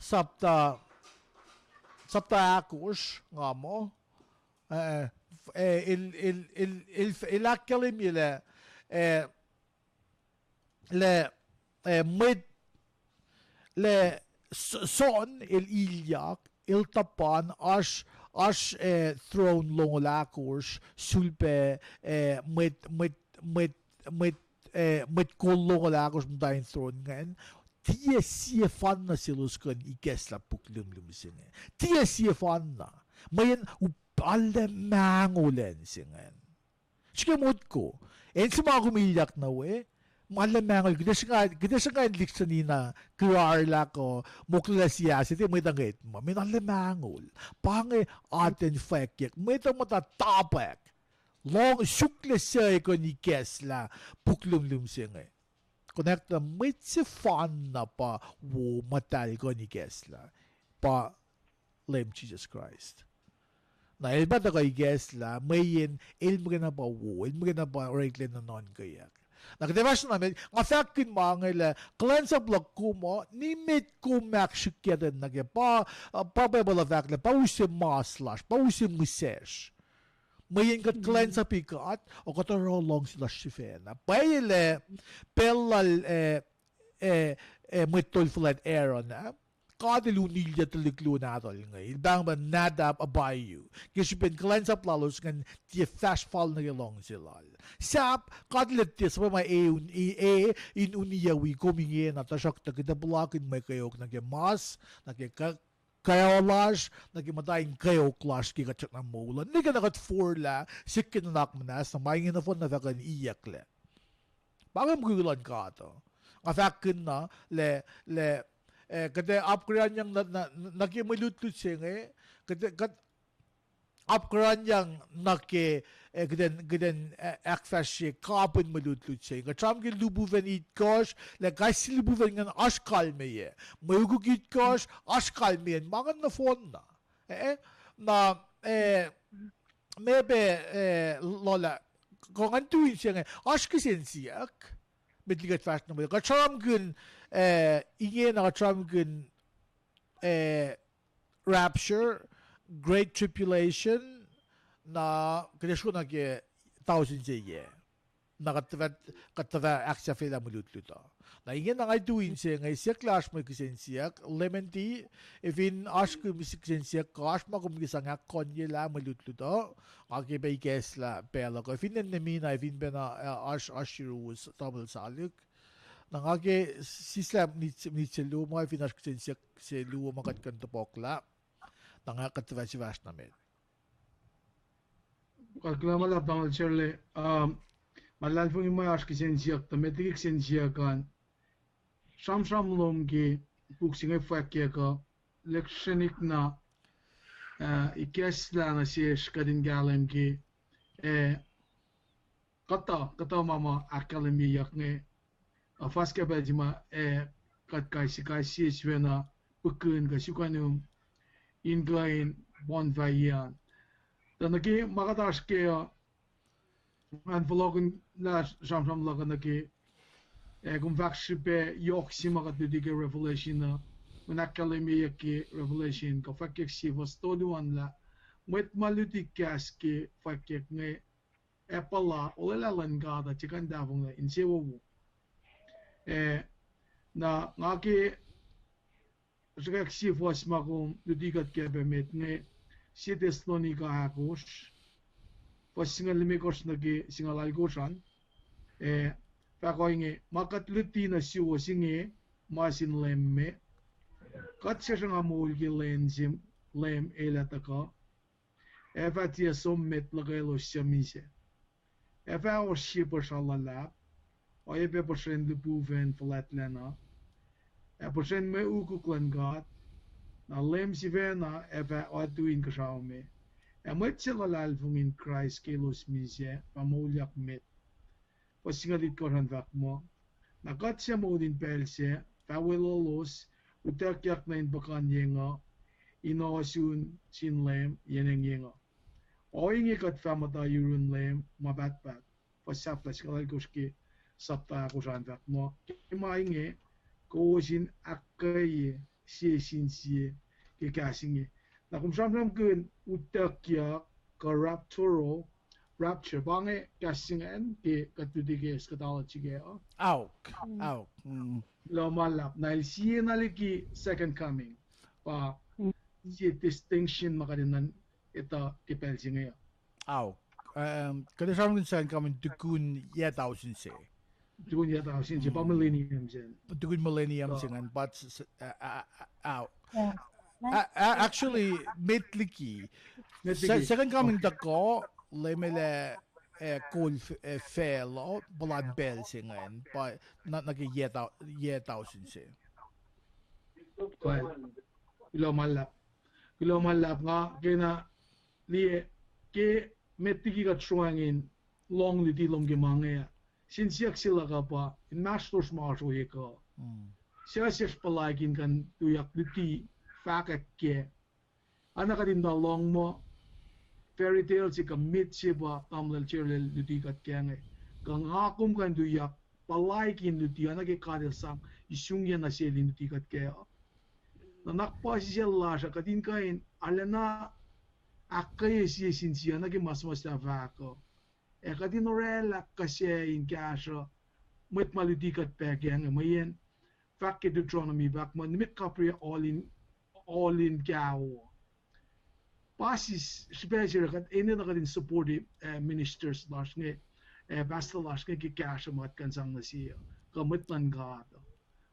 sapta, sapta ahkosr nga muh, eh, eh, el, el, el, el, el ahkkahlwemye lah, eh, lah, eh, mwet, lah, s-, Son el ilyak, el tuhpan, oasr, oasr, eh, throne longoul ahkosr, sulpac, eh, mwet, mwet, mwet, mwet, eh, mwet kol longoul ahkosr muhta in throne ingacn, tiac sie fanna selos kuh in ikacslah puk luhmluhm se inge. Tiac sie fanna. Mweyen u-, arlac mahngol acn se ingacn. Srihke motko. Acn se ma kom ilyak nuh we, ma arlac mahngol, kuht ac sruhnga, kuht ac sruhnga in lihksreni na, kuh arlac kuh, moklelah sie acse, tiac mwet uh ngwet ma, mweyen arlac mahngol. Pa inge atacn fwackyuck, mwet uh muhta tapwack. Lohng suklac suc kuh in ikacslah puk luhmluhm se inge. Konwacack tuh mwet sefanna pa wo muhtahl kuh in ikacslah, pa Leum Jisus Kraist. Na el pa tuhkuh ikacslah, mweyen el muhkwena pa wo, el muhkwena pa oreklac nuhnuhnkweyuck. Na kuht ac fahsr na met, nga fahkkihn ma inge lah kuhlwacnsap luhk kom uh, nimet kom ahksrihkye tuh nuh ke pa, uh, pa Bible uh fahk lah pa use mas lasr, pa use mihsesr. Mweyen kuht kuhlwacnsapuh God, o kuht oruh luhngse lasr sifacna. Pwacye lah pacl lal, eh, eh, eh, mwet tol fuhlwact Aaron ah, God el unilyac tuhlihk luo nahtuhl inge, el pahng pa Nadab, Abihu. Ke srihpen kuhlwacnsap lalos ingacn tiac fahsr fal nuh ke luhngse lal. Sahp God el tiac suhpwacma e un-, e, e in uniyac wi kom ingena, tuhsruhktuh kuht ac puhlakihn mwe kweok nuh ke mas, nuh ke k-, kweok lasr, nuh ke muhta in kweok lasr ke kuht srackna moul uh. Nwe ke na kuht forlah, sik ke nuhnak muhnahs, na ma inge nohfohn na fahk in iyucklac. Pa inge mukul luhn God uh. Nga fahkkihn na, lah, lah, eh, kuht ac apkuhranyang nuh, nuh, nuh ke mwe lutlut se inge, kuht, kuht apkuhranyang nuh ke, eh, kuht in, kuht in, eh, ahkfahsrye kapihn mwe lutlut se inge. Kuht sramsram ke lihpufacn itkohsr, lah kais sie lihpufacn ingacn oasr kalmeyac. Mwe ukuk itkohsr, oasr kalmeyac, ma ingacn nohfohn na. Eh, eh, na, eh, meac pac, eh, lolah, kuh ngan tu in se inge, oasr kihsen siyuck, met liki kuht fahsr nuh met. Kuht sramsramkihn, eh, ingena kuht sramsramkihn, eh, rapture, great tribulation, na kuht ac sruok nuh ke tausin se yac. Na kuht tuhfah, kuht tuhfah ahksahfyelah mwe lutlut uh. Na ingena nga tu in se inge siyuck lah oasr mwe kihsen siyuck, Leum, e fin oasr kihsen siyuck kuh oasr ma kom ke sang ahkkohnyelah mwe lutlut uh, nga ke pac ikacslah pacl uh kuh fin enenweyuck, e fin pacna, eh, oasr, oasr yuruwos tamuhlwel Saluk. Na nga ke sislah minit, minit se luo ma fin oasr kihsen siyuck se luo ma kuht kuh in topuklah. Na nga kuht tuhfah sifahsr na met. Kuloh ma luhlahp, Doctor Shirley. Um, ma luhlahlfongi ma oasr kihsen siyuck tuh met liki kihsen siyuck an. Sramsram lom ke puk se inge fwackyuck uh, lihksreni na, uh, ikacslah nuh sesr kuht in kahlwem ke, eh, kuhtuh, kuhtuh ma ma ahkkahlwemyeyuck inge, uh, fuhs ke pacl se ma, eh, kuht kais sie, kais sie sifacna pihkihn kuh sukacnum in kuh in poun fahsr an. Tuh nuh ke ma kuht oasr ke uh, ngan fohlohkihn lah sramsram luhk uh nuh ke, eh, kom fahk srihpac yohk se ma kuht luti ke Revelation uh, kom ahkkahlwemyeyuck ke Revelation, kuh fwackyuck sie fuhs tolu an lah, mwet ma luti kahs ke fwackyuck inge, ac puhla olwelah luhn God uh tiac kuh in tahfonglac insewowo. Eh, na nga ke sruhkwack sie fuhs ma kom luti kuht ke pac met inge, Sie Thessalonica ahkosr, fuhs singucul limekohsr nuh ke singucul alkosr an, eh, fahk ohinge, Ma kuht luti nuh suwos inge, ma sin Leum me, kuht suc sruhnga moul ke lwen se Leum El ac tuhkuh, ac fah tiac som met luhkwelos suc misac. Ac fah ohsye puhsra luhlahp, oacyacpac puhsren lihpufacn fuhlwactlacna, ac puhsren mwe ukuk luhn God, na Leum sifacna ac fah oatu inkuhsrao me. Ac mwet suc luhlahlfongi in Kraist ke elos misac fah moulyak met. Fuhs singucul itkohsr an fahk muh, na kuht suc moul in pacl sac fah weluhlos, utuckyak nuh in puhkuhnyeng uh, in ohsun sin Leum yen engyeng uh. Ohinge kuht fah muhta yurun Leum ma pahtpaht. Fuhs sapta singucul alkosr ke sapta ahkosr an fahk muh, ke ma inge, kowos in ahkkweye sie sin sie ke kahs inge. Na kom sramsramkihn utuckyak kuh rapturo, rapture, pa inge kahs se ingacn ke kuht luti ke eschatology kac uh. Aok, aok. Kuloh ma luhlahp. Na el sie na liki second coming. Pa sie distinction ma kuht enenuh etuh ke pacl se inge uh. Aok. Kuht ac sramsramkihn second coming tukun yac tausin se. Tukun yac tausin se, pa millennium se. Tukun millennium se ingacn, but, actually, met liki second coming tuhkuh, Leum El ac kol facluh puhlan pacl se ingacn, pa nuh ke yac tausin se. Kuloh ma luhlahp. Kuloh ma luhlahp. Nga kena liye ke met liki kuht sroacng in lohng luti lom ke ma inge, sin siyuck se luhk uh pa inmahsrlosr ma oasr ohiyac kuh. Suc sesr puhlaik in kuh in tuyak luti fahkwack kac. Oacna kuht in tuh lohng muh fairy tale se kuh met se pa tamuhlwel Jerlel luti kuht kac inge. Kuh nga kom kuh in tuyak puhlaik in luti, oacna ke God El sang isungyac nuh sel in luti kuht kac uh. Nuhnak puhsisacl lasr uh kuht in kuh in arulacna ahkkweye sie sin sie, oacna ke ma suhmuhslah fahk uh. Ac kuht in oraclah kuh se in kahsruh mwet ma luti kuht pac kac inge, mweyen fahk ke Deuteronomy, fahk muh nimet kapriyac ohl in, ohl in kaho. Pa srihpac se kuht enenuh kuht in support, eh, ministers lasr inge, eh, pastor lasr inge ke kahsruh ma kuht kuh in sang nuh se uh, kuh mwet luhn God uh.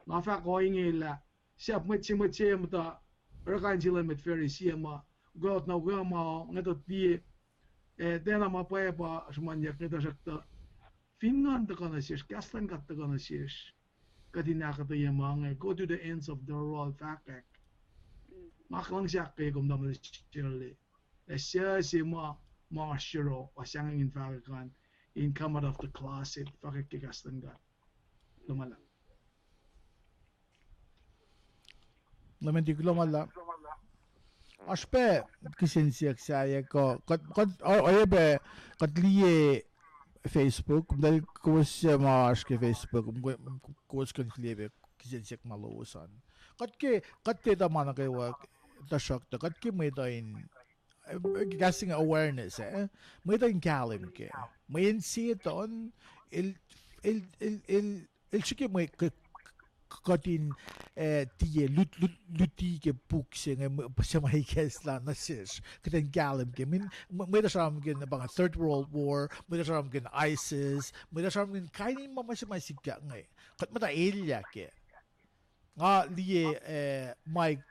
Nga fahk ohinge lah sahp mwet se, mwet se muhta oruh kain se luhn mwet Pharisee ma ukweot na ukwe ma ngetut liye, eh, tiacna ma pwacye pa sruhmuhnyuck inge, tuhsruhktuh fin Nguhn tuhkuh nuh sesr, kahs luhn God tuhkuh nuh sesr, kuht in ahkuhtweyac ma inge, go to the ends of the world, fahkwack. Nga luhngse ahkkweye kom tamuhlwel Shirley. Ac suc se ma, ma oasr yohroh, pa sahngweng in fahkwack an, in come out of the closet, fahkwack ke kahs luhn God. Luhmahlah. Luhmahti, kuloh ma luhlahp. Oasr pac kihsen siyuck sahyac kuh, kuht, kuht, oacyacpac kuht liye Facebook, muhtahl kowos suc ma oasr ke Facebook, kowos kuh in fihliyac pac kihsen siyuck ma lowos an. Kuht ke, kuht tiac etuh ma nuh kwewa, tuhsruhktuh kuht ke mwet uh in, kahs inge awareness, eh? Mwet uh in kahlwem kac. Mweyen Setuhn, el, el, el, el, el srihke mwe, kuht in, eh, tiac lut, lut, luti ke puk se inge, suc ma ikacslah nuh sesr, kuht in kahlwem kac. Mwet uh sramsramkihn pa inge Third World War, mwet uh sramsramkihn ISIS, mwet uh sramsramkihn kain in ma, ma se ma sikyak inge. Kuht muhta elyah kac. Nga liye, eh, Mike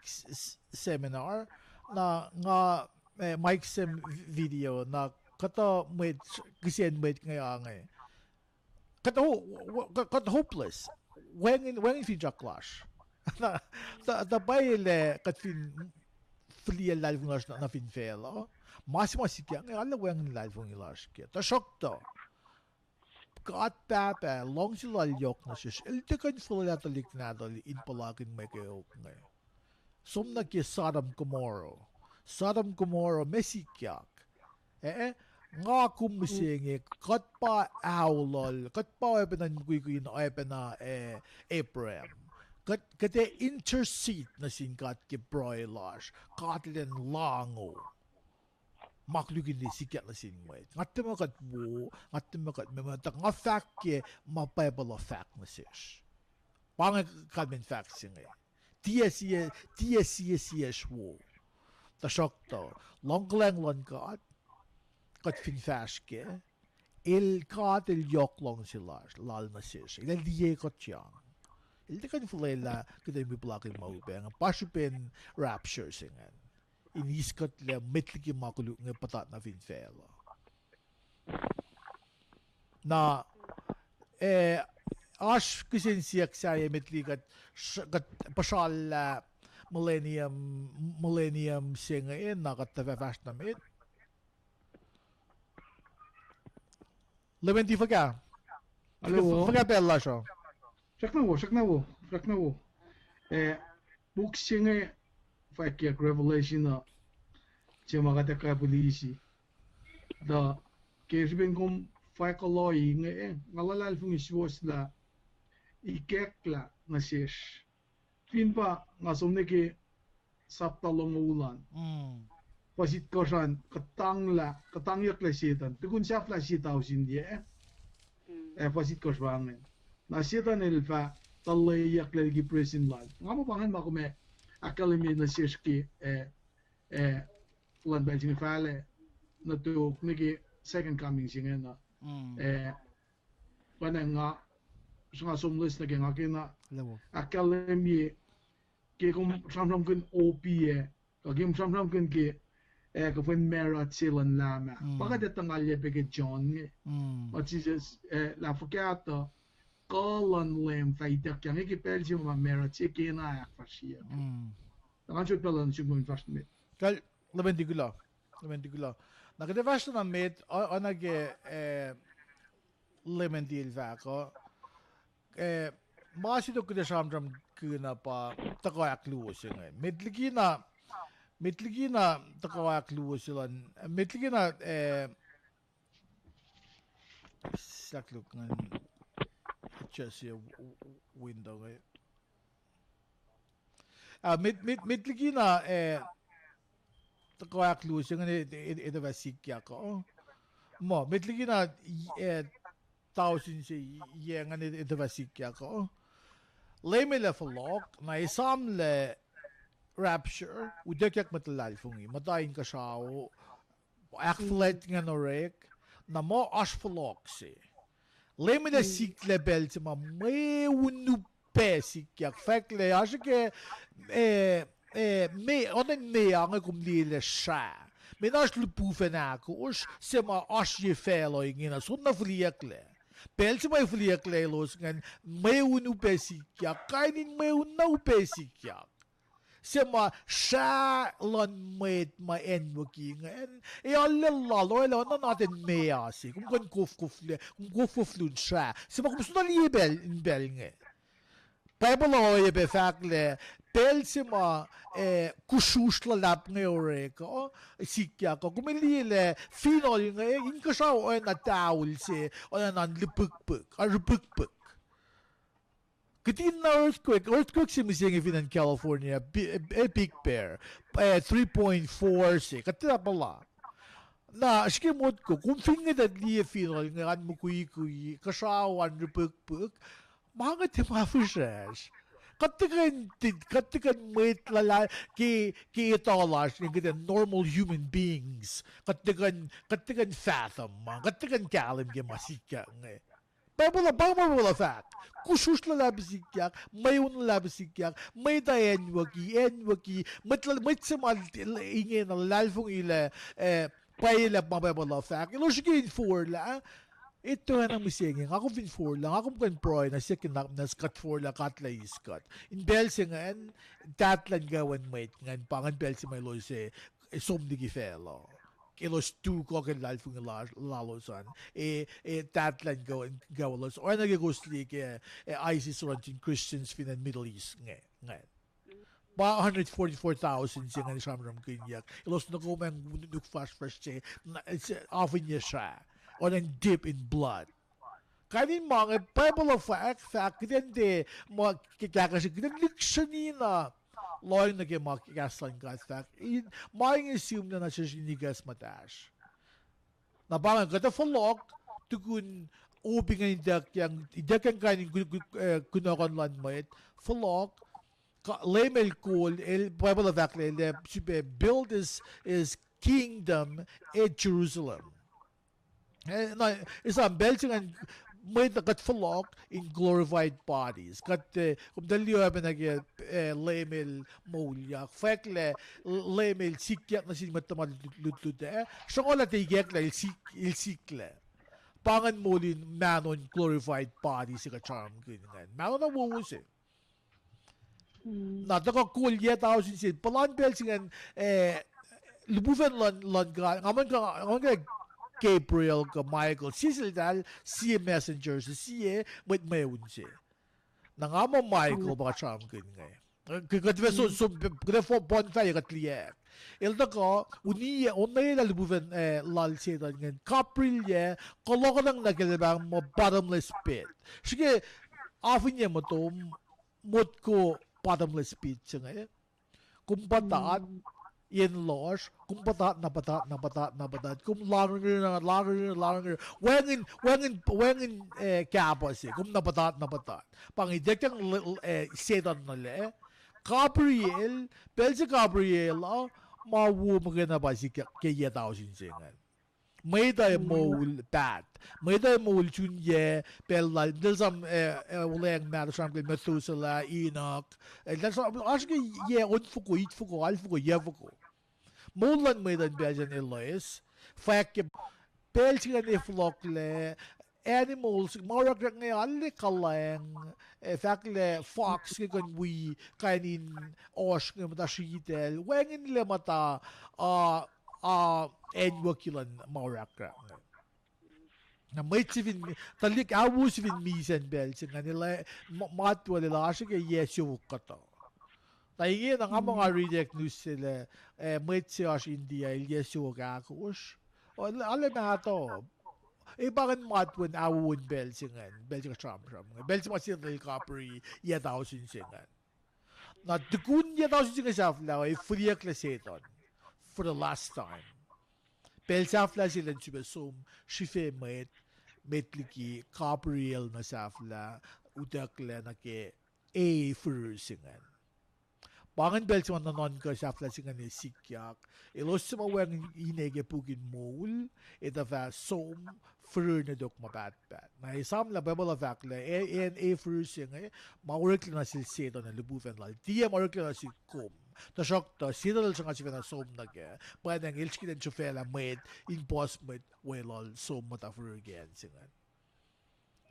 seminar, na nga, eh, Mike sem video, na kuhtuh mwet, kihsen mwet inge, ah, inge. Kuht, kuht hopeless. Wacngihn, wacngihn finsrak lasr. Tuh, tuh pwacye lah kuht fin fihliyac luhlahlfongi lasr nuh fin facluh, ma se ma sikyak inge arlac wacngihn luhlahlfongi lasr kac. Tuhsruhktuh God Pahpah, luhngse Lal yohk nuh sesr, El tiac kuh in fuhlwelah tuhlihk nahtuhl in puhlakihn mwe kweok inge. Som nuh ke Sodom Gomorrah. Sodom Gomorrah ma sikyak. Eh, nga kom mihsenge, kuht pa ao Lal, kuht pa oacpacna in mukwikwi in oacpacna, eh, Abraham. Kuht, kuht ac intercede nuh sin God ke pruhe lasr, God El in lahngo ma koluk in liye sikyak nuh sin mwet. Nga tiac muh kuht wo, nga tiac muh kuht meac, tuh nga fahk ke ma Bible uh fahk nuh sesr. Pa inge kalmen fahk se inge. Tiac sie, tiac sie siesr wo. Tuhsruhktuh luhngkuhlwacng luhn God, kuht fin fahsr kac, El, God El yohk luhngse Lal nuh sesr. El ac liye kuht yang. El tiac kuh in fuhlwelah kuht in wi puhlakihn ma upac inge, pa srihpen rapture se ingacn, in eis kuht lah met liki ma koluk inge puhtat nuh fin facluh. Na, eh, oasr kihsen siyuck sahyac met liki kuht, kuht puhsrallah millennium, millennium se inge na kuht tuh fah fahsr nuh met. Lemendi, fuhkah? Hello. Fuhkah pacl lasr uh? Srackna wo, srackna wo, srackna wo. Eh, puk se inge fwackyuck Revelation uh, se ma kuht ac kai polisi. Tuh ke srihpen kom fwack kuloh inge, eh, nga luhlahlfongi suwohs lah ikacklah nuh sesr. Fin pa nga som nuh ke sapta longoul an, fuhs itkohsr an kuhtanglah, kuhtangyucklah Setuhn tukun sahflah sie tausin yac, ac fuhs itkohsr pa ingacn. Na Setuhn el fah tuhleyucklac liki presin lal. Nga muh pa ingacn ma kom ac ahkkahlwemye nuh sesr ke, eh, eh, luhn pacl se inge fahlac nuh tok nuh ke second coming se ingacn uh. Eh, pa na nga, sruhnga somloes nuh ke nga kena ahkkahlwemye ke kom sramsramkihn opi ac, kuh ke kom sramsramkihn ke, eh, kuhfwen marut se luhn Lam ah. Pa kuht etuh ngalyac pac ke John inge, ma Jisus, eh, lah fuhkah tuh kuh luhn Leum fah ituckyang ke pacl se ma marut se kena ahkfahsryeyuck. Nga sot pacl luhn sum kom fahsr nuh met. Kal, Lemendi kuloh. Lemendi kuloh. Na kuht ac fahsr nuh met, oacna ke, eh, Lemendi el fahk uh, eh, ma se tok kuht ac sramsramkihn uh pa tuhkuh ahkluo se inge. Met likina, met likina tuhkuh ahkluo se luhn, met likina, eh, sakluk ngan adjust window inge. Ah, met, met, met likina, eh, tuhkuh ahkluo se ingacn, eh, eh, etuh fah sikyak uh. Muh, met likina, eh, tausin se yac ingacn, eh, etuh fah sikyak uh. Leum el ac fohlohk, na esamlac rapture, utuckyak mwet luhlahlfongi, muhta inkuhsrao, ahkfuhlwact ingacn orek, na muh oasr fohlohk se. Leum el ac siklac pacl se ma mweun upac sikyak, fahklac oasr ke, eh, eh, me, oacna meoa inge kom liye lah srah. Meac, oasr lihpufacn ahkosr se ma oasr ye facluh ingena, soenna fihliyucklac. Pacl se ma fihliyucklac elos ingacn, mweun upac sikyak, kain in mweun na upac sikyak. Se ma srah luhn mwet ma acnwucki ingacn, e arlac lal, oacna nuhtin meoa se, kom kuh in kofkoflac, kom kofkof lun srah. Se ma kom soenna liye pacl, in pacl inge. Bible uh oacyacpac fahklac, pacl se ma, eh, kusrusr luhlahp inge orek uh, sikyak uh, kom liye lah fin ol inge, inkuhsrao oacna taul se, oacna in lihpikpik, a lihpikpik. Kihtin na earthquake, earthquake se mihsenge fin acn California, Bi-, eh, Big Bear, eh, three point four se, kuht tiac puhla. Na, srihke motko, kom fin nge tuh liye fin ol inge an mukwikwi, kuhsrao an lihpikpik, ma inge tiac ma fihsracsr. Kuht tiac kuh in, kuht tiac kuh in mwet luhlahp ke, ke etuh lasr inge kuht in normal human beings. Kuht tiac kuh in, kuht tiac kuh in fathom ma, kuht tiac kuh in kahlwem ke ma sikyak inge. Bible, Bible uh fahk, kusrusr luhlahp sikyak, mweun luhlahp sikyak, mwet uh acnwucki, acnwucki, mwet, mwet se ma ingena luhlahlfongi lah, eh, pwacye lah ma Bible uh fahk, elos srihke in forlah, etuh na mihsenge, nga kom fin forlah, nga kom kuh in pruhe na siyuck na, na kuht forlah, kuht lah eis kuht. In pacl se ingacn, tahtluhn kawuck mwet ingacn, pa ingacn pacl se ma elos, eh, som liki facluh. Elos tu kuh ke luhlahlfongi lalos an. E, e tahtluhn kawuck, kawuck lalos. Oacna ke kowos liye ke, eh, ISIS oruh nuh sin Christians fin acn Middle East inge, ingacn. Pa hundred forty-four thousand se ingacn sramsramkihnyuck. Elos nuh kom an nuk fahsrfahsr se, na, se, afinye srah. Oacna in dip in blood. Kain in ma inge Bible uh fahk, fahk, kuht in tiac, ma, ke, kahkahsrihk, kuht in lihksreni na lohacng nuh ke ma kahs luhn God fahk, in, ma inge sihmlac nuh sesr in ikacs muhtahsr. Na pa inge kuht ac fohlohk, tukun opi ingacn ituckyang, ituckyang kain in ku-, ku-, eh, kunohkohn luhn mwet, fohlohk, Leum el kol, el, Bible uh fahk lah el, el sifilpac build his, his kingdom at Jerusalem. Eh, na, esam pacl se ingacn, mwet uh kuht fohlohk in glorified bodies. Kuht, eh, kom tuh liye oacpacna ke, eh, Leum el moulyak. Fahk lah Leum el sikyak nuh sin mwet tuhma lutlut, lutlut, eh. Sruhnguhl ah tiac ikacklah, el sik-, el siklac. pa ingacn moul in mahno in glorified body se kuht sramsramkihn ingacn. Mahno na wowo se. Na tuhkuh kol yac tausin se, puhlan pacl se ingacn, eh, lihpufacn luhn, luhn God, nga muh, nga muh Gabriel kuh Michael, sie seltahl, sie messenger se, sie mwet mweun se. Na nga muh Michael pa kuht sramsramkihn inge. Kuht, kuht fah so, so, kuht fah poun fahyac kuht liyacack. El tuhkuh uniyac, onwelah lihpufacn, eh, lal Setuhn ingacn, kapriyac, kuloh kuhtang nuh ke luhpan muh bottomless pit. Srihke, afinye motom, motko bottomless pit se inge. Kom puhtat, yen lohsr, kom puhtat, na puhtat, na puhtat, na puhtat, kom lahngo, lahngo, lahngo, wacngihn, wacngihn, wacngihn, eh, kahpuh se, kom na puhtat, na puhtat. Pa inge ituckyang, eh, Setuhn nuh lac. Gabriel, pacl se Gabriel uh, ma wo muhkwena pa se ke, ke yac tausin se ingacn. Mwet uh moul paht. Mwet uh moul sun yac, pacl lal, eltahl esam, eh, eh, olweacng mahtuh sramsramkihn Methuselah, Enoch. Eh, eltahl esam, oasr ke yac onfoko, itfoko, alfoko, yacfoko. Moul luhn mwet uh in pacl sacn elos fwack ke pacl se ingacn ac fohlohklac, animals, ma orekrak inge arlac kuhlwacng, eh, fahk lah fox ke kuh in wi kain in ohsr inge muhta sritacl, wacngihnlac muhta, uh, uh, acnwucki luhn ma orekrak inge. Na mwet se fin, tuhlihk awowo se fin misac in pacl se ingacn, el, ma, matwacl el oasr ke yac siofok kuhtuh. Na inge na nga muh nga riti news se lah, eh, mwet se oasr India, el yac siofok ahkosr. O, arlac mahtuh. E pa ingacn matwacl awowo in pacl se ingacn, pacl se kuht sramsram inge. Pacl se ma Setuhn el kapri yac tausin se ingacn. Na tukun yac tausin se inge sahflah, ac fihliyucklac Setuhn for the last time. Pacl sahflah se elan sifilpac som srihfe mwet, met liki Gabriel na sahflah, utucklac nuh ke e firir se ingacn. Pa ingacn pacl se ma nuhnuhnkuh sahflah se ingacn ac sikyak. Elos suc ma wacngihn ine ke puk in moul, etuh fah som firir nuh tok ma pahtpaht. Na esam lah Bible uh fahk lah, e, e, e firir se inge, ma oreklac nuh sel Setuhn ac lihpufacn lal. Tiac ma oreklac nuh sel kom. Tuhsruhktuh, Setuhn el sruhnga sifacna som nuh kac. Pwacnwacng el srihke in sifaclah mwet, in puhs mwet weluhl som muhta firir ke acn se ingacn.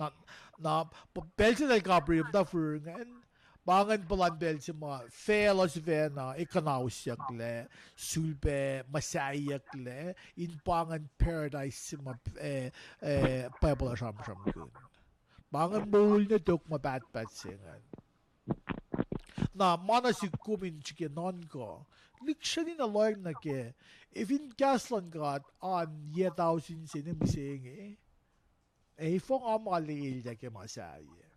Na, na, p-, pacl se eltahl kapri muhta firir ingacn, pa ingacn puhlan pacl se ma facluh sifacna ac kuhnausyucklac, sulpac muhsahiyucklac, in pa ingacn paradise se ma, eh, eh, Bible uh sramsramkihn. Pa ingacn moul nuh tok ma pahtpaht se ingacn. Na ma nuh sihk kom in srihke nuhnkuh, lihksreni na lohacng nuh kac, efin kahs luhn God an yac tausin se inge mihsenge, ac efuh nga ma arlac elyah ke ma sahyac?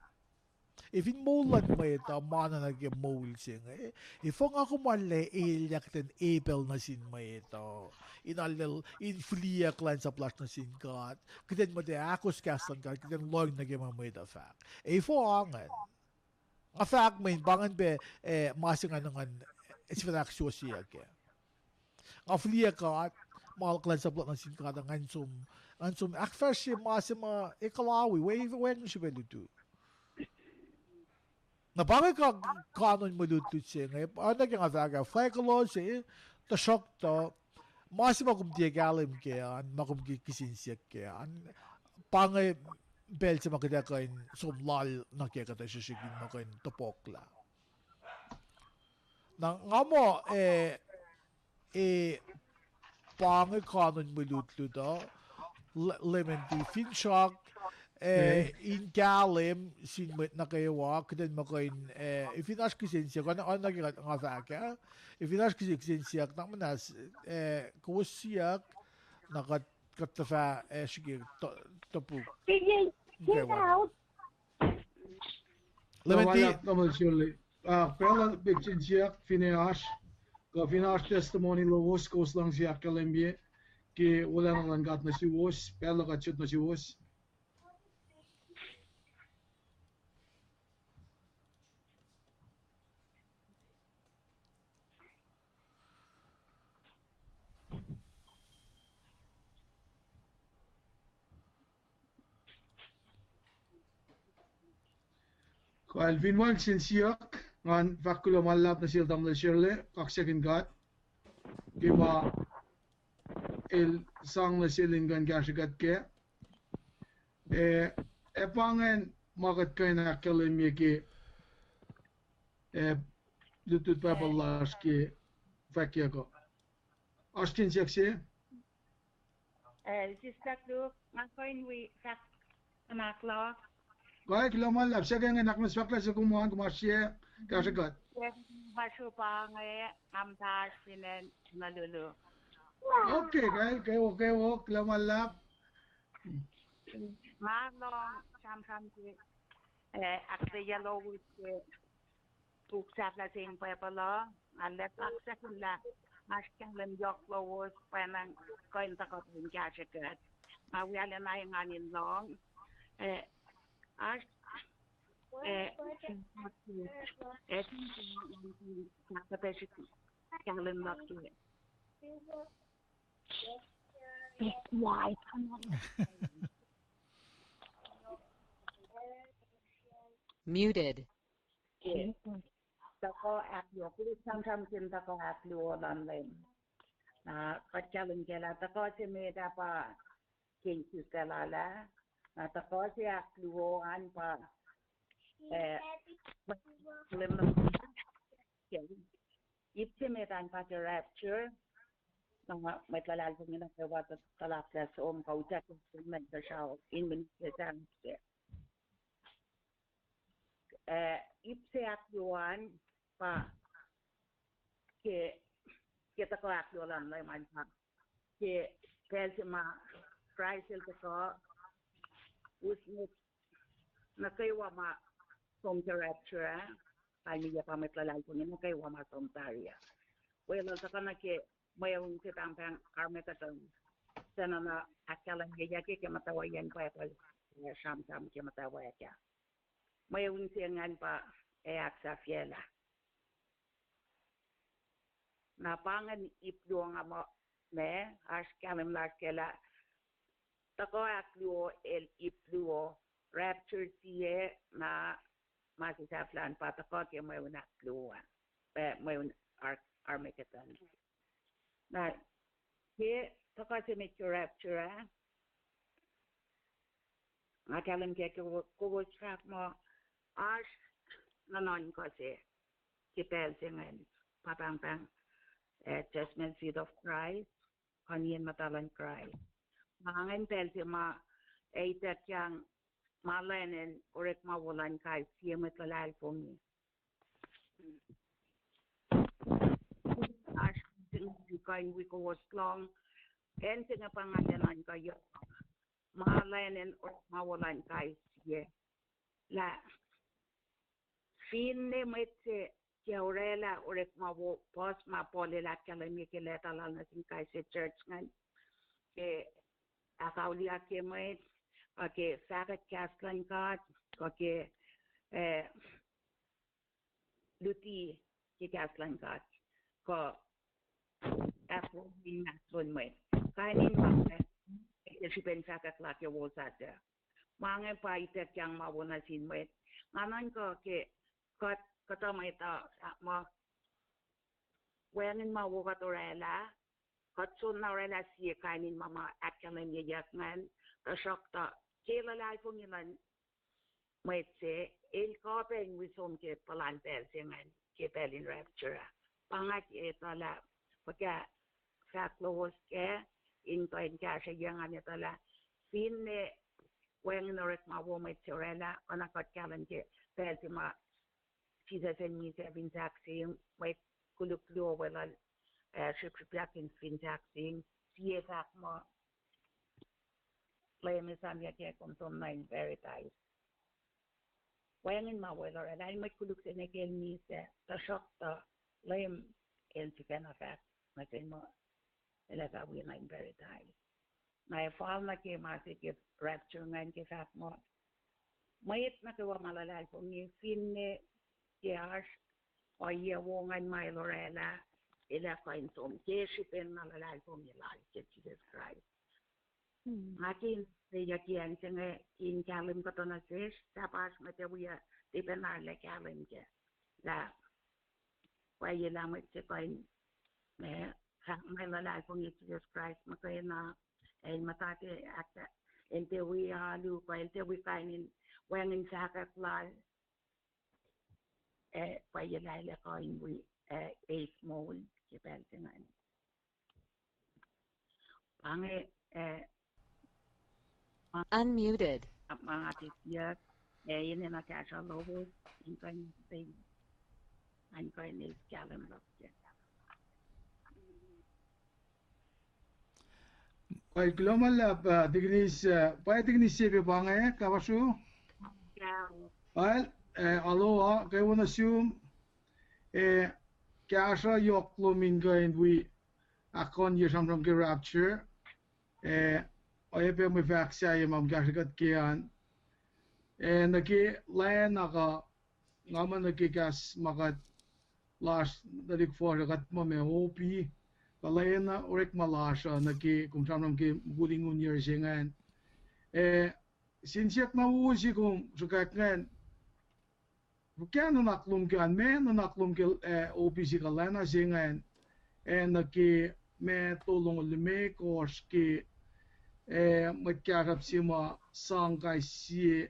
Efin moul luhn mwet uh ma nuh ke moul se inge, efuh nga kom arlac elyah kuht in epel nuh sin mwet uh, in arlac, in fihliyuck kuhlwacnsap lasr nuh sin God, kuht in muhta ahkos kahs luhn God, kuht in lohacng nuh ke ma mwet uh fahk? Efuh angacn? Nga fahk mweyen pa ingacn pac, eh, ma se nga nuhnkuh, eh, sifacna ahksuwohsyeyuck kac. Nga fihliyuck God, ma kuhlwacnsap luhk nuh sin God uh, ngan som, ngan som ahkfahsrye ma se ma ekuhllah wi, we, wacngihn srihpac lutu. Na pa inge ka-, kanon mwe lutlut se inge, oacna ke nga fahk ah, fwackyuck se, tuhsruhktuh, ma se ma kom tiac kahlwem kac an, ma kom ke kihsen siyuck kac an, pa inge pacl se ma kuht ac kuh in som lal nuh kac, kuht ac srihsrihk in ma kuh in topuklah. Na nga muh, eh, eh, pa inge kanon mwe lutlut uh, le-, Lemanti, finsrak, eh, in kahlwem sin mwet nuh kwewa, kuht in ma kuh in, eh, fin oasr kihsen siyuck, oacna, oacna ke nga fahk ah, fin oasr kihsen, kihsen siyuck, na muhnahs, eh, kowos siyuck, na kuht, kuht tuhfah, eh, srihke to-, topuk. Lemanti. Ah, pacl uh pekihn siyuck, finne oasr, kuh finne oasr testimony lowos, kowos luhngse ahkkahlwemye ke wolacna luhn God nuh suwos, pacl uh kuht sot nuh suwos. Kuh el fin wacngihn kihsen siyuck, ngan fahk kuloh ma luhlahp nuh sel tamuhlwel Shirley, kaksakihn God ke ma el sang nuh sel in kuh in kahsrwe kuht kac. Eh, ac pa ingacn ma kuht kuh in ahkkahlwemye ke, eh, lutlut Bible lasr ke fwackyuck uh. Oasr kihn siyuck se? Eh, Sister Luke, nga kuh in wi fahk nuhnak luhk? Kuh, kuloh ma luhlahp, siyuck inge, nga kuh in fahk lah se kom an, kom oasr sie, kahsrwe kuht. Ma sruhp inge, nga muhta oasr fin acn Honolulu. Okay, kuh, kuh, kuh, kuloh ma luhlahp. Nga lohng sramsram ke, eh, ahkuhtweyac lowos ke puk sahflah se in Bible uh, nga lwelah kaksakihn lah oasr kahlwem yohk lowos pwacnwacng kuh in tuhkuh in kahsrwe kuht. Nga wi arulacna engan in lohng, eh, oasr, eh, eh, kahlwem luhk ke Muted. Ke tuhkuh ahkluo, kuht sramsramkihn tuhkuh ahkluo luhn Leum. Na kuht kahlwem ke lah tuhkuh se met ah pa ke isuslac lal ah. Na tuhkuh se ahkluo an pa, eh, Leum nuh ke ip se met an pa ke rapture. Na mwet luhlahlfongi nuh kwewa tuh tuhlahklah som kuh utyak som nuh inkuhsrao in mihn ke sahngse. Eh, ip se ahkluo an pa ke, ke tuhkuh ahkluo luhn Leum an pa ke pacl se ma Kraist el tuhkuh, us nuh kwewa ma som ke rapture ah, kalmeyac pa mwet luhlahlfongi nuh kwewa ma som tari ah. Weluhl tuhkuh nuh ke mweun se pahngpahng Armageddon. Sacna na ahkkahlwemyeyuck ke muhtwacwacyacn Bible, eh, sramsram ke muhtwacwacack ah. Mweun se ingacn pa ac ahksahfyelah. Na pa ingacn ip luo nga muh, ma oasr kahlwem lasr ke lah tuhkuh ahkluo el ip luo, rapture sie, na ma se sahflah an pa tuhkuh ke mweun ahkluo ah, eh, mweun Ar-, Armageddon. Na ke tuhkuh se met ke rapture ah, nga kahlwem ke kowos fahk muh oasr nuhnuhnkuh se ke pacl se ingacn, pa pahngpahng, eh, judgment seat of Christ, kuh nien muhta luhn Kraist. Ma ingacn pacl se ma ituckyang ma lwen in orekma wo luhn kais sie mwet luhlahlfongi. Oasr kuh in wi kowos lohng, acn se inge pa nga nuhnuhnkuh yohk, ma lwen in orekma wo luhn kais sie. Lah finne mwet se ke orwaclah orekma wo, puhs ma Paul el ahkkahlwemye ke leta lal nuh sin kais sie church ingacn, ke ahkauliyak ke mwet, kuh ke fahkwack kahs luhn God, kuh ke, eh, luti ke kahs luhn God, kuh ahkwoye inmahsrlon mwet. Kain in ma, eh, srihpen fahkwack lah ke wosasuc. Ma inge pa ituckyang ma wo nuh sin mwet. Nga nuhnkuh ke kuht, kuhtuh mwet uh, muh wacngihn ma wo kuht orwaclah, kuht soenna orwaclah sie kain in ma ma ahkkahlwemyeyuck ingacn, tuhsruhktuh ke luhlahlfongi luhn mwet se, el kuh pac in wi som ke puhlan pacl se ingacn, ke pacl in rapture ah. Pa nga ke etuh lah, fuhkah fahk lowos kac, in kuh in kahsrweyuc, nga etuh lah finne wacngihn orekma wo mwet se orwaclah, oacna kuht kahlwem ke pacl se ma Jisus el misac fin sahkseng, mwet koluk luo weluhl, eh, srihpsrihpyak in fin sahkseng, sie fahk muh, Leum, esamyuck kom som nuh in paradise. Wacngihn ma wo el orwaclah, el mwet koluk se nuh ke el misac, tuhsruhktuh Leum el sifacna fahk nuh sel muh el ac fah wi nuh in paradise. Na ac fal nuh ke ma se ke rapture ingacn ke fahk muh, mwet nuh kwewa ma luhlahlfongi, finne ke oasr ohiyac wo ingacn ma el orwaclah, el ac kuh in som ke srihpen ma luhlahlfongi lal ke Jisus Kraist. Nga kihn seyucki acn se inge in kahlwem kuhtuh nuh sesr, sahp oasr mwet ac wiyuc tiac pacna arlac kahlwem kac. Lah pwacye lah mwet se kuh in, ma, fahk muh el luhlahlfongi Jisus Kraist muhkwena, el muhta ke ahk-, el tiac wi alu, kuh el tiac wi kain in wacngihn fahkwack lal, ac pwacye lah el ac kuh in wi, ac eis moul ke pacl se ingacn. Pa inge, eh, Unmuted. Ma nga tiac siyuck, ac enenuh kahsruh lowos in kuh in, in kuh in eis kahlwem luhk kac. Kuloh ma luhlahp, uh, Tikinis, uh, pwacye Tikinis Sepe pa inge, kafasru? Well, uh, aloha, kwewa nuh sum, uh, kahsruh yohk lom in kuh in wi ahkkuhnye sramsram ke rapture, uh, oacyacpac mwe fahk sahyac ma kom kahsrwe kuht ke an, uh, nuh ke lwen uh kuh nga muh nuh ke kahs ma kuht lasr tuhlihk fuhsr uh kuht muh ma opi, kuh lwen uh orekma lasr uh nuh ke kom sramsram ke mukul in ngunyar se ingacn. Uh, sin siyuck na wowo se kom sruhkwack ingacn, fuhkah nuhnak lom ke an, ma nuhnak lom ke, uh, opi se kuh lwen uh se ingacn, ac nuh ke ma tolngoul limekohsr ke, uh, mwet kahsruhp se ma sang kais sie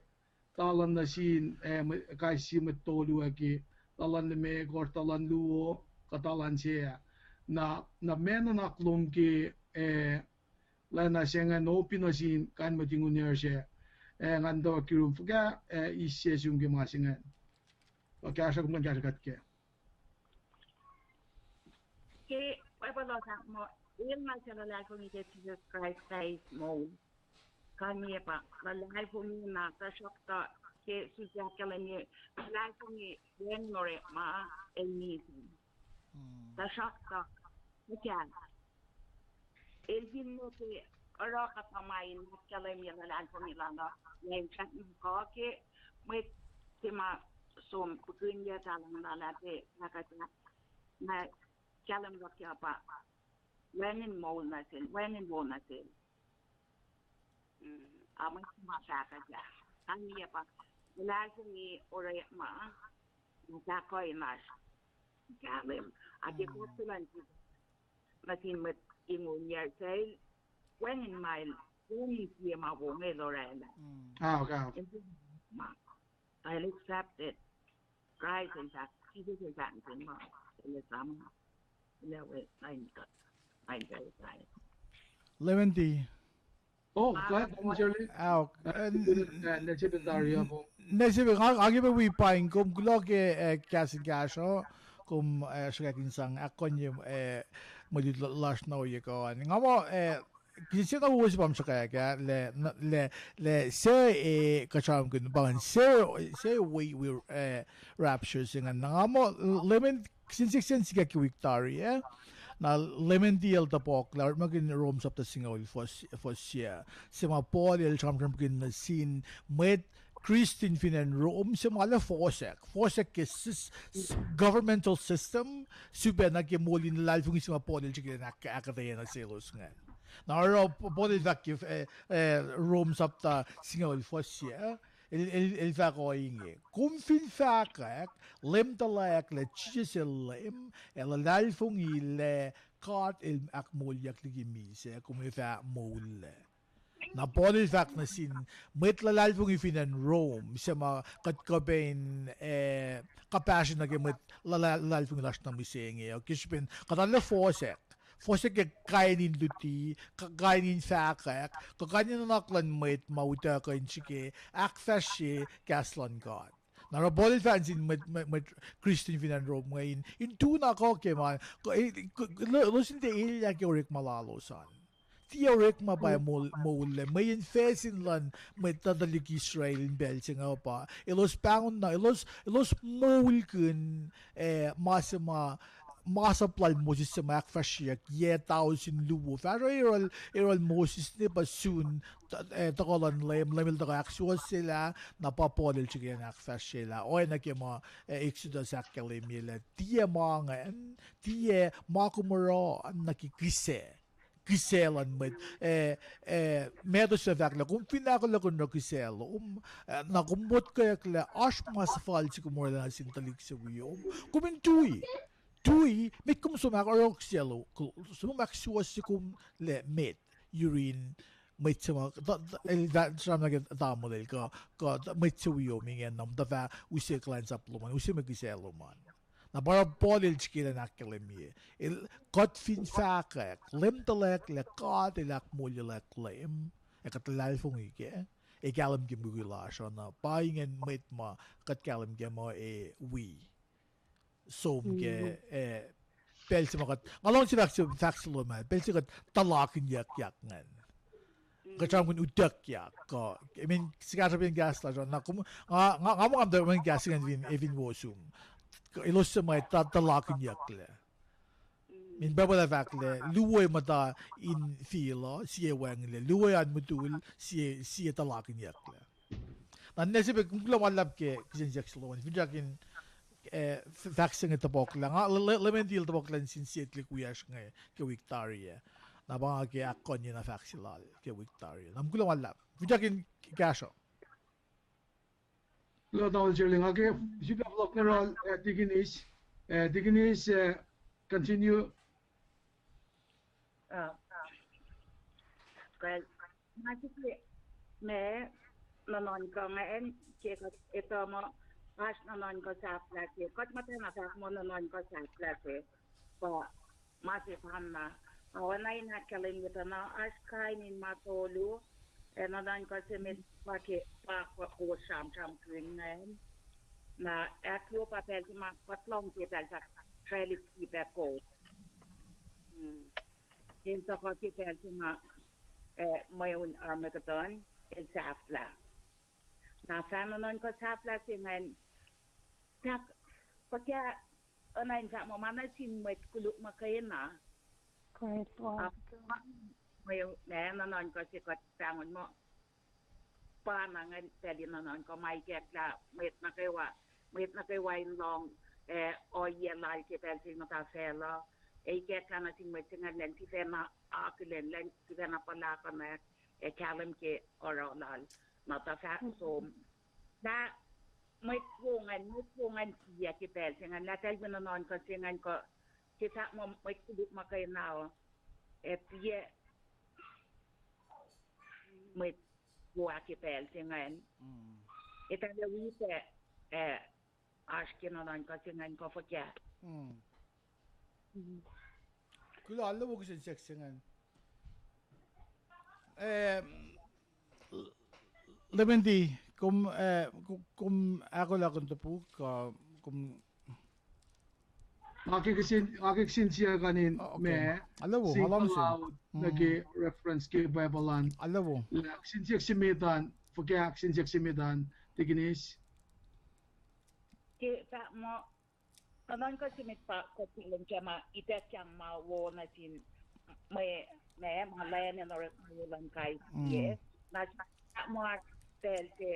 talan nuh sin, uh, kais sie mwet tolu uh ke talan limekohsr, talan luo, kuh talan se ah. Na, na ma nuhnak lom ke, uh, lwen uh se ingacn opi nuh sin kain mwet in ngunyar se, ac ngan tuh kirum fuhkah, ac eis sie sum ke ma se ingacn. Kuh kahsruh kom kuh in kahsruh kuht kac. Ke Bible uh fahk muh, el ma suc luhlahlfongi ke Jisus Kraist fah eis moul. Kalmac pa luhlahlfongi na, tuhsruhktuh ke sislah ahkkahlwemye, luhlahlfongi wacngihn orekma, el misac. Tuhsruhktuh, fuhkah, el fin nuh ke oruh kuhtuh ma in ahkkahlwemye luhlahlfongi lal uh, ya in srackna kuh ke mwet se ma som pukihnyac talan lal ah, pac ahkuhtweyac, na kahlwem luhk uh pa wacngihn moul nuh sel, wacngihn wo nuh sel. Mm, a mwet ma fahkwack ah, kalmac pa luhlahlfongi orekma, na fah kuh in oasr kahlwem, a ke gospel luhn Jisus nuh sin mwet in ngunyar se, wacngihn ma el, wacngihn sie ma wo inge el orwaclah. Ah, okay. Ma, el accepted Christ el fahk, Jisus el fahk nuh sin ma, el esam, el ac lain kuht, lain kuht. Lemon tea. Oh, go ahead, Mister Lee. Ao, uh, n-, n-, ne sifil tari uh, ne sifil, nga, nga ke pac wi paing kom kuloh ke, eh, kahs in kahsruh, kom, eh, sruhkwack in sang ahkkuhnye, eh, mwe lut lasr na ohiyac kuh an. Nga muh, eh, kihsen na wo se pa kom sruhkwack ah, le, le, le se, eh, kuht sramsramkihn pa ingacn se, se wi, wi, eh, rapture se ingacn. Na nga muh, Lemon, kihsen sixteen sikyak ke wik tari ah. Na Lemon tea el topuk lah orekmakihn Rome sapta singucul fuhs, fuhs se, se ma Paul el sramsramkihn nuh sin mwet Kristin fin acn Rome se ma lah fohsack, fohsack ke sys-, s-, governmental system, sifilpac nuh ke moul in luhlahlfongi se ma Paul el srihke in ahk-, ahkuhtweyac nuh selos ingacn. Na oruh Paul el fahk ke, eh, eh, Rome sapta singucul fuhs se, el, el, el fahk ohinge: Kom fin fahkwack, Leum tuhlac lah Jisus el Leum, ac luhlahlfongi lah God el ahkmoulyak liki misac, kom ac fah moullac. Na Paul el fahk nuh sin mwet luhlahlfongi fin acn Rome se ma kuht kuh pac in, eh, kuhpahsrye nuh ke mwet luhlah-, luhlahlfongi lasr nuh mihsenge uh ke srihpen kuht arlac fohsack. Fohsack ke kain in luti, k-, kain in fahkwack, kuh kain in nuhnak luhn mwet ma utuckuh in srihke ahkfahsrye kahs luhn God. Na oruh Paul el fahk nuh sin mwet, mwet, mwet Kristin fin acn Rome inge in, in tu na kuh ke ma, k-, e-, k-, l-, elos in tiac elyah ke orekma lalos an. Tiac orekma pa moul-, moullac. Mweyen facsin luhn mwet tuhlihk Israel in pacl se inge pa elos pahngon na, elos, elos moulkihn, eh, ma se ma, masap lal Moses se ma ahkfahsryeyuck yac tausin luo. Fahsruh yohrohl, yohrohl Moses ne pa sun, t-, eh, tuhkuh luhn Leum, Leum el tuhkuh ahksuwohsyelah, na pa Paul el srihke in ahkfahsryelah. Oacna ke ma, eh, Exodus ahkkahlwemye lah tiac ma ingacn, tiac ma kom oruh an nuh ke kihsac. Kihsac luhn mwet, eh, eh, Matthew el fahk lah kom fin ahkolah kuh in oruh kihsac lom, eh, na kom motkweyuck lah oasr ma suhfal se kom orwaclah nuh sin tuhlihk se wiom. Kom in tui. Tui, met kom som ahk-, oruh kihsac lom, som ahksuwohsye kom lah met, yurin mwet se ma, el sramsram nuh ke tamuhlwel kuh, kuh mwet se wiom ingena, muhta fah use kuhlwacnsap lom an, use mwe kihsac lom an. Na pa oruh Paul el srihke elan ahkkahlwemye. El, kuht fin fahkwack, Leum tuhlac, God El ahkmoulyaclwack Leum, ac kuht luhlahlfongi kac, ac kahlwem ke mukwikwi lasr uh, na pa ingacn mwet ma kuht kahlwem kac muh ac wi som ke, eh, pacl se ma kuht, nga luhngse fahk se, fahk se lom ah, pacl se kuht tuhlakihnyuckyak ingacn. Kuht sramsramkihn utuckyak kuh, I mean, sikahsruhpiyacn kahs lasr uh, na kom, nga, nga, nga muh nga muhtwacwacack kahs ingacn fin, efin wo sum. Elos suc ma tuhlakihnyucklac. Min Bible ah fahk lah luo muhta in fihl uh, sie wacngihnlac, luo an mutul, sie, sie tuhlakihnyucklac. Na ninac se pac kom kuloh ma luhlahp ke kihsen siyuck se lom an, finsrak in, eh, fahk se inge topuklah. Nga, Lemendi el topuklah nuh sin sie tuhlihk wiyacsr inge ke wik tari ah. Na pa nga ke ahkkuhnyena fahk se lal ke wik tari ah. Na kom kuloh ma luhlahp. Finsrak in kahsruh. Kuloh tamuhlwel Sherling, nga ke sifilpac fohlohk nuh yohrohl, eh, Tikinis, eh, Tikinis, eh, continue. Ah, kuh, ma sihk ma nuhnuhnkuh ingacn ke kuht etuh muh oasr nuhnuhnkuh sahflah se, kuht muhtwacta fahk muh nuhnuhnkuh sahflah se, pa ma sefanna. Oacna in ahkkahlwemye tuh na oasr kain in ma tolu, ac nuhnuhnkuh se met pa ke pa kowos sramsramkihn ingacn. Na ahkluo pa pacl se ma kuht lohng ke pacl sahk trelip srihpac Kot. El tuhkuh ke pacl se ma, eh, mweun Armageddon el sahflah. Na fah nuhnuhnkuh sahflah se ingacn, fahk, fuhkah, oacna in fahk muh ma nuh sin mwet koluk muhkwena. Mweun, ma nuhnuhnkuh se kuht pahngon muh pa na ingacn pacl in nuhnuhnkuh ma ikacklah mwet nuh kwewa, mwet nuh kwewa in lohng, eh, ohiyac lal ke pacl se muhta facluh, ac ikacklah nuh sin mwet se ingacn elan sifacna akihlen, elan sifacna puhlakuhnwack, ac kahlwem ke oruh lal, na tuh fahk som. Na mwet wo ingacn, mwet wo ingacn tiac ke pacl se ingacn, lah eltahl wi nuhnuhnkuh se ingacn kuh, ke fahk muh mwet koluk muhkwena uh, ac tiac mwet wo ah ke pacl se ingacn. Eltahl ac wi pac, eh, oasr ke nuhnuhnkuh se ingacn kuh fuhkah. Kuloh, arlac wo kihsen siyuck se ingacn. Eh, Lemendi, kom, eh, kom ahkolah kuh topuk, uh, kom Nga ke kihsen, nga ke kihsen siyuck an in ma, single out nuh ke reference ke Bible an. Lah kihsen siyuck se met an, fuhkah kihsen siyuck se met an, Tikinis? Ke fahk muh, nuhnuhnkuh se met pa kuht kahlwem kac ma ituckyang ma wo nuh sin mwe, ma, ma lwen in orekma luhn kais sie. Na fahk muh pacl se,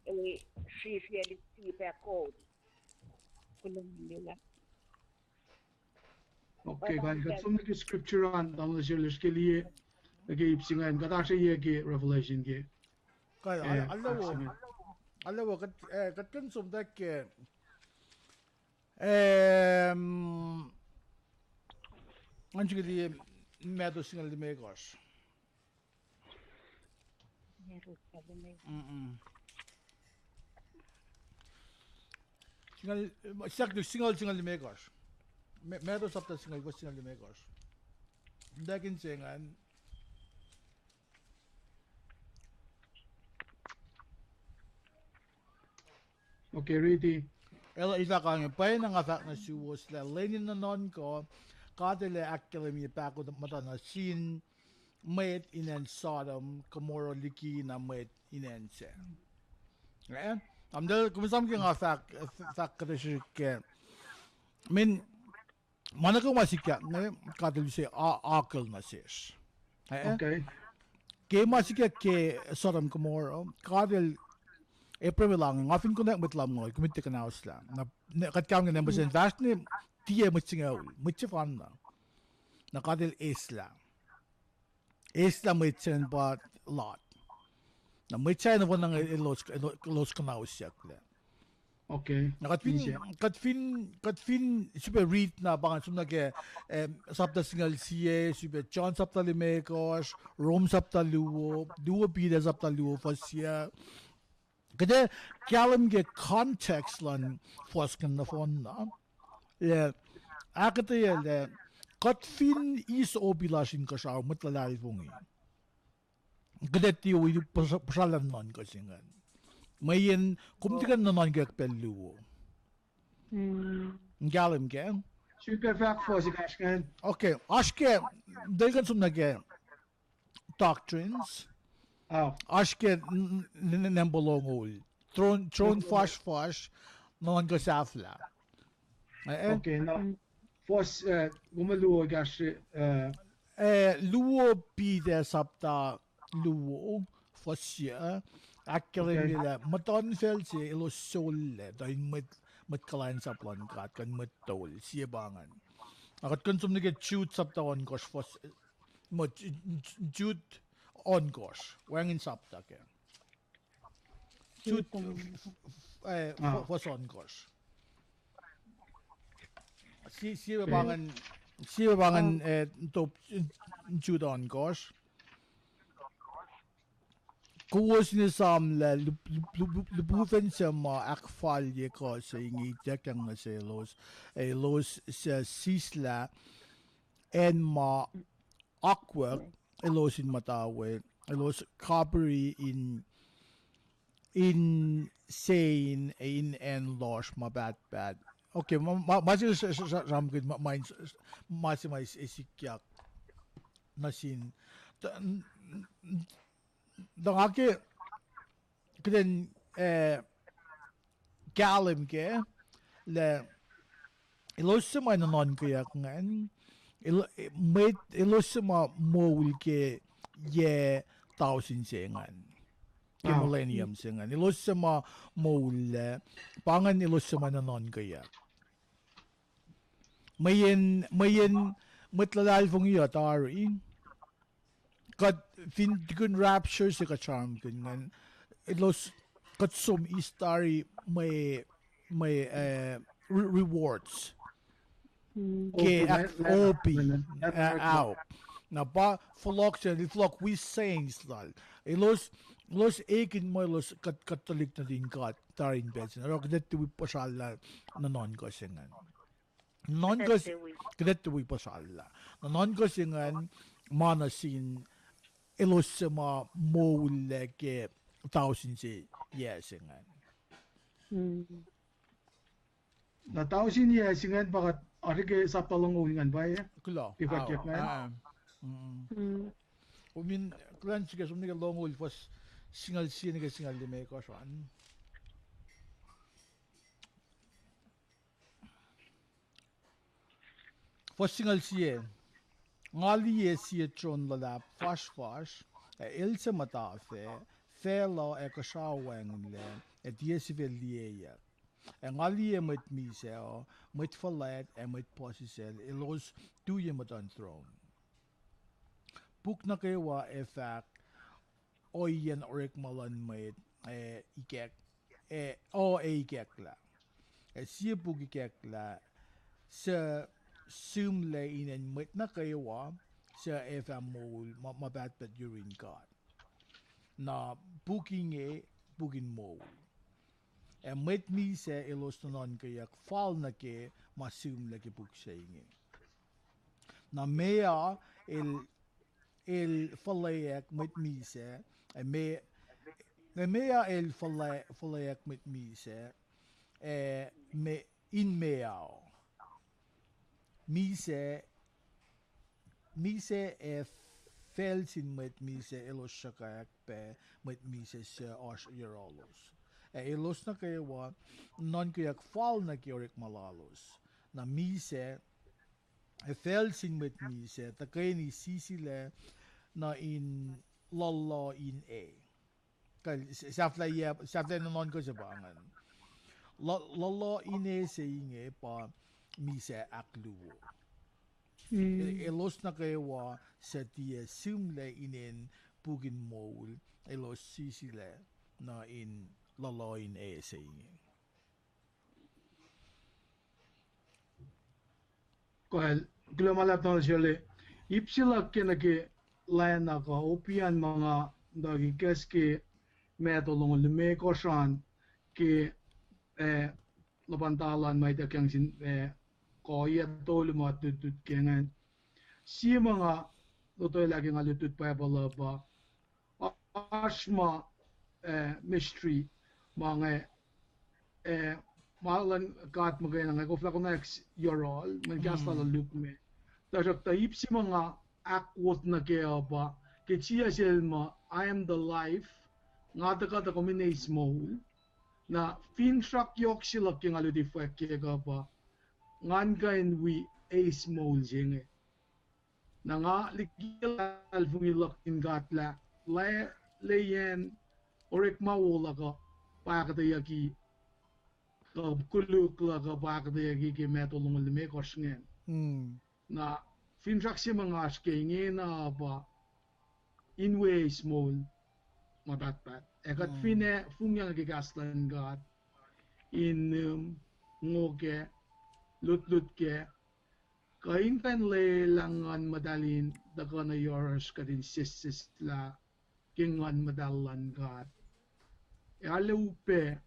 e, srihsrihk srihpac Kot. Okay, kuht som nuh ke scripture an, tamuhlwel Sherling ke liye, nuh ke ip se ingacn, kuht oasr ye ke Revelation ke. Kuh, arlac wo, arlac wo, kuht, eh, kuht kuh in som tuh ke, em, ngan srihke liye Matthew singucul limekohsr. Singucul, singucul, singucul limekohsr. Matthew sapta singucul, singucul limekohsr. Ntakin se ingacn. Okay, riti. El, el fahk inge, pwacyena nga fahk nuh suwos lah lwen in nuhnuhnkuh, God El ac ahkkahlwemye pahkotwen muhta nuh sin mwet in acn Sodom, Gomorrah liki na mwet in acn sac. Eh? Am, kom esam ke nga fahk, fahk kuhtuh srihsrihk kac. Min, ma nuh kwewa ma sikyak inge, God El use a-, akucl nuh sesr. Eh? Ke ma sikyak ke Sodom Gomorrah, God El, Abraham El ange, nga fin konwacack mwet lumngaul, kom tiac kuhnauslah. Na, kuht kahlwem ke number seven, fahsr ne, tiac mwet singucul, mwet sefanna. Na God El eslah. Eslah mwet se ingacn pa Lot. Na mwet sahyacn nohfohnna elos, elos kuhnausyucklac. Okay. Na kuht fin, kuht fin, kuht fin sifilpac read na pa ngan som nuh ke, eh, sapta singucul sie, sifilpac John sapta limekohsr, Rom sapta luo, luo Peter sapta luo, fuhs sie. Kuht ac kahlwem ke context luhn fuhs ingacn nohfohn na. Lah, ahkuhtweyac lah, kuht fin eis opi lasr inkuhsrao, mwet luhlahlfongi, kuht ac tiac wi puhsra-, puhsrallah nuhnuhnkuh se ingacn. Mweyen kom tiac kuh in nuhnuhnkweyuck pacl luo. Kahlwem kac? Sifilpac fahk fuhs ekahsr ingacn. Okay, oasr ke, tuh kuht som nuh ke doctrines. Oasr ke n-, n-, number longoul. Tron, tron fasrfasr, nuhnuhnkuh sahflah. Eh, eh. Okay, na, fuhs, eh, kom luo ekahsr, eh, eh, luo Peter sapta luo, fuhs sie, ahkkahlwemye lah muhtuhnfacl se elos sollac tuh in mwet, mwet kuhlwacnsap luhn God, kuh in mwet tol, sie pa ingacn. Ac kuht kuh in som nuh ke Jude sapta ohnkohsr, fuhs, mwe, Jude ohnkohsr, wacngihn sapta kac. Jude, eh, fuhs ohnkohsr. Sie, sie pa ingacn, sie pa ingacn, eh, top, Jude ohnkohsr. Kowos in esamlah lip-, lip-, lip-, lipufacn suc ma ahkfalye kuh se inge ituckyang nuh selos, elos suc sislah acn ma akwuck elos in muhta we, elos kapihri in, in sein, in acn lohsr ma pahtpaht. Okay, ma, ma, ma se sramsramkihn ma, ma in, ma se ma ac sikyak nuh sin. Tuh, n-, n-, tuh nga ke, kuht in, eh, kahlwem kac lah elos suc ma nuhnuhnkweyuck ingacn, el-, mwet, elos suc ma moul ke yac tausin se ingacn, ke millennium se ingacn. Elos suc ma moul ah, pa ingacn elos suc ma nuhnuhnkweyuck. Mweyen, mweyen mwet luhlahlfongi uh tari, kuht fin tukun rapture se kuht sramsramkihn ingacn, elos, kuht som eis tari mwe, mwe, eh, re-, rewards. Ke opi, opi, eh, aok. Na pa fohlohk se, fohlohk wi saints lal. Elos, elos ekihn muh elos kuht, kuht tuhlihk nuhtin God tari in pacl se inge. Oruh kuht etuh wi puhsrallah nuhnuhnkuh se ingacn. Nuhnuhnkuh, kuht etuh wi puhsrallah. Nuhnuhnkuh se ingacn, ma nuh sin elos suc ma moul ah ke tausin se yac se ingacn. Na tausin yac se ingacn pa kuht oasr ke sapta longoul ingacn pa, eh? Kuloh. Ke fahkyak ingacn. Kom in kuloh srihke som nuh ke longoul fuhs singucul sie nuh ke singucul limekohsr an. Fuhs singucul sie. Nga liye sie tron luhlahp fasrfasr, ac el suc muhta fac, facluh ac kuhsrao wacngihnlac, ac tiac sifil liyeyuck. Ac nga liye mwet misac uh, mwet fuhlwact ac mwet puhsisacl, elos tu ye muhtuhn tron. Puk nuh kwewa ac fahk, ohiyacn orekma luhn mwet, ac ikack, ac, o, ac ikacklah. Ac sie puk ikacklah, suc sihmlac inen mwet nuh kwewa suc ac fah moul ma, ma pahtpaht yurin God. Na puk inge puk in moul. Ac mwet misac elos nuhnuhnkweyuck fal nuh ke ma sihmlac ke puk se inge. Na meoa el, el fuhlweack mwet misac, ac me, ac meoa el fuhlwe-, fuhlweack mwet misac, ac me, in meoa. Misac, misac ac facl sin mwet misac elos sruhkwack pac mwet misac suc oasr yohrohlos. Ac elos nuh kwewa nuhnkweyuck fal nuh ke orekma lalos. Na misac, ac facl sin mwet misac tuhkweni sisilac nuh in luhluh in e. Kal, s-, sahflahiyac, sahflahiyac nuhnuhnkuh se pa ingacn. Luh-, luhluh in e se inge pa misac ahkluo. E-, elos nuh kwewa suc tiac sihmlac inen puk in moul, elos sisilac nuh in luhluh in e se inge. Kuh, kuloh ma luhlahp Doctor Shirley. Ip se luhk ke nuh ke lwen uh kuh opian ma nga tuh ke kahs ke Matthew longoul limekohsr an ke, eh, luhpan talan ma ituckyang sin, eh, kuh yac tolu ma lutlut ke ingacn. Sie ma nga lotwelah ke nga lutlut Bible uh pa oasr ma, eh, mystery ma inge, eh, ma luhn God muhkwena inge, koflah konwacack yohrohl, mweyen kahs lal uh lukmac. Tuhsruhktuh ip se ma nga ahkwot nuh kac uh pa, ke Jisus el muh, I am the life, nga tuhkuh tuh kom in eis moul. Na finsrak yohk se luhk ke nga luti fwack ke kuh pa, ngan kuh in wi eis moul se inge. Na nga liki luhlahlfongi luhk in God lah, lah, liyacacng orekma wo luhk uh pa ahkuhtweyucki, kuh koluk luhk uh pa ahkuhtweyucki ke Matthew longoul limekohsr ingacn. Na finsrak se ma nga oasr ke ingena pa in wi eis moul ma pahtpaht. Ac kuht fin ac fongyang ke kahs luhn God, in nihm, ngo kac, lutlut kac, kuh in kuh in lwelah Nguhn Muhtahl in tuhkuh nuh yohrohsr kuht in sesseslah ke Nguhn Muhtahl luhn God. Ac arlac upac,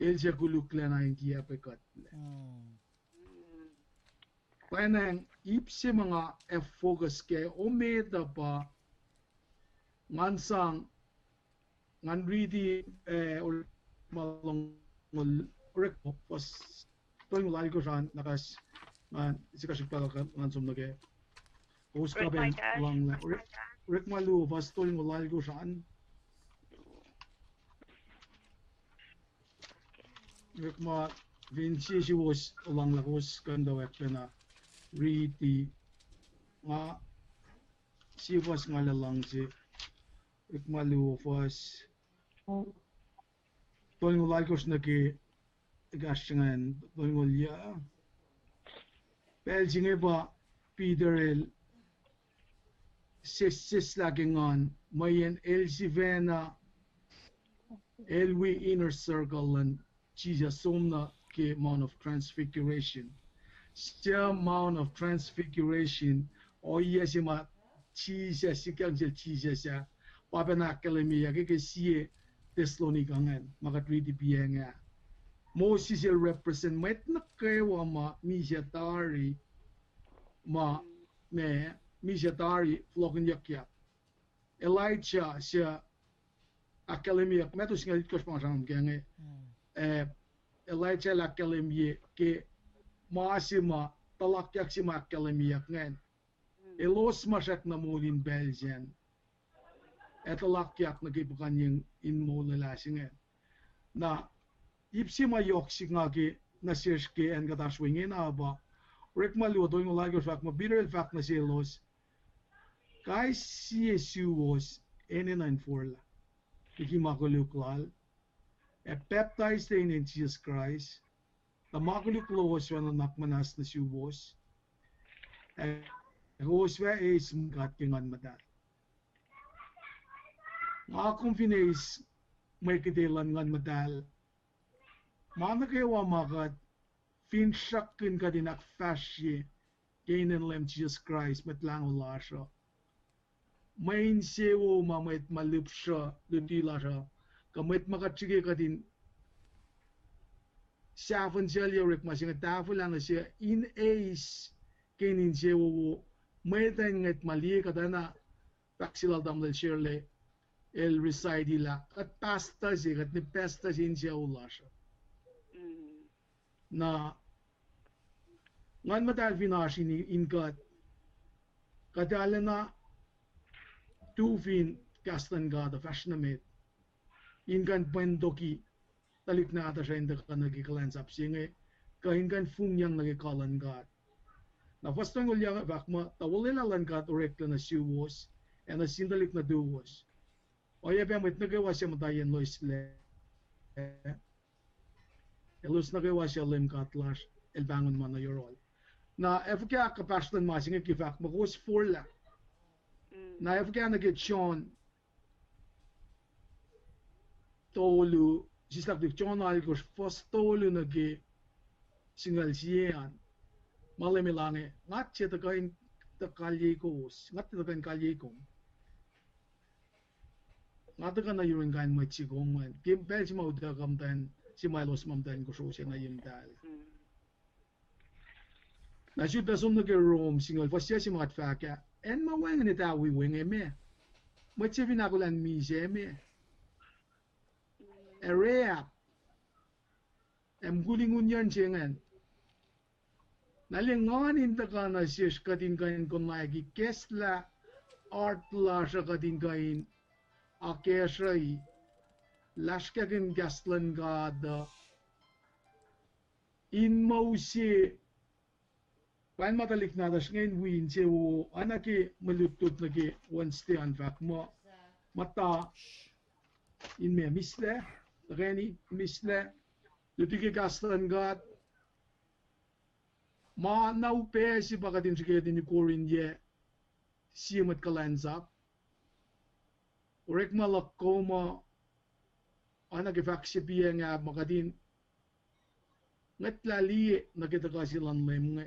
el suc koluklacna in tiac pac kuhtlac. Pwacnwacng ip se ma nga ac focus kac, ometuh pa, ngan sang, ngan riti, eh, Orekma longoul, Orekma, fuhs tolngoul alkosr an, na kahs, ngan sikacsrihk pacl ngan som nuh kac. Kowos kuh pac in luhnglah. Orek-, Orekma luo, fuhs tolngoul alkosr an. Orekma, fin sie suwos luhnglah, kowos kuh in tuh wacngihn pacna riti. Nga, sie fuhs nga lah luhngse. Orekma luo, fuhs tolngoul alkosr nuh ke, ekahsr se ingacn, tolngoul yuc. Pacl se inge pa Peter el sesseslah ke Nguhn, mweyen el sifacna, el wi inner circle luhn Jisus, som nuh ke Mount of Transfiguration. Suc Mount of Transfiguration, ohiyac se ma Jisus, sikyang sel Jisus ah, pa pacna ahkkahlwemyeyuck ke, ke sie Thessalonica ingacn, ma kuht riti piyac inge. Moses el represent mwet nuh kwewa ma misac tari, ma, ma, misac tari fohlohkihnyuckyak. Elijah suc ahkkahlwemyeyuck, Matthew singucul itkohsr pa nga sramsram kac inge. Eh, Elijah el ahkkahlwemye ke ma se ma, tuhlakyak se ma ahkkahlwemyeyuck ingacn. Elos ma srackna moul in pacl sacn, ac tuhlakyak nuh ke puhkuhnyeng in molwelah se ingacn. Na ip se ma yohk sihk nga ke nuh sesr ke acn kuht oasr we ingena pa, Orekma luo, tolngoul alkosr fahk muh, Peter el fahk nuh selos, kais sie suwos enenuh in forlah liki ma koluk lal, ac pacptaislac inen Jisus Kraist, tuh ma koluk lowos oacna nuhnak muhnahs nuh suwos, ac kowos fah eis God ke Nguhn Muhtahl. Nga kom fin eis mwe kite luhn Nguhn Muhtahl, ma nuh kwewa ma kuht finsrakkihn kuht in ahkfahsrye ke inen Leum Jisus Kraist, Mwet Lahngo lasr uh, mwe insewowo ma mwet ma lihpsruh luti lasr uh, kuh mwet ma kuht srihke kuht in sahfuhnsaclye orekma se inge, tahfwelah nuh se in eis ke insewowo, mwet uh in ngwet ma liye kuht, oacna fahk se lal tamuhlwel Shirley, el recite lah kuht pastor se, kuht ne pastor se insewowo lasr uh. Na Nguhn Muhtahl fin oasr in, in kuht, kuht arulacna tu fin kahs luhn God uh fahsr nuh met, in kuh in pwentoki tuhlihk nahtuhsr uh in tuhkuh nuh ke kuhlwacnsap se inge, kuh in kuh in fongyang nuh ke kuh luhn God. Na fuhs tolngoul yuc fahk muh, tuh olwelah luhn God oreklac nuh suwos, ac nuh sin tuhlihk nuhtuwos. Oacyacpac mwet nuh kwewa suc muhta yen loeslac, elos nuh kwewa suc Leum God lasr el pahngon ma nuh yohrohl. Na ac fuhkah kuhpahsr luhn ma se inge ke fahk muh kowos forlah? Na ac fuhkah nuh ke John tolu, sislah tuh John alkosr, fuhs tolu nuh ke singucul sie an. Ma Leum El ange, nga tiac tuhkuh in tuh kalyei kowos, nga tiac tuhkuh in kalyei kom. Nga tuhkuh nuh yurin kain mwet se kom an. Ke pacl se ma utuckuh muhtwacn, se ma elos ma muhtwacn kosro se nuh ye muhtahl. Na sut pac som nuh ke Rom singucul, fuhs se ma kuht fahk ah, acn ma wacngihn etuh wi wacngihn me. Mwet se fin ahkolah in misac me. Ac reap. Ac mukul in ngunyacn se ingacn. Na liye ngan in tuhkuh nuh sesr kuht in kuh in konwacack ikacslah heart lasr uh kuht in kuh in akacsruhi, lasr kahkihn kahs luhn God uh, in mouse, pa in ma tuhlihk nahtuhsr inge in wi insewowo, oacna ke mwe lutlut nuh ke Wednesday an fahk muh, muhta in ma mihslac, tuhkweni mihslac, luti ke kahs luhn God, ma na upac se pa kuht in srihke in ukwe in yac, sie mwet kuhlwacnsap. Orekma luhk kom uh, oacna ke fahk se piac nga muh kuht in ngwetlah liye nuh ke tuhkuh se luhn Leum inge.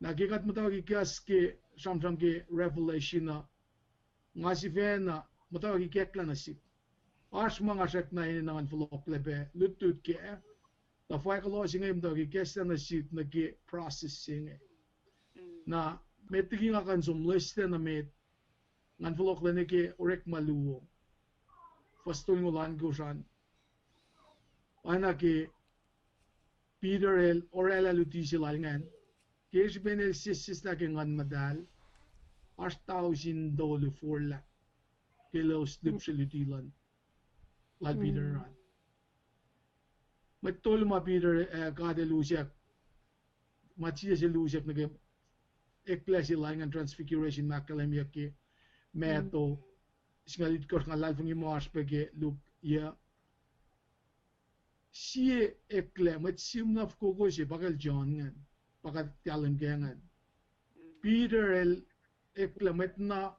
Na ke kuht muhtwacwacack kahs ke sramsram ke Revelation uh, nga sifacna muhtwacwacack ikacklah nuh sihk. Oasr ma nga srackna enenuh ngan fohlohklac pac lutlut kac, tuh fahk kuloh se inge muhtwacwacack ikacklah nuh sihk nuh ke process se inge. Na met liki nga kuh in som lista nuh met, ngan fohlohklac nuh ke Orekma luo, fuhs tolngoul ohnkohsr an. Oacna ke Peter el oraclah luti se lal ingacn, ke srihpen el sesseslah ke Nguhn Muhtahl, oasr tausin tolu forlah ke elos lihpsre luti luhn, lal Peter an. Mwet tolu ma Peter, eh, God el usack, ma Jisus el usack nuh ke eklac se lal ingacn Transfiguration ma ahkkahlwemyeyuck ke Matthew singucul itkohsr, nga luhlahlfongi muh oasr pac ke Luke, yac. Sie eklac, mwet sihm na fokoko se pa kacl John ingacn, pa kuht kahlwem ke ingacn. Peter el eklac mwet na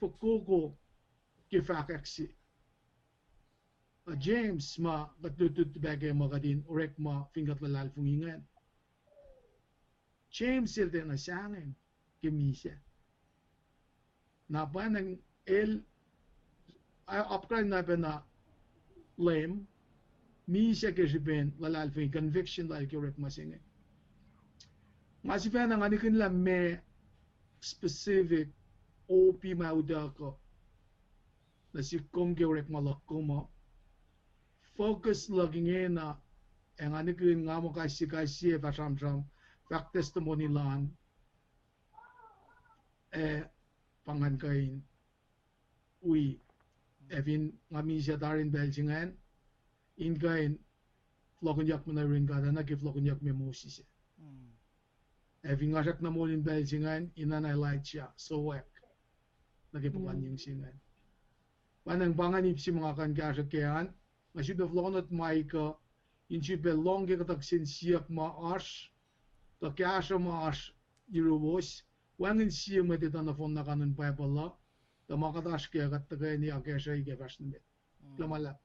fokoko ke fahkwack se. A James ma kuht lutlut pac ke ma kuht in orekma fin kuht luhlahlfongi ingacn. James el tiacna sahngweng ke misac. Na pwacnwacng el, a, apkuhran na pacna Leum, misac ke srihpen luhlahlfongi, conviction lal ke orekma se inge. Nga sifacna nga nihkihn lah meac specific opi ma utuckuh nuh sihk kom ke orekma luhk kom uh. Focus luhk ingena, ac nga nihkihn nga muh kais sie kais sie fah sramsram, fahk testimony lal, ac pa ngan kuh in wi, ac fin nga misac tari in pacl se ingacn, in kuh in fohlohkihnyuckme nuh yurin God, oacna ke fohlohkihnyuckme Moses. Ac fin nga srackna moul in pacl se ingacn, in oacna Elijah, sowack nuh ke puhkuhnyeng se ingacn. Pwacnwacng pa ingacn ip se ma nga kuh in kahsruh kac an, nga sifilpac fohlohkohnot Micah, in sifilpac lohng ke kuhtuh kihsen siyuck ma oasr, tuh kahsruh ma oasr yuruwos, wacngihn sie mwet etuh nohfohn na kanon Bible uh, tuh ma kuht oasr kac kuht tuhkweni akacsruhi ke fahsr nuh met. Kuloh ma luhlahp.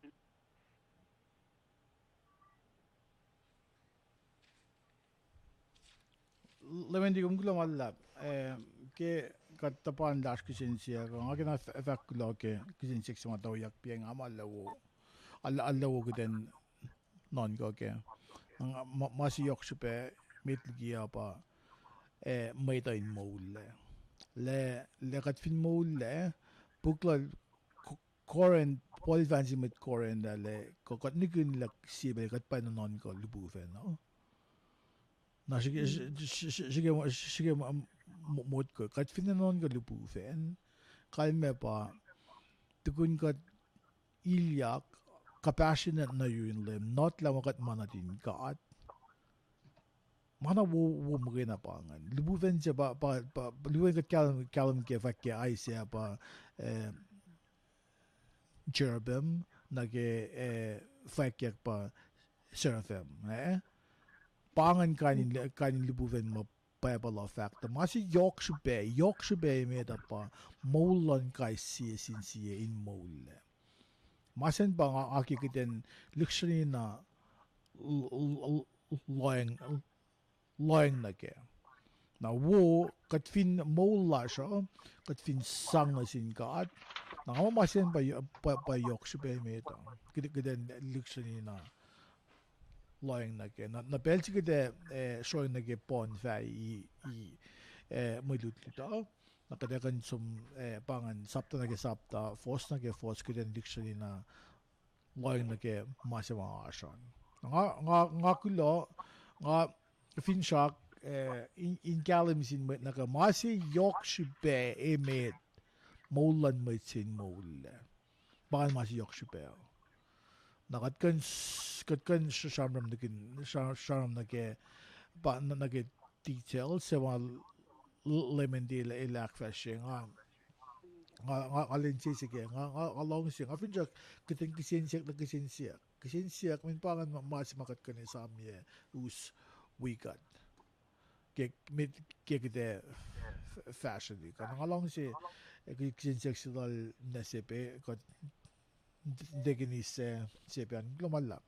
Lemendi, kom kuloh ma luhlahp. Eh, ke kuht tuhpan lasr kihsen siyuck, nga kena fah-, fahk kuloh ke kihsen siyuck se ma tuyak piac nga ma luo. Al-, al luo kuht in nuhnkuh kac. Nga ma, ma se yohk srihpac met liki uh pa, eh, mwet uh in moullac. Lah, lah kuht fin moullac, puk lal Corinth, Paul el fahk nuh sin mwet Corinth ah lah, kuh kuht nihkihn lah sie pacl kuht pa nuhnuhnkuh lihpufacn uh. Na srihke, srihke, srihke, srihke, srihke, motko, kuht fin nuhnuhnkuh lihpufacn, kalmac pa, tukun kuht ilyak, kuhpahsrina nuh yurin Leum, not lah ma kuht ma nuhtin God. Ma na wo, wo muhkwena pa ingacn. Lihpufacn se pa, pa, pa, lihpufacn kuht kahlwem, kahlwem ke fahk ke Isaiah pa, eh, cherubim, nuh ke, eh, fahkwack pa seraphim, eh? Pa ingacn kain in, kain in lihpufacn ma Bible uh fahk. Tuh ma se yohk srihpac, yohk srihpac emet uh pa moul luhn kais sie sin sie in moullac. Ma sacn pa nga ke kuht in lihksreni na l-, l-, l-, lohacng, lohacng nuh kac. Na wo, kuht fin moul lasr uh, kuht fin sang nuh sin God, na nga muh ma se pa, pa, pa yohk srihpac met uh. Kuht, kuht in lihksreni na lohacng nuh kac. Na, na pacl se kuht ac, eh, sroacng nuh ke poun fahk i, i, eh, mwe lutlut uh, na kuht ac kuh in som, eh, pa ingacn sapta nuh ke sapta, fuhs nuh ke fuhs, kuht in lihksreni na lohacng nuh ke ma se ma oasr an. Nga, nga, nga kuloh, nga finsrak, eh, in, in kahlwem sin mwet nuh ke ma se yohk srihpac emet moul luhn mwet se in moullac. Pa ingacn ma se yohk srihpac. Na kuht kuh in s-, kuht kuh in s-, sramsram nuh ke, sra-, sramsram nuh ke, pa, nuh, nuh ke detail se ma l-, Lemendi el, el ahkfahsrye nga, nga, nga, nga lwen sese ke, nga, nga, nga luhngse, nga finsrak kuht in kihsen siyuck nuh kihsen siyuck. Kihsen siyuck, mweyen pa ingacn ma, ma se ma kuht kuh in esamyac us wi kuht. Ke, met, ke kuht ac f-, fahsrweni. Kuh na nga luhngse, eh, kihsen siyuck se lal nuh sepac, kuht tekeni se, sepac an, kuloh ma luhlahp.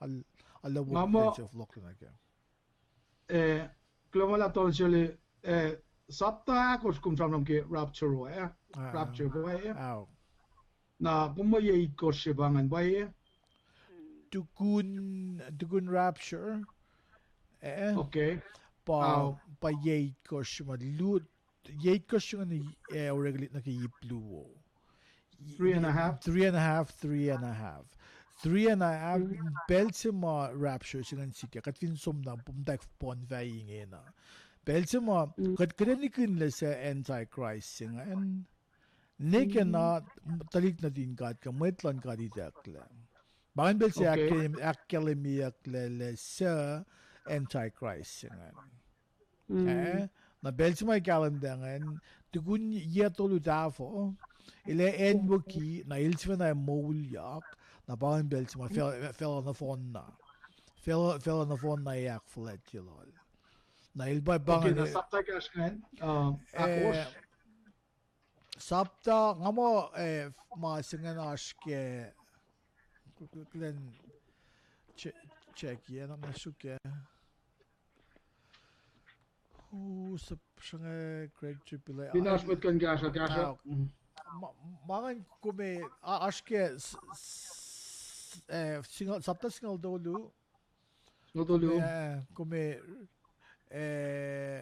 Al-, al-, nga muh, fohlohk nuh kac. Eh, kuloh ma luhlahp Tonsoli, eh, sapta ahkosr kom sramsram ke rapture, eh? Ah, rapture, eh? Na kom muh yac itkohsr se pa ingacn pwacye? Tukun, tukun rapture, eh? Okay. Pa, pa yac itkohsr se ma lut, yac itkohsr se ingacn, eh, oreklac nuh ke ip luo. Three and a half? Three and a half, three and a half. Three and a half, pacl se ma rapture se ingacn sikyak, kuht fin som na, muhta poun fahk ingena. Pacl se ma, kuht, kuht ac nikinlac suc Antichrist se ingacn. Nwe ke na tuhlihk nuhtin God kuh mwet luhn God itucklac. Pa ingacn pacl se ahk-, ahkkahlwemyeyucklac suc Antichrist se ingacn. Eh, na pacl se ma kahlwem tuh ingacn, tukun yac tolu tahfuh, el ac acnwucki, na el sifacna moulyak, na pa ingacn pacl se ma facl-, facluh nohfohn na. Facl-, facluh nohfohn na ac ahkfuhlwactye lal. Na el pa, pa ingacn, eh, sapta, nga muh, eh, ma se ingacn oasr ke, kuh-, kuh-, kuh-, kuh-, check-i, na, na suk, eh. U, sap-, srenge Great Tribulation. Fin oasr mwet kuh in kahsruh, kahsruh. Ma, ma ingacn kom, a-, oasr ke s-, s-, eh, singucul, sapta singucul tolu. Singucul tolu. Eh, kom, eh,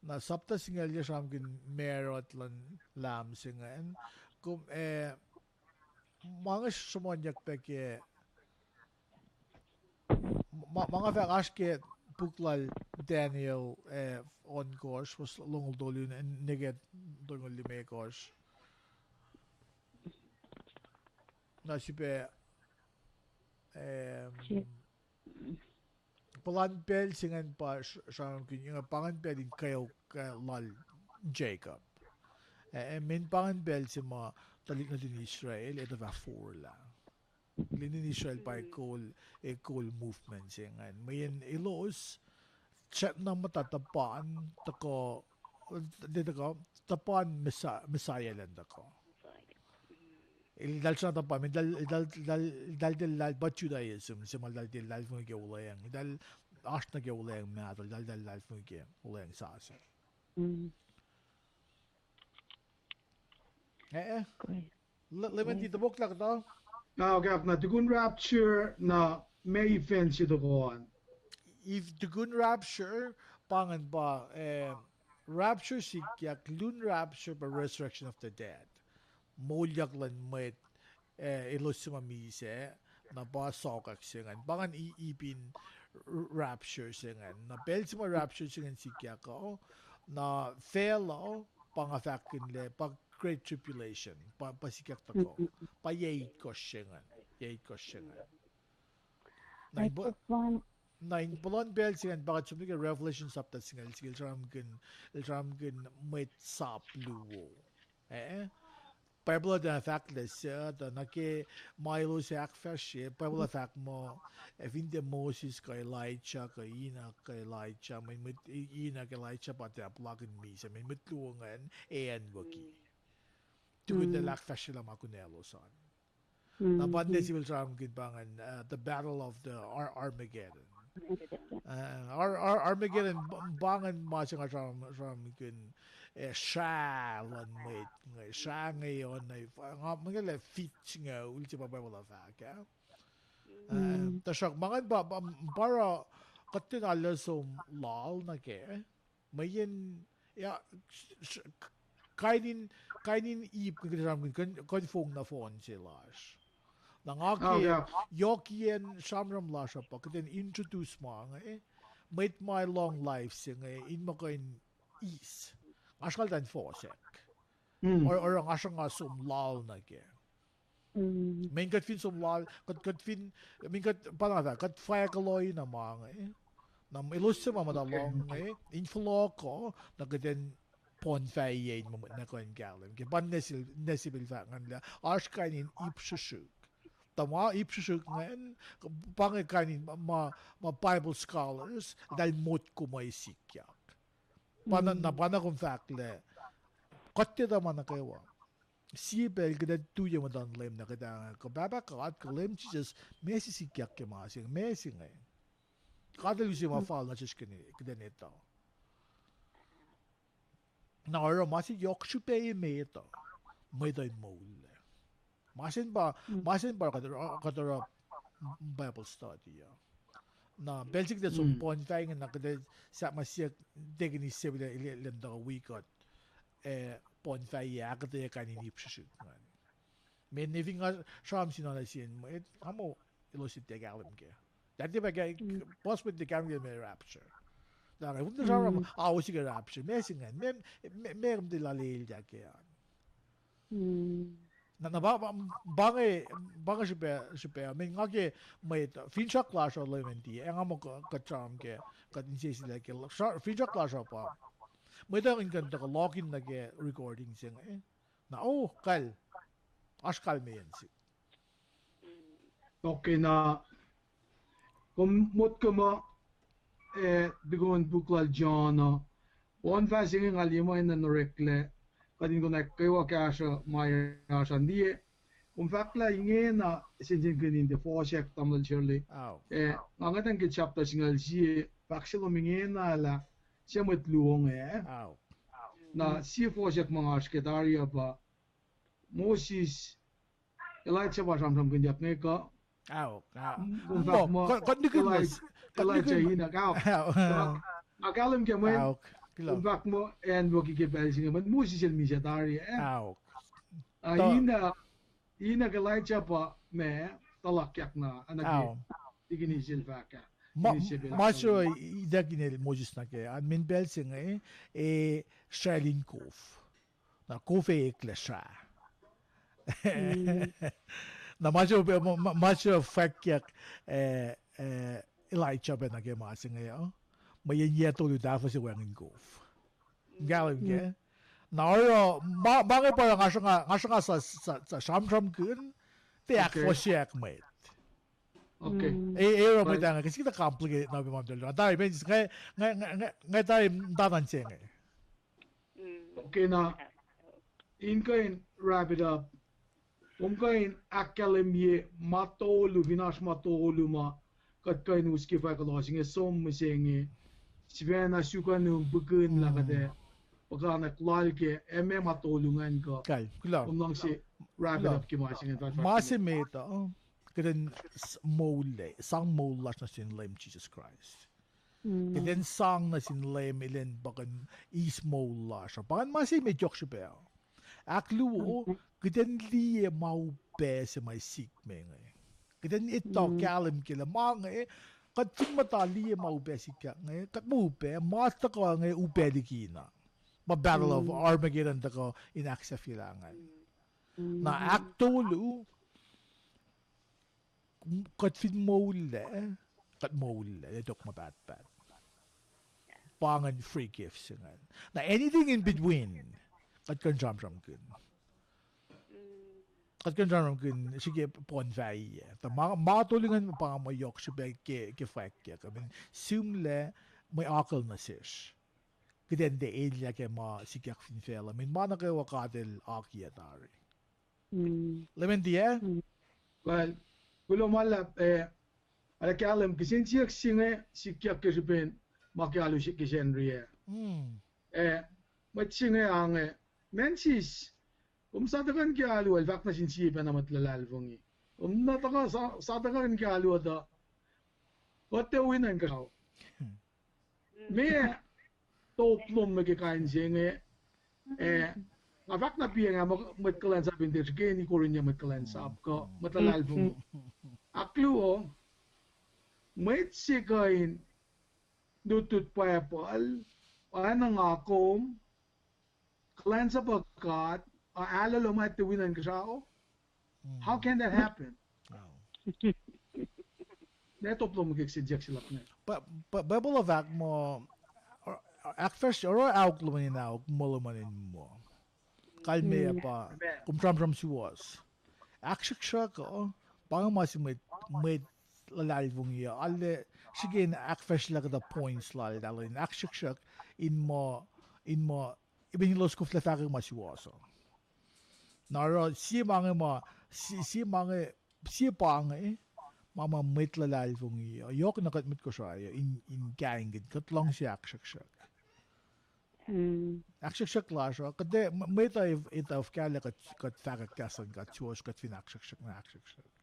na sapta singucul yac sramsramkihn marut luhn Lam se ingacn. Kom, eh, ma nga sruhmuhnyuck pac ke ma, ma nga fahk oasr ke puk lal Daniel, eh, ohnkohsr, fuhs longoul tolu, n-, nuh ke tolngoul limekohsr. Na srihpac, eh, puhlan pacl se ingacn pa s-, sramsramkihn, inge pa ingacn pacl in kweok, eh, lal Jacob. Eh, eh, mweyen pa ingacn pacl se ma tuhlihk nuhtin Israel etuh fah forlah. Linin Israel pa ekol, ekol movement se ingacn. Mweyen elos, srackna muhta tuhpan, tuhkuh, tuhkuh, tuhpan Messiah, Messiah elan tuhkuh. Eltahl srackna tuhpan, eltahl, eltahl, eltahl, eltahl tiac luhlahlfongi Judaism, se ma eltahl tiac luhlahlfongi ke olweacng, eltahl oasr nuh ke olweacng mahtuh, eltahl, eltahl luhlahlfongi ke olweacng sasuc. Eh, eh. Lemendi, tohpohklah kuhtuh? Na, okay, na tukun rapture, na meac event se tuhkuh an? If tukun rapture, pa ingacn pa, eh, rapture sikyak, lun rapture pa resurrection of the dead. Moulyak luhn mwet, eh, elos se ma misac, na pa sokwack se ingacn. Pa ingacn i-, ipin r-, rapture se ingacn. Na pacl se ma rapture se ingacn sikyak uh, na facluh, pa nga fahkkihn lah pa Great Tribulation, pa, pa sikyak tuhkuh. Pa yac itkohsr se ingacn, yac itkohsr se ingacn. Na in pu-, na in puhlan pacl se ingacn pa kuht som nuh ke Revelation sapta singucul, singucul sramsramkihn, el sramsramkihn mwet sap luo. Eh? Bible uh tiacna fahk lah suc, tuh nuh ke ma elos ahkfahsrye, Bible uh fahk muh, eh, fin tiac Moses kuh Elijah kuh Enoch kuh Elijah, mweyen mwet E-, Enoch, Elijah pa tiac puhlakihn misac, mweyen mwet luo ingacn ac acnwucki. Tukun eltahl ahkfahsryelah ma kunaclos an. Na pa ne sifil sramsramkihn pa ingacn, uh, the Battle of the Ar-, Armageddon. Armageddon, pa ingacn ma se nga sram, sramkihn, eh, srah luhn mwet inge, srah inge on, nga muhkwena fit singucul se pa Bible uh fahk ah. Tuhsruhk ma ingacn pa, pa oruh kuht tiacna som lal nuh kac. Mweyen, kain in, kain in ip kuht sramkihn, kuh in fong nohfohn se lasr. Na nga ke, yohkiyacn sramsram lasr uh pa kuht in introduce ma inge, mwet ma lohng live se inge in muh kuh in eis. Nga sraltan fohsack. Oruh nga sruhnga som lal nuh kac. Mweyen kuht fin som lal, kuht, kuht fin, mweyen kuht pa na fah, kuht fahkuhlohina ma inge. Na elos se ma muhta lohng inge, in fohlohkuh, na kuht in poun fahye in muh mwet nuh kuh in kahlwem. Ke pa nuh sel, nuh sel pacl fahk ingacn lah oasr kain in ip srihsrihk. Tuh ma ip srihsrihk ingacn, pa inge kain in ma, ma Bible scholars eltahl motko muh sikyak. Pa na, na pa na kom fahk lah kuht tiac etuh ma nuh kwewa. Sie pacl kuht ac tuyak muhtuhn Leum na kuht ac, kuh Pahpah God, kuh Leum Jisus, meac se sikyak ke ma se inge, meac se inge. God El use ma fal nuh sesr kuht in etuh. Na oruh ma se yohk srihpac emet uh, mwet uh in moullac. Ma se pa, ma se pa kuht oruh, kuht oruh Bible study uh. Na pacl se kuht ac som poun fahye inge na kuht ac sahp ma siyuck, tekin ise pila lwen tuhkuh wi kuht, eh, poun fahye ahkuhtweyac kain in ip srihsrihk ingacn. Mweyen fin nga sramsram nuh sin mwet, nga muh elos tiac kahlwem kac. Tiac tiac pa, puhs mwet tiac kahlwem ke meac rapture. Na nga fin sramsram, a, use ke rapture, meac se ingacn, meac, meac, meac kom tiac lal elyah kac an. Na, na pa, pa, pa inge, pa inge srihpac, srihpac, mweyen nga ke mwet, finsrak lasr uh lwen tiac, ac nga muh kuht sramsram ke, kuht inseselac ke, finsrak lasr uh pa mwet uh in kuh in tuhkuh log in nuh ke recording se inge. Na, oh, kal, oasr kalmeyacn sihk. Okay, na, kom motko muh, eh, tukun puk lal John uh, on fahs inge nga liye ma enenuh oreklac, kuht in konwacack kwewa kahsruh ma oasr an liye. Kom fahk lah ingena sensenkihn in tiac fohsack, tamuhlwel Shirley. Eh, nga ngwetacng ke chapter singucul sie, fahk se lom ingena lah sie mwet luo inge. Na sie fohsack ma nga oasr ke tari uh pa Moses, Elijah pa sramsramkihnyuck inge kuh? Aok, aok. Kom fahk muh Elijah, Enoch, aok. Nga kahlwem ke mweyen kom fahk muh acnwuki ke pacl se inge, mweyen Moses el misac tari, eh? Enoch, Elijah pa ma tuhlahkyak na, na ke tikin sel fahk ah. Ma se ituckyang el Moses nuh kac an, mweyen pacl se inge, e, sracl in kof. Na kof eklac srah. Na ma se, ma se fwackyuck, eh, eh, Elijah pac nuh ke ma se inge uh, mweyen yac tolu tahfuh se wacngihn kof. Kahlwem ke? Na oruh ma, ma inge pa oruh nga sruhnga, nga sruhnga suc, suc, suc sramsramkihn, tiac ahkfohsyeack mwet. E, e oruh mwet ah inge, ke srihke complicated na ma, tari, nga, nga, nga, nga tari muhta nuh se inge. Okay, na, in kuh in wrap it up, kom kuh in ahkkahlwemye ma tolu, fin oasr ma tolu ma kuht kuh in us ke fahk kuloh se inge, som mihsenge, sifacna suk nuh pukihn lah kuht ac puhkantwen lal ke, ac ma ma tolu ingacn kuh, kom luhngse wrap it up ke ma se inge. Ma se met uh, kuht in moul, sang moul lasr nuh sin Leum Jisus Kraist. Kuht in sang nuh sin Leum elan puhkantwen eis moul lasr uh. Pa ingacn ma se met yohk srihpac. Ahkluo, kuht in liye ma upac se ma sikyak me inge. Kuht in etuh kahlwem ke lah ma inge, kuht fin muhta liye ma upac sikyak inge, kuht muh upac, ma tuhkuh inge upac likina. Ma Battle of Armageddon tuhkuh in ahksahfyelah ingacn. Na ahktolu, kuht fin moullac, kuht moullac, e tok ma pahtpaht. Pa ingacn free gift se ingacn. Na anything in between, kuht kuh in sramsramkihn. Kuht kuh in sramsramkihn srihke poun fahye. Tuh ma, ma tolu ingacn pa ma yohk srihpac ke, ke fwackyuck. I mean, sihmlac mwe akucl nuh sesr. Kuht in tiac elyah ke ma sikyak fin facluh. I mean, ma nuh kwewa God El akiyac tari. Leum in tiac? Well, kuloh ma luhlahp, eh, Arlac kahlwem, kihsen siyuck se inge sikyak ke srihpen ma ke alu se ke Sacnri ah. Eh, mwet se inge ange, Mensis, kom sa tuhkuh nuh ke alu ah? El fahk nuh sin sie pacna mwet luhlahlfongi, kom na tuhkuh, sa, sa tuhkuh nuh ke alu ah tuh kuht tiac wi nuh inkuhsrao. Meac top lom nuh ke kain se inge? Eh, nga fahk na piacng ah, mwet kuhlwacnsap in tiac srihke in ikorinya mwet kuhlwacnsap kuh mwet luhlahlfongi. Ahkluo, mwet se kuh in lutlut Bible, oacna nga kom, kuhlwacnsap uh God, uh, alu lom ah tiac wi nuh inkuhsrao? How can that happen? Meac top lom ke kihsen siyuck se luhk inge? Bible uh fahk muh, ahkfahsrye, oruh aok luhman in aok, muh luhman in muh. Kalmeyac pa, kom sramsram suwohs. Ahksruhksruhk uh, pa inge ma se mwet, mwet luhlahlfongi uh arlac srihke in ahkfahsryelah kuhtuh points lal, lal in ahksruhksruhk in muh, in muh, ipen elos koflah fahkwack ma suwohs uh. Na oruh sie ma inge ma, sie, sie ma inge, sie pa inge ma, ma mwet luhlahlfongi uh, yohk na kuht mwet Kosrae uh, in, in kaingkihn, kuht luhngse ahksruhksruhk. Ahksruhksruhk lasr uh, kuht, mwet uh etuh fuhkah lah kuht, kuht fahkwack kahs luhn God suwohs, kuht fin ahksruhksruhk na ahksruhksruhk.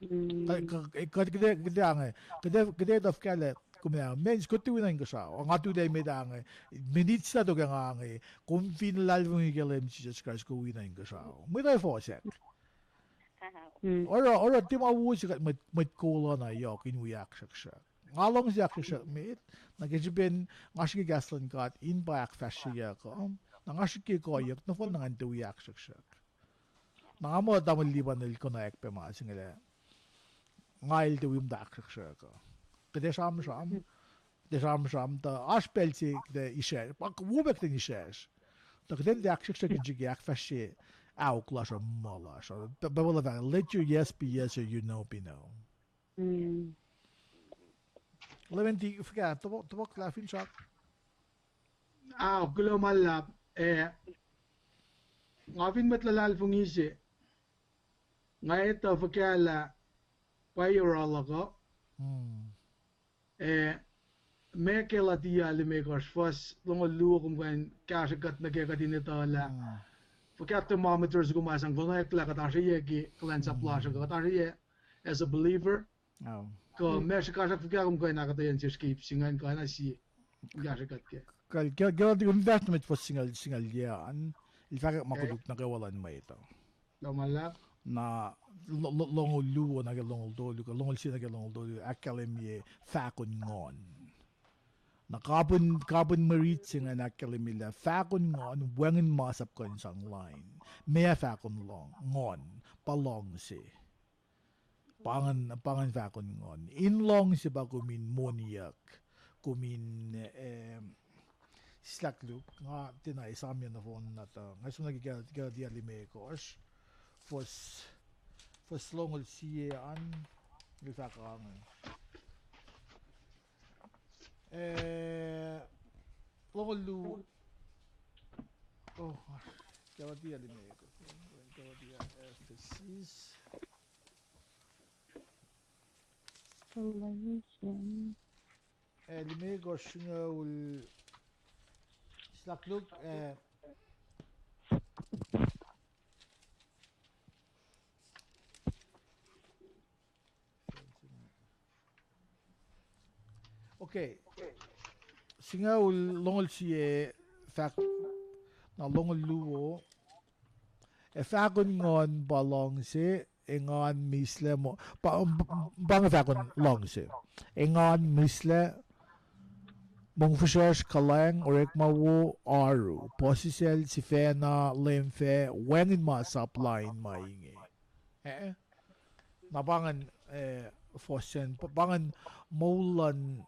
Kuht, kuht, kuht, kuht ange, kuht, kuht etuh fuhkah lah kom ac, Mensis, kuht tiac wi nuh inkuhsrao. Nga tuhlac met ange, minit sahk tok ah nga ange, kom fin luhlahlfongi ke Leum Jisus Kraist, kom wi nuh inkuhsrao. Mwet uh fohsack. Oruh, oruh tiac ma wo se kuht mwet, mwet kol uh na yohk in wi ahksruhksruhk. Nga luhngse ahksruhksruhk met, na ke srihpen nga srihke kahs luhn God in pa ahkfahsryeyuck uh, na nga srihke koyuck nohfohn na ngan tiac wi ahksruhksruhk. Na nga muh tamuhlwel Liban el konwacack pac ma se inge lah nga el tiac wi muhta ahksruhksruhk uh. Kuht ac sramsram, kuht ac sramsram tuh oasr pacl se kuht ac israsr, pa wo pac kuht in israsr. Tuh kuht in tiac ahksruhksruhk in srihke ahkfahsrye aok lasr uh, muh lasr uh. Bible uh fahk, let your yes be yes or your no be no. Leman ti fuhkah, topuk, topuk lah finsrak. Ah, kuloh ma luhlahp, eh, nga fin mwet luhlahlfongi se, nga etuh fuhkah lah pwacye yohrohl luhk uh, eh, meac Galatia limekohsr fuhs longoul luo, kom kuh in kahsrwe kuht nuh ke kuht in etuh lah fuhkah thermometer se kom ac sang konwacack lah kuht oasr ohiyac ke kuhlwacnsap lasr uh, kuht oasr ohiyac as a believer. Kuh meac srihkasrak fuhkah kom kuh in ahkuhtweyac sesr ke ip se ingacn kuh na sie in kahsrwe kuht kac. Kuh, kuh, kuh, kom fahsr nuh met fuhs singucul, singucul yac an, el fahkwack ma koluk nuh kwewa luhn mwet uh. Na, lo-, lo-, longoul luo nuh ke longoul tolu, kuh longoul sie nuh ke longoul tolu, ahkkahlwemye fahko in nguhn. Na kapihn, kapihn mwe rit se ingacn ahkkahlwemye lah fahko in nguhn wacngihn masap kuh in sang lain. Meac fahko in nguhn? Pa luhngse. Pa ingacn, pa ingacn fahko in nguhn. In luhngse pa kom in moniyuck, kom in, eh, sislah koluk, nga tiacna esamyuc nohfohn na tuh, nga som nuh ke Gal-, Galatia limekohsr, fuhs, fuhs longoul sie an, el fahk ange. Eh, longoul luo, oh, Galatia limekohsr, Galatia, Ephesus. Galatians. Eh, limekohsr singucul, sislah koluk, eh, okay. Singucul, longoul sie, fahk, na longoul luo. Ac fahko in nguhn pa luhngse, engan, mihslac, mo-, pa, pa inge fahko in luhngse. Engan, mihslac, mongfihsrwacsr, kuhlwacng, orekma wo, oaru, puhsisacl, sifacna, leum fac, wacngihn masap lain ma inge. Eh? Na pa ingacn, eh, fuhs an, pa, pa ingacn moul luhn,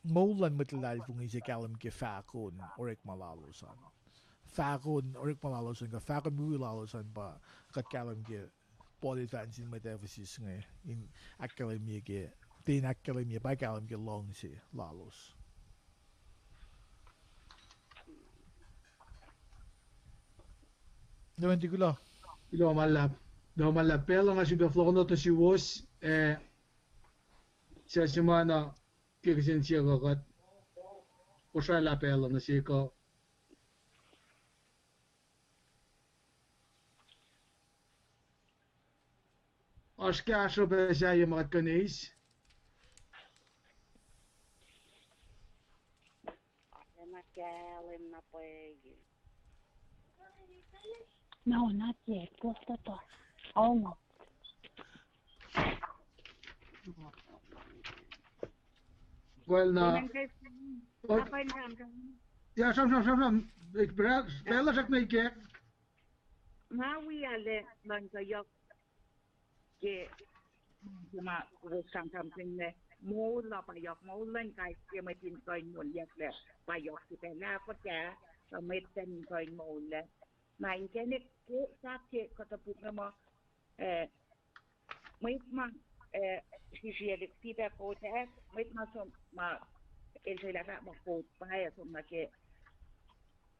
moul luhn mwet luhlahlfongi se kahlwem ke fahko in orekma lalos an. Fahko in orekma lalos an, kuh fahko in wiwi lalos an pa kuht kahlwem ke Paul el fahk nuh sin mwet Ephesus inge, in ahkkahlwemye ke, tiac in ahkkahlwemye, pa kahlwem ke luhngse lalos. Leman ti kuloh. Kuloh ma luhlahp. Kuloh ma luhlahp. Pacl uh nga sifilpac fohlohkohnot nuh suwos, eh, Sasuc ma na ke kihsen siyuck uh kuht, Kosrae lah pacl uh nuh sihk uh. Oasr kahsruh pac sahyac ma kuht kuh in eis? No, not yet. Close the door. Almost. Well, na. Amen. Ya, sram, sram, sram, sram. Pacl uh srackna ikack. Nga wi alu luhn kuh yohk ke ma wo sramsramkihn lah moul uh pa yohk, moul luhn kais sie mwet in kuh in moulyak lah pa yohk srihpac lah kuhtuh, kuh mwet pacl in kuh in moul lah. Na inkacnek ke sahk ke kuhtuh puk na muh, eh, mwet ma, eh, srihsrihk srihpac Kosrae, mwet ma som ma el srwaclah fahk muh Kosrae pa ac som nuh ke,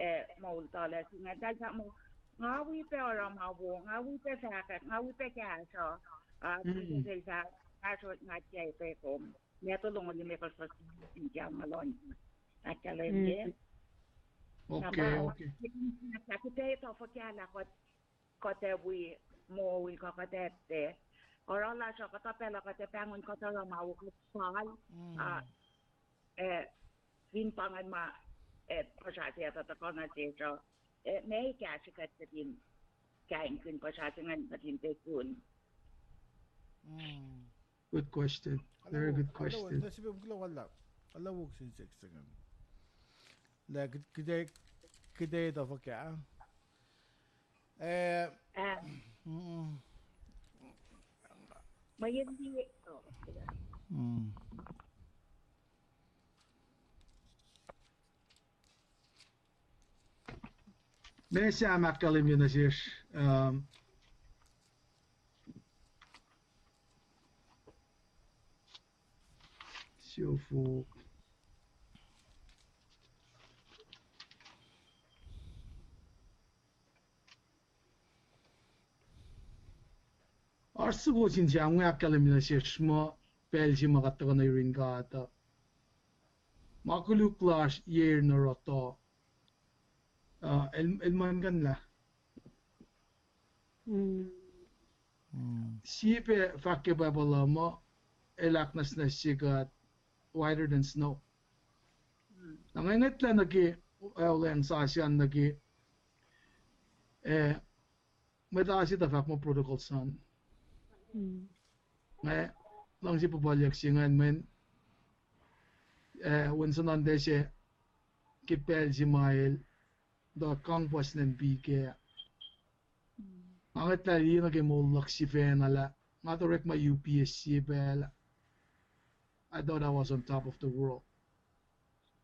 eh, moul tuhlac se ingacn, eltahl fahk muh, nga wi pac oruh ma wo, nga wi pac fahkwack, nga wi pac kahsruh, ah, Jisus el fahk, kahsruh nga tiac pac kom. Matthew longoul limekohsr fuhs singucul, nga lohng ahkkahlwemye. Okay, okay. Kuht ac etuh fuhkah lah kuht, kuht ac wi moul kuh kuht ac tiac. Oruh lasr uh kuhtuh pacl uh kuht ac pahngon kuht oruh ma wo kuht fal, ah, eh, fin pa ingacn ma, eh, puhsra se uh tuhkuh nuh sesr uh, eh, meac kahsruh kuht kuht in kaingkihn puhsra se ingacn kuht in tiac sun. Good question. Very good question. Lah sipem kuloh, kuloh, kuloh, kuloh, wo kihsen siyuck se ingacn. Lah kuht, kuht ac, kuht ac etuh fuhkah, eh, ah, mm, ma yen di, oh, mm. Meac Sam ahkkahlwemye nuh sesr, um, siofok. Oasr soko sin Sam inge ahkkahlwemye nuh sesr muh pacl se ma kuht tuhkuh nuh yurin God uh, ma koluk lasr yac in oruh toh, uh, el, el muhlkuhnlah. Mm. Sie pac fahk ke Bible uh muh el ahknwacsnwacsye God whiter than snow. Na nga ngwetlah nuh ke, eh, olweacng sasuc an nuh ke, eh, mwet ah se tuh fahk muh prodigal son. Mm. Nga luhngse puhpuhlyuck se ingacn mweyen, eh, Wen Sunday se ke pacl se ma el tuh kang puhs nacn pike. Nga ngwetlah liye nuh ke moul luhk sifacna lah nga tuh orekma U P S sie pacl. I thought I was on top of the world.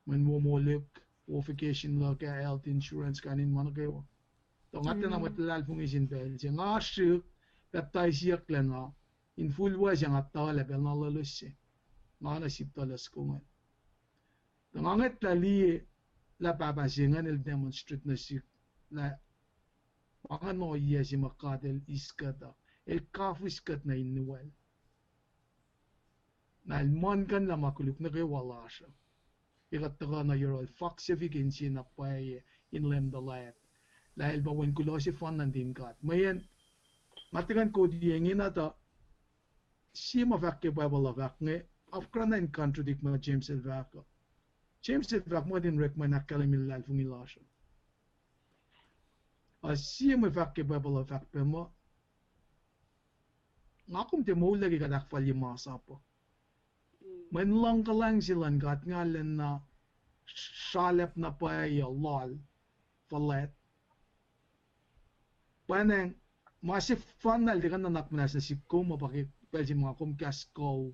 Mweyen wo moluk, wo vacation luhk ah, health insurance, kain in ma nuh kwewa. Tuh nga tiacna mwet luhlahlfongi sin pacl se. Nga srihk, pacptaisiyucklac nga, in fuhlwac se nga tuhlac pacl na loeloes se. Nga nuh sip tuhlac soko ingacn. Tuh nga ngwetlah liye lah pahpah se ingacn el demonstrate nuh sihk lah pa ingacn ohiyac se ma God el eis kuht uh, el kafis kuht nuh in nuwel. Na el muhlkuhnlah ma koluk nuh kwewa lasr uh. Ke kuht tuhkuh nuh yohrohl, faksafi ke insiyac na pwacye in Leum tuhlac, lah el pa wen kuloh sefanna nuhtin God. Mweyen nga tiac kuh in koti ingena tuh sie ma fahk ke Bible uh fahk inge, af kuhna in contradict ma James el fahk uh. James el fahk muh kuht in orekma in ahkkahlwemye luhlahlfongi lasr uh. A sie mwe fahk ke Bible uh fahk pac muh, nga kom tiac moul ke kuht ahkfalye masap uh. Mweyen luhngkuhlwacng se luhn God nga lwen na sralap na pwacye lal fuhlwact. Pwacnwacng ma sefanna el tiac kuh in nuhnak muhnahs nuh sihk kom uh pa ke pacl se ma kom kahs kuh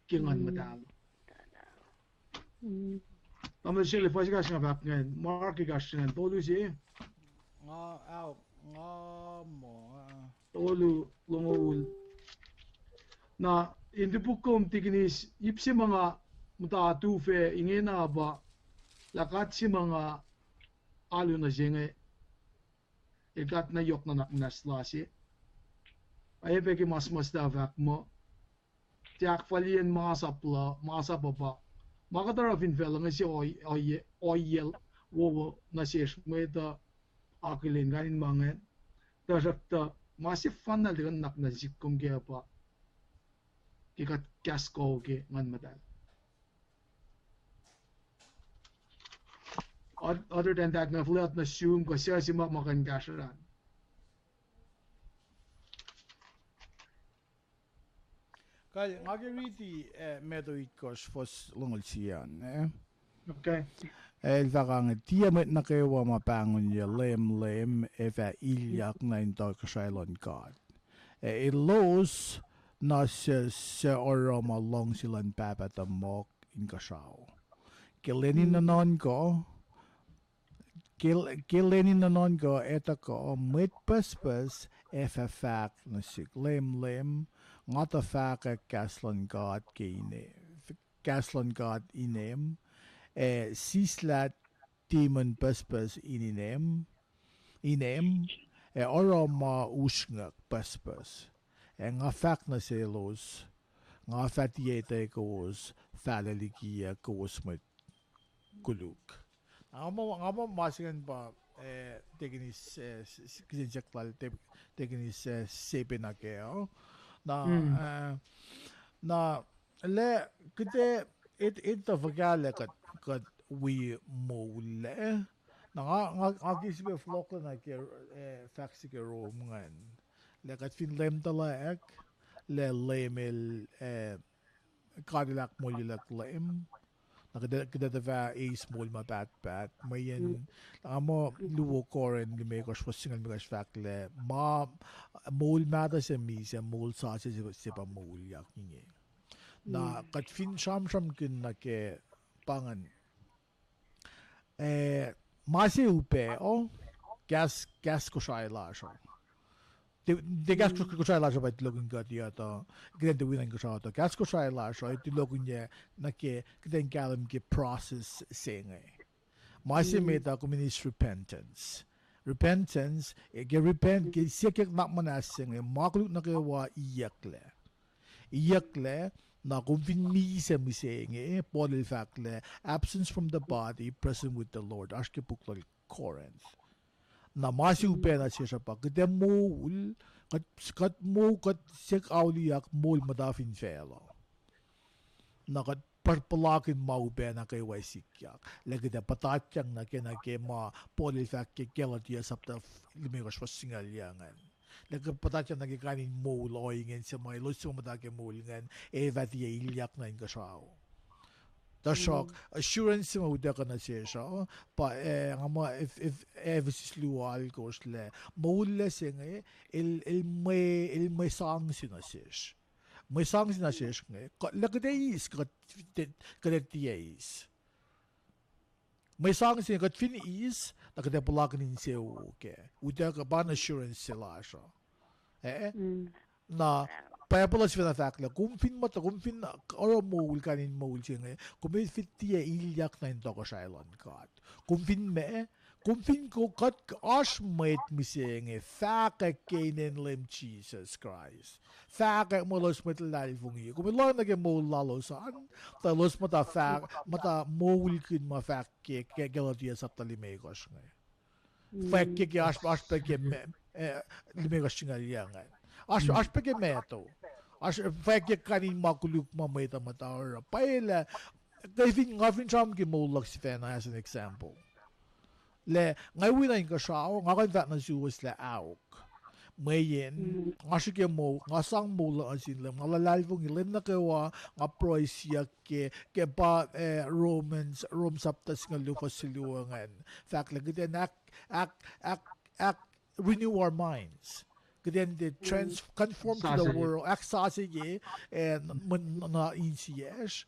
ke Nguhn Muhtahl. Tamuhlwel Shelly, fuhs ekahsr nga fahk ingacn, Mark ekahsr ingacn, tolu se. Nga, ao, nga muh, ah. Tolu, longoul. Na, in topuk kom tikinis, ip se ma nga muhta tufac ingena pa, lah God se ma nga alu nuh se inge, el God na yohk nuhnak muhnahs lal se. Oacyacpac ke ma suhmuhslah fahk muh, Tiac ahkfalyelah masap luh, masap uh pa ma kuht oruh fin facluh inge se ohiyac, ohiyac wowo nuh sesr mwet uh akihlen kain in ma ingacn. Tuhsruhktuh ma sefanna el tiac kuh in nuhnak nuh sihk kom kac pa ke kuht kahs kuh ke Nguhn Muhtahl. Other than that, nga flaht nuh sum kuh suc se ma ma kuh in kahsruh an. Kal, nga ke riti, eh, Matthew itkohsr fuhs longoul sie an, eh? Okay. El fahk inge, tiac mwet nuh kwewa ma pahngonyuc Leum, Leum, ac fah ilyak nuh in tohkohsrahi luhn God. Ac elos na suc, suc oruh ma luhngse luhn Pahpah tuhmuhk inkuhsrao. Ke lwen in nuhnuhnkuh, ke, ke lwen in nuhnuhnkuh ac tuhkuh, mwet pucspucs ac fah fahk nuh sihk, Leum, Leum, nga tuh fahkwack kahs luhn God ke ine, kahs luhn God inem, ac sislah demon pucspucs in inem, inem, ac oruh ma usrnguck pucspucs. Ac nga fahk nuh selos, nga fah tiac etwekowos fahlac likiyuc kowos mwet koluk. Na nga muh, nga muh ma se ingacn pa, eh, tekinis, eh, s-, s-, kihsen siyuck lal te-, tekinis, eh, sepe nuh kac, oh. Na, eh, na, lah, kuht, eh, et-, etuh fuhkah lah kuht, kuht wi moul lac. Na nga, nga, nga ke srihpac fohlohklac nuh ke, eh, fahk se ke Rom ingacn. Lah kuht fin Leum tuhlac, lah Leum el, eh, God el ahkmoulyucklac Leum. Na kuht, kuht ac tuh fah eis moul ma pahtpaht. Mweyen, nga muh luo Corinth limekohsr fuhs singucul limekohsr fahk lah, ma moul mahtuh se misac, moul sasuc se, se pa moulyak inge. Na kuht fin sramsramkihn nuh ke pa ingacn, eh, ma se upac uh, kahs, kahs Kosrae lasr uh. Tiac, tiac kahs Kosrae lasr uh pa tulokihn kuht uh, kuht in tiac wi na inkuhsrao uh. Kahs Kosrae lasr uh, tulokihnyac nuh ke, kuht in kahlwem ke process se inge. Ma se met uh kom in eis repentance. Repentance, eh, ke repent, ke siyuck nuhnak muhnahs se inge, ma koluk nuh kwewa iyucklac. Iyucklac, na kom fin misac mihsenge, Paul el fahk lah, absence from the body, present with the Lord, oasr ke puk lal Corinth. Na ma se upac nuh sesr uh pa, kuht ac moul, kuht, kuht moul, kuht siyuck auliyak moul muhta fin facluh. Na kuht puh-, puhlakihn ma upac nuh kwewa sikyak. Lah kuht ac puhtatyang nuh ke, nuh ke ma Paul el fahk ke Galatia sapta limekohsr fuhs singucul yuc ingacn. Lah kuht puhtatyang nuh ke kain in moul ohinge se ma elos suc muhta ke moul ingacn, ac fah tiac ilyak nuh inkuhsrao. Tuhsruhk assurance se ma utuckuh nuh sesr uh, pa, eh, nga muh Eph-, Eph-, Ephesus luo alkosr lah, moul lac se inge, el, el mwe, el mwe sang se nuh sesr. Mwe sang se nuh sesr inge, kuh-, lah kuht ac eis, kuht, kuht ac tiac eis. Mwe sang se inge kuht fin eis, na kuht ac puhlakihn insewowo kac. Utuckuh pa assurance se lasr uh. Eh? Na, Bible uh sifacna fahk lah, kom fin muhta, kom fin oruh moul kain in moul se inge, kom fin tiac ilyak nuh in tohkohsrahi luhn God. Kom fin ma, kom fin ko-, kuht oasr mwet mihsenge, fahkwack ke inen Leum Jisus Kraist. Fahkwack muh elos mwet luhlahlfongi. Kom lohng nuh ke moul lalos an, tuh elos muhta fahk, muhta moulkihn ma fahk ke, ke Galatia sapta limekohsr inge. Fahk ke, ke oasr, oasr pac ke me-, eh, limekohsr singucul yuc ingacn. Oasr, oasr pac ke Matthew. Oasr fahk ke kain in ma koluk ma mwet uh muhta oruh. Pwacye lah, kuh fin, nga fin sramsram ke moul luhk sifacna as an example. Lah, nga wi na inkuhsrao, nga kuh in fahk nuh suwos lah ahok. Mweyen, nga srihke moul, nga sang moul luhk nuh sin Leum, nga luhlahlfongi Leum nuh kwewa, nga pruhe siyuck ke, ke pa, eh, Romans, Rom sapta singucul luo fuhs luo ingacn. Fahk lah kuht in ahk, ahk, ahk, ahk, renew our minds. Kuht in tiac trans-, conform to the world, ahksasucye, eh, mwe-, na insiyacsr.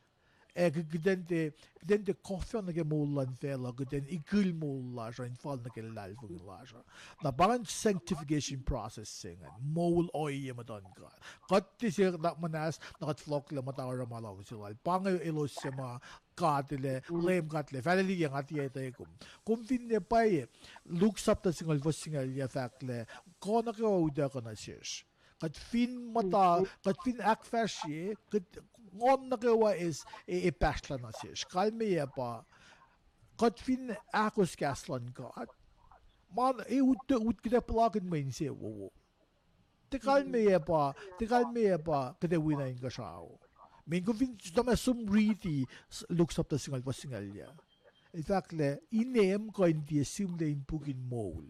Eh, kuht in tiac, kuht in tiac kof nuh ke moul luhn facluh, kuht in ikil moul lasr uh, in fal nuh ke luhlahlfongi lasr uh. Na pa ingacn sanctification process se ingacn, moul ohiyac muhtuhn God. Kuht tiac siyuck nuhnak muhnahs, na kuht fohlohklac muhta oruh ma luhngse lal. Pa inge elos suc ma God El ac, Leum God El ac fahla liki nga tiac etuh kom. Kom finne pwacye, Luke sapta singucul fuhs singucul yuc fahk lah, kuh nuh kwewa utuckuh nuh sesr. Kuht fin muhta, kuht fin ahkfahsrye, kuht, nguhn nuh kwewa e, e, e pahsrlah nuh sesr. Kalmeyac pa, kuht fin ahkos kahs luhn God, ma e ut, ut kuht ac puhlakihn mwe insewowo. Tiac kalmeyac pa, tiac kalmeyac pa kuht ac wi na inkuhsrao. Mweyen kom fin, tuh ma som riti Luk sapta singucul fuhs singucul yac, el fahk lah inem kuh in tiac sihmlac in puk in moul.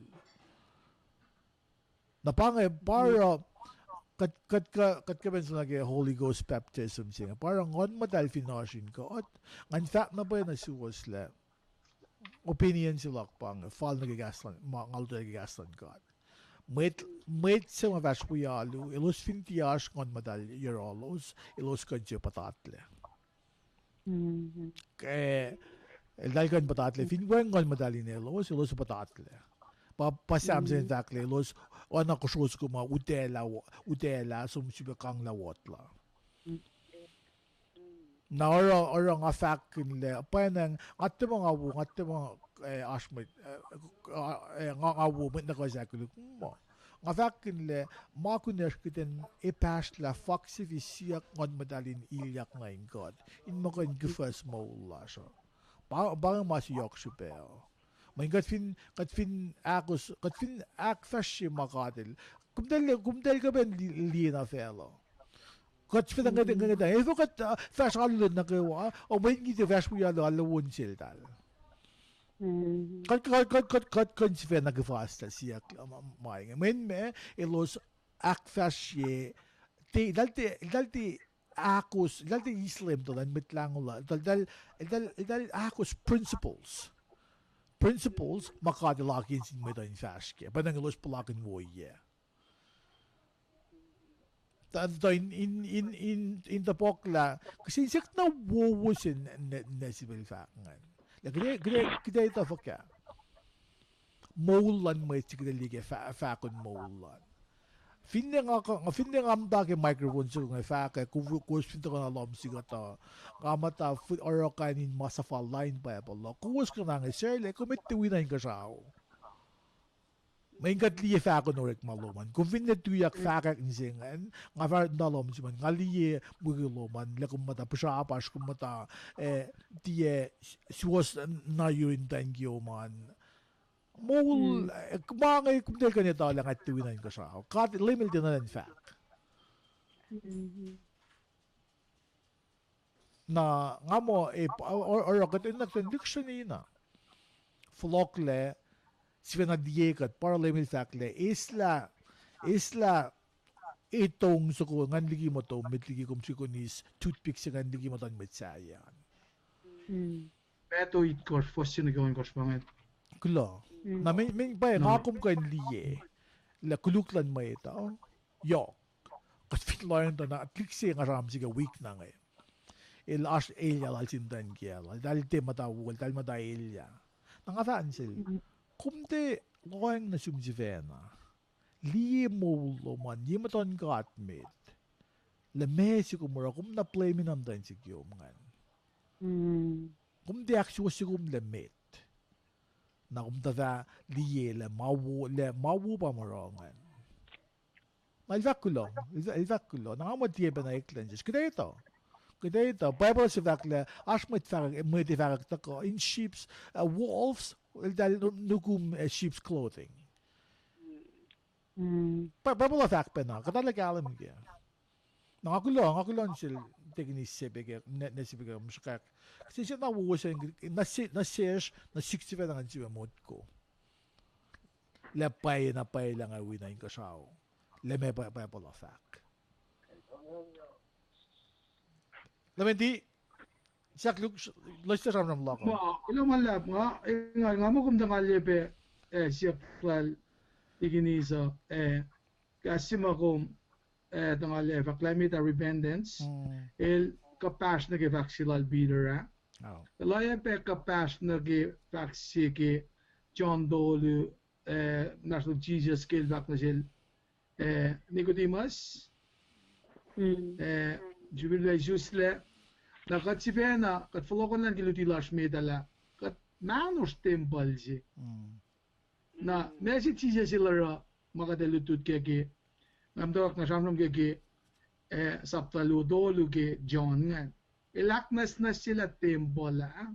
Na pa inge, pa oruh, kuht, kuht, kuht, kuht kuh in som nuh ke Holy Ghost baptism se inge. Pa oruh Nguhn Muhtahl fin oasr in kuht, ngan fahk na pwacye nuh suwos lah opinion se luhk pa inge, fal nuh ke kahs luhn, ma nga lotwelah ke kahs luhn God. Mwet, mwet se ma fahsr wi alu, elos fin tiac oasr Nguhn Muhtahl yohrohlos, elos kuh in tiac puhtatlac. Ke, eltahl kuh in puhtatlac, fin wacngihn Nguhn Muhtahl in elos, elos puhtatlac. Pa, pa Sam se in fahk lah elos, oacna kosro soko ma utaclah, utaclah, som sifilpac kanglah wot la. Na oruh, oruh nga fahkkihn lah, pwacnwacng, nga tiac muh nga wo, nga tiac muh, eh, oasr mwet, eh, eh, nga, nga wo mwet nuh kwewa sahk koluk muh. Nga fahkkihn lah, ma kunacsr kuht in epahsrlah fahk se fin siyuck Nguhn Muhtahl in ilyak nuh in God, in muh kuh in kuhfuhs moul lasr uh. Pa, pa inge ma se yohk srihpac uh. Mweyen kuht fin, kuht fin ahkos, kuht fin ahkfahsrye ma God el, komtacl, komtacl kuh pacna li-, liye na facluh. Kuht sifacna ngwetacng, ngwetacng. Efuh kuht, uh, fahsr alu nuh kwewa, uh, mwet ngi tiac fahsr wi alu, alu won seltahl. Kuht, kuht, kuht, kuht, kuht kuh in sifacna kuhfaslah siyuck, uh, ma, ma inge. Mweyen ma, elos ahkfahsrye, te, eltahl te, eltahl te ahkos, eltahl te eis Leum tuh luhn Mwet Lahngo la, eltahl, eltahl, eltahl, eltahl ahkos principles. Principles ma God El akiyac sin mwet uh in fahsr kac, pwacnwacng elos puhlakihn woiyac. Tuh, tuh in, in, in, in, in topuk lah, kihsen siyuck na wowo se ne, ne, ne sifil fahk ingacn. Lah kuht, kuht, kuht etuh fuhkah moul luhn mwet se kuht liye ke fah-, fahkon moul lal. Finne nga, nga, finne nga muhta ke microphone soko inge fahk, eh, ko-, kowos fin tuhkuh na lohm sikuhtuh, nga muhta oruh kain in ma suhfal lain Bible uh, kowos kuh na inge sarlac, kom tiac wi na inkuhsrao. Mweyen kuht liye fahkon orekma lom an. Kom finne tuyak fahkwack nuh se ingacn, nga fah na lohm se ingacn, nga liye mukwikwi lom an, lah kom muhta pihsrapasr, kom muhta, eh, tiac suwohs na yurin tankiom an. Moul, eh, ma inge kom tiac kuh in etuh lah nga tiac wi na inkuhsrao. God, Leum El tiacna in fahk. Na nga muh, eh, oruh kuht enenuh kuht in lihksreni na fohlohklac, sifacna liye kuht, pa oruh Leum El fahk lah, eslah, eslah etong soko ingacn liki muhtom, met liki kom srihke in eis toothpick se ingacn liki muhtuhn mwet sahyac an. Matthew itkohsr, fuhs se nuh ke ohnkohsr pa ingacn. Kuloh. Na mweyen, mweyen pwacye nga kom kuh in liye lah koluk luhn mwet uh yohk. Kuht fin lohacng tuh na, tuhlihk se nga sramsram se ke wik na inge, el oasr elyah lal sin muhtwacn kiyacl, eltahl tiac muhta wo, eltahl muhta elyah. Na nga fahk nuh sel, kom tiac lohacng nuh sum sifacna. Liye moul lom an, ye muhtuhn God met. Lah meac se kom oruh, kom na blame-i na muhtwacn se kiom ingacn. Kom tiac ahksuwohsye kom lah met. Na kom tuh fah liye lah ma wo, lah ma wo pa ma oruh ingacn. Na el fahk kuloh, el fahk, el fahk kuloh. Na nga muh tiac pacna eklac sesr. Kuht etuh. Kuht etuh. Bible se fahk lah oasr mwet fahk, mwet ac fahkwack tuhkuh in sheep's, uh, wolves, eltahl nukum, uh, sheep's clothing. Bi-, Bible uh fahk pacna, kuht arlac kahlwem kac. Na nga kuloh, nga kuloh nuh sel tekinis se pac ke, ne, ne se pac ke mihsrkack. Kihsen siyuck na wowo se, nuh se, nuh sesr, nuh sihk sifacna ngan sifil motko lah pwacye na pwacye lah nga wi na inkuhsrao. Lah meac Bi-, Bible uh fahk. Lemendi, sahk Luk, loes sramsram luhk uh. Ma, kuloh ma luhlahp nga, eh, nga, nga muh kom tuh nga liye pac, eh, siyuck lal tekinis uh, eh, kahs se ma kom, eh, tuh nga liye fahk lah met ah repentance. El kuhpahsr nuh ke fahk se lal Peter ah. El oacyacpac kuhpahsr nuh ke fahk se ke John tolu, eh, nahsrlok Jisus ke el fahk nuh sel, eh, Nicodemus, eh, sifilpac isuslac. Na kuht sifacna, kuht fohlohkohnlah ke luti lasr met ah lah kuht mahnosr tempuhl se. Na meac se Jisus el oruh ma kuht ac lutlut kac ke Nga muhtwacwacack na sramsram ke, ke, eh, sapta luo tolu ke John ingacn. El ahknwacsnwacsyelah tempuhl ah,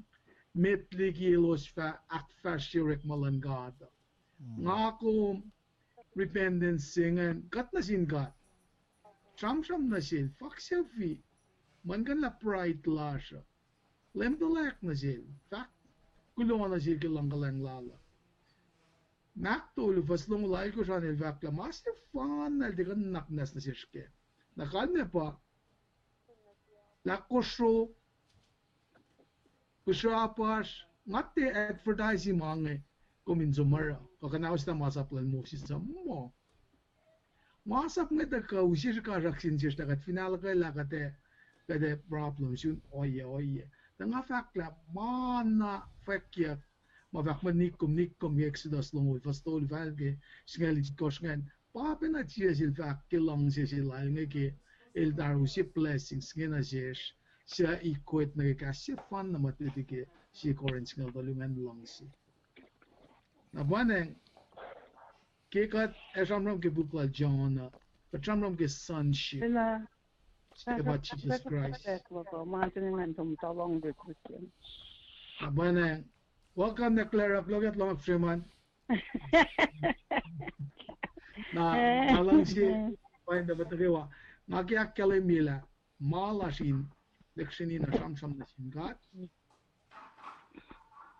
met liki elos fah ahkfahsrye orekma luhn God. Nga kom repentance se ingacn, kuht nuh sin God. Sramsram nuh sel, fahk self-i, muhlkuhnlah pride lasr uh. Leum tuhlac nuh sel, fahk kuloh nuh sel ke luhngkuhlwacng lal uh. Mark tolu fuhs longoul alkosr an el fahk lah ma sefanna el tiac kuh in nuhnak muhnahs nuh sesr kac. Na kalmac pa, lah kosro, kosro apasr, nga tiac advertise ma inge, kom in som oruh, kuh kuhnahoslah masap luhn Moses uh, muh. Masap inge tuhkuh use srihkasrak sin sesr tuh kuht fin ahluhkwelah kuht ac, kuht ac problem sun ohiyac, ohiyac. Tuh nga fahk lah ma na fwackyuck, ma fahk muh nikkom, nikkom ke Exodus longoul fuhs tolu fal ke singucul itkohsr ingacn. Pa pacna Jisus el fahk ke luhngse se lal inge ke el tari use blessings inge nuh sesr, suc equate nuh ke kahs sefanna ma tuh ke sie Corinth singucul tolu ingacn luhngse. Na pa inge, ke kuht ac sramsram ke puk lal John uh, kuht sramsram ke sonship se pa Jesus Christ. Na pa inge, welcome na Clara, kuloh ke lohng Freeman. Na, na luhngse, pa inge pa tuhkwewa. Nga ke ahkkahlwemye lah ma lasr in, lecture in na sramsram nuh sin God.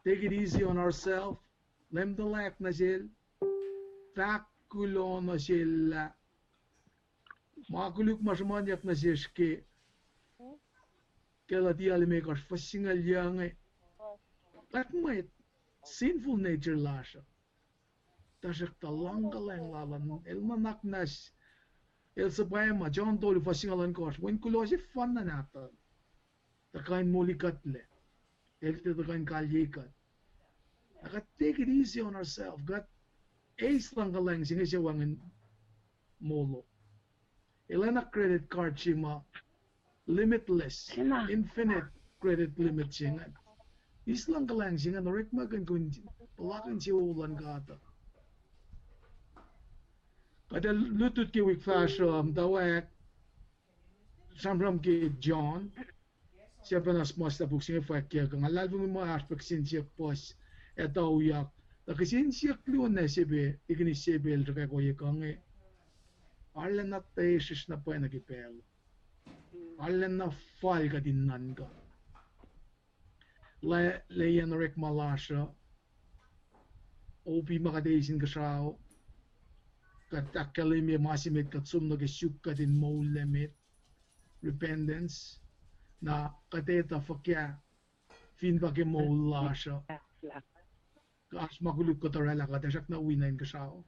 Take it easy on ourselves. Leum tuhlac nuh sel. Fahk kuloh nuh sel lah ma koluk ma sruhmuhnyuck nuh sesr ke Galatia limekohsr fuhs singucul yuc inge. Kuht mwet, sinful nature lasr uh. Tuhsruhktuh luhngkuhlwacng lal an, el nuhnak muhnahs, el suhpwacma, John tolu fuhs singucul ohnkohsr, Wen kuloh sefanna nahtuhl, tuh kuh in molikuhtlac, el tiac tuh kuh in kalyei kuht. Na kuht take it easy on ourselves, kuht eis luhngkuhlwacng se inge se wacngihn molo. El oacna credit card se ma limitless, infinite credit limit se ingacn. Eis luhngkuhlwacng se ingacn, orekmakihn kom in puhlakihn sie wo luhn God uh. Kuht ac lutlut ke wik fahsruh, muhtwacwacack sramsram ke John, sefanna suhmuhslah puk se inge fwackyuck, nga luhlahlfongi muh oasr pac kihsen siyuck puhs ac tuyak. Tuh kihsen siyuck luo na se pac, tikinis se pac el sruhkwack ohiyac kuh inge. Arulacna tesrihsr na pwacye nuh ke pacl. Arulacna fal kuht in nuhnkuh lah, lah yen orekma lasr uh, opi ma kuht eis inkuhsrao, kuht ahkkahlwemye ma se met kuht som nuh ke suk kuht in moul lac met, repentance, na kuht etuh fuhkah fin pa ke moul lasr uh, kuh oasr ma koluk kuht orwaclah, kuht ac srackna wi na inkuhsrao.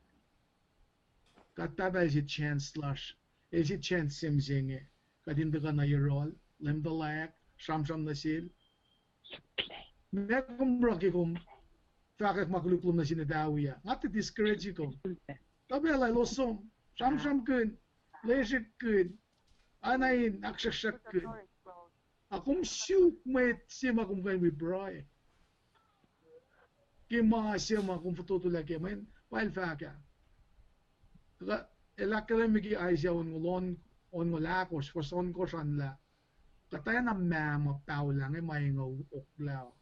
Kuht pahpah el se chance lasr, el se chance se mihsenge, kuht in tuhkuh nuh yohrohl, Leum tuhlac, sramsram nuh sel. Ma kom oruh ke kom fahkwack ma koluk lom nuh sin etawi ah, nga tiac discourage kom. Tuh pacl ah elos som, sramsramkihn, lesrihkkihn, ana in ahksruhksruhkkihn. A kom suk mwet se ma kom kuh in wi pruhe ke ma se ma kom fototolac kac, mweyen pa el fahk ah. Kuh el ahkkahlwemye ke Isaiah onngoul, onngoul ahkosr, fuhs ohnkohsr an lah, kuht tiacna mah ma paholah inge ma inge oklac.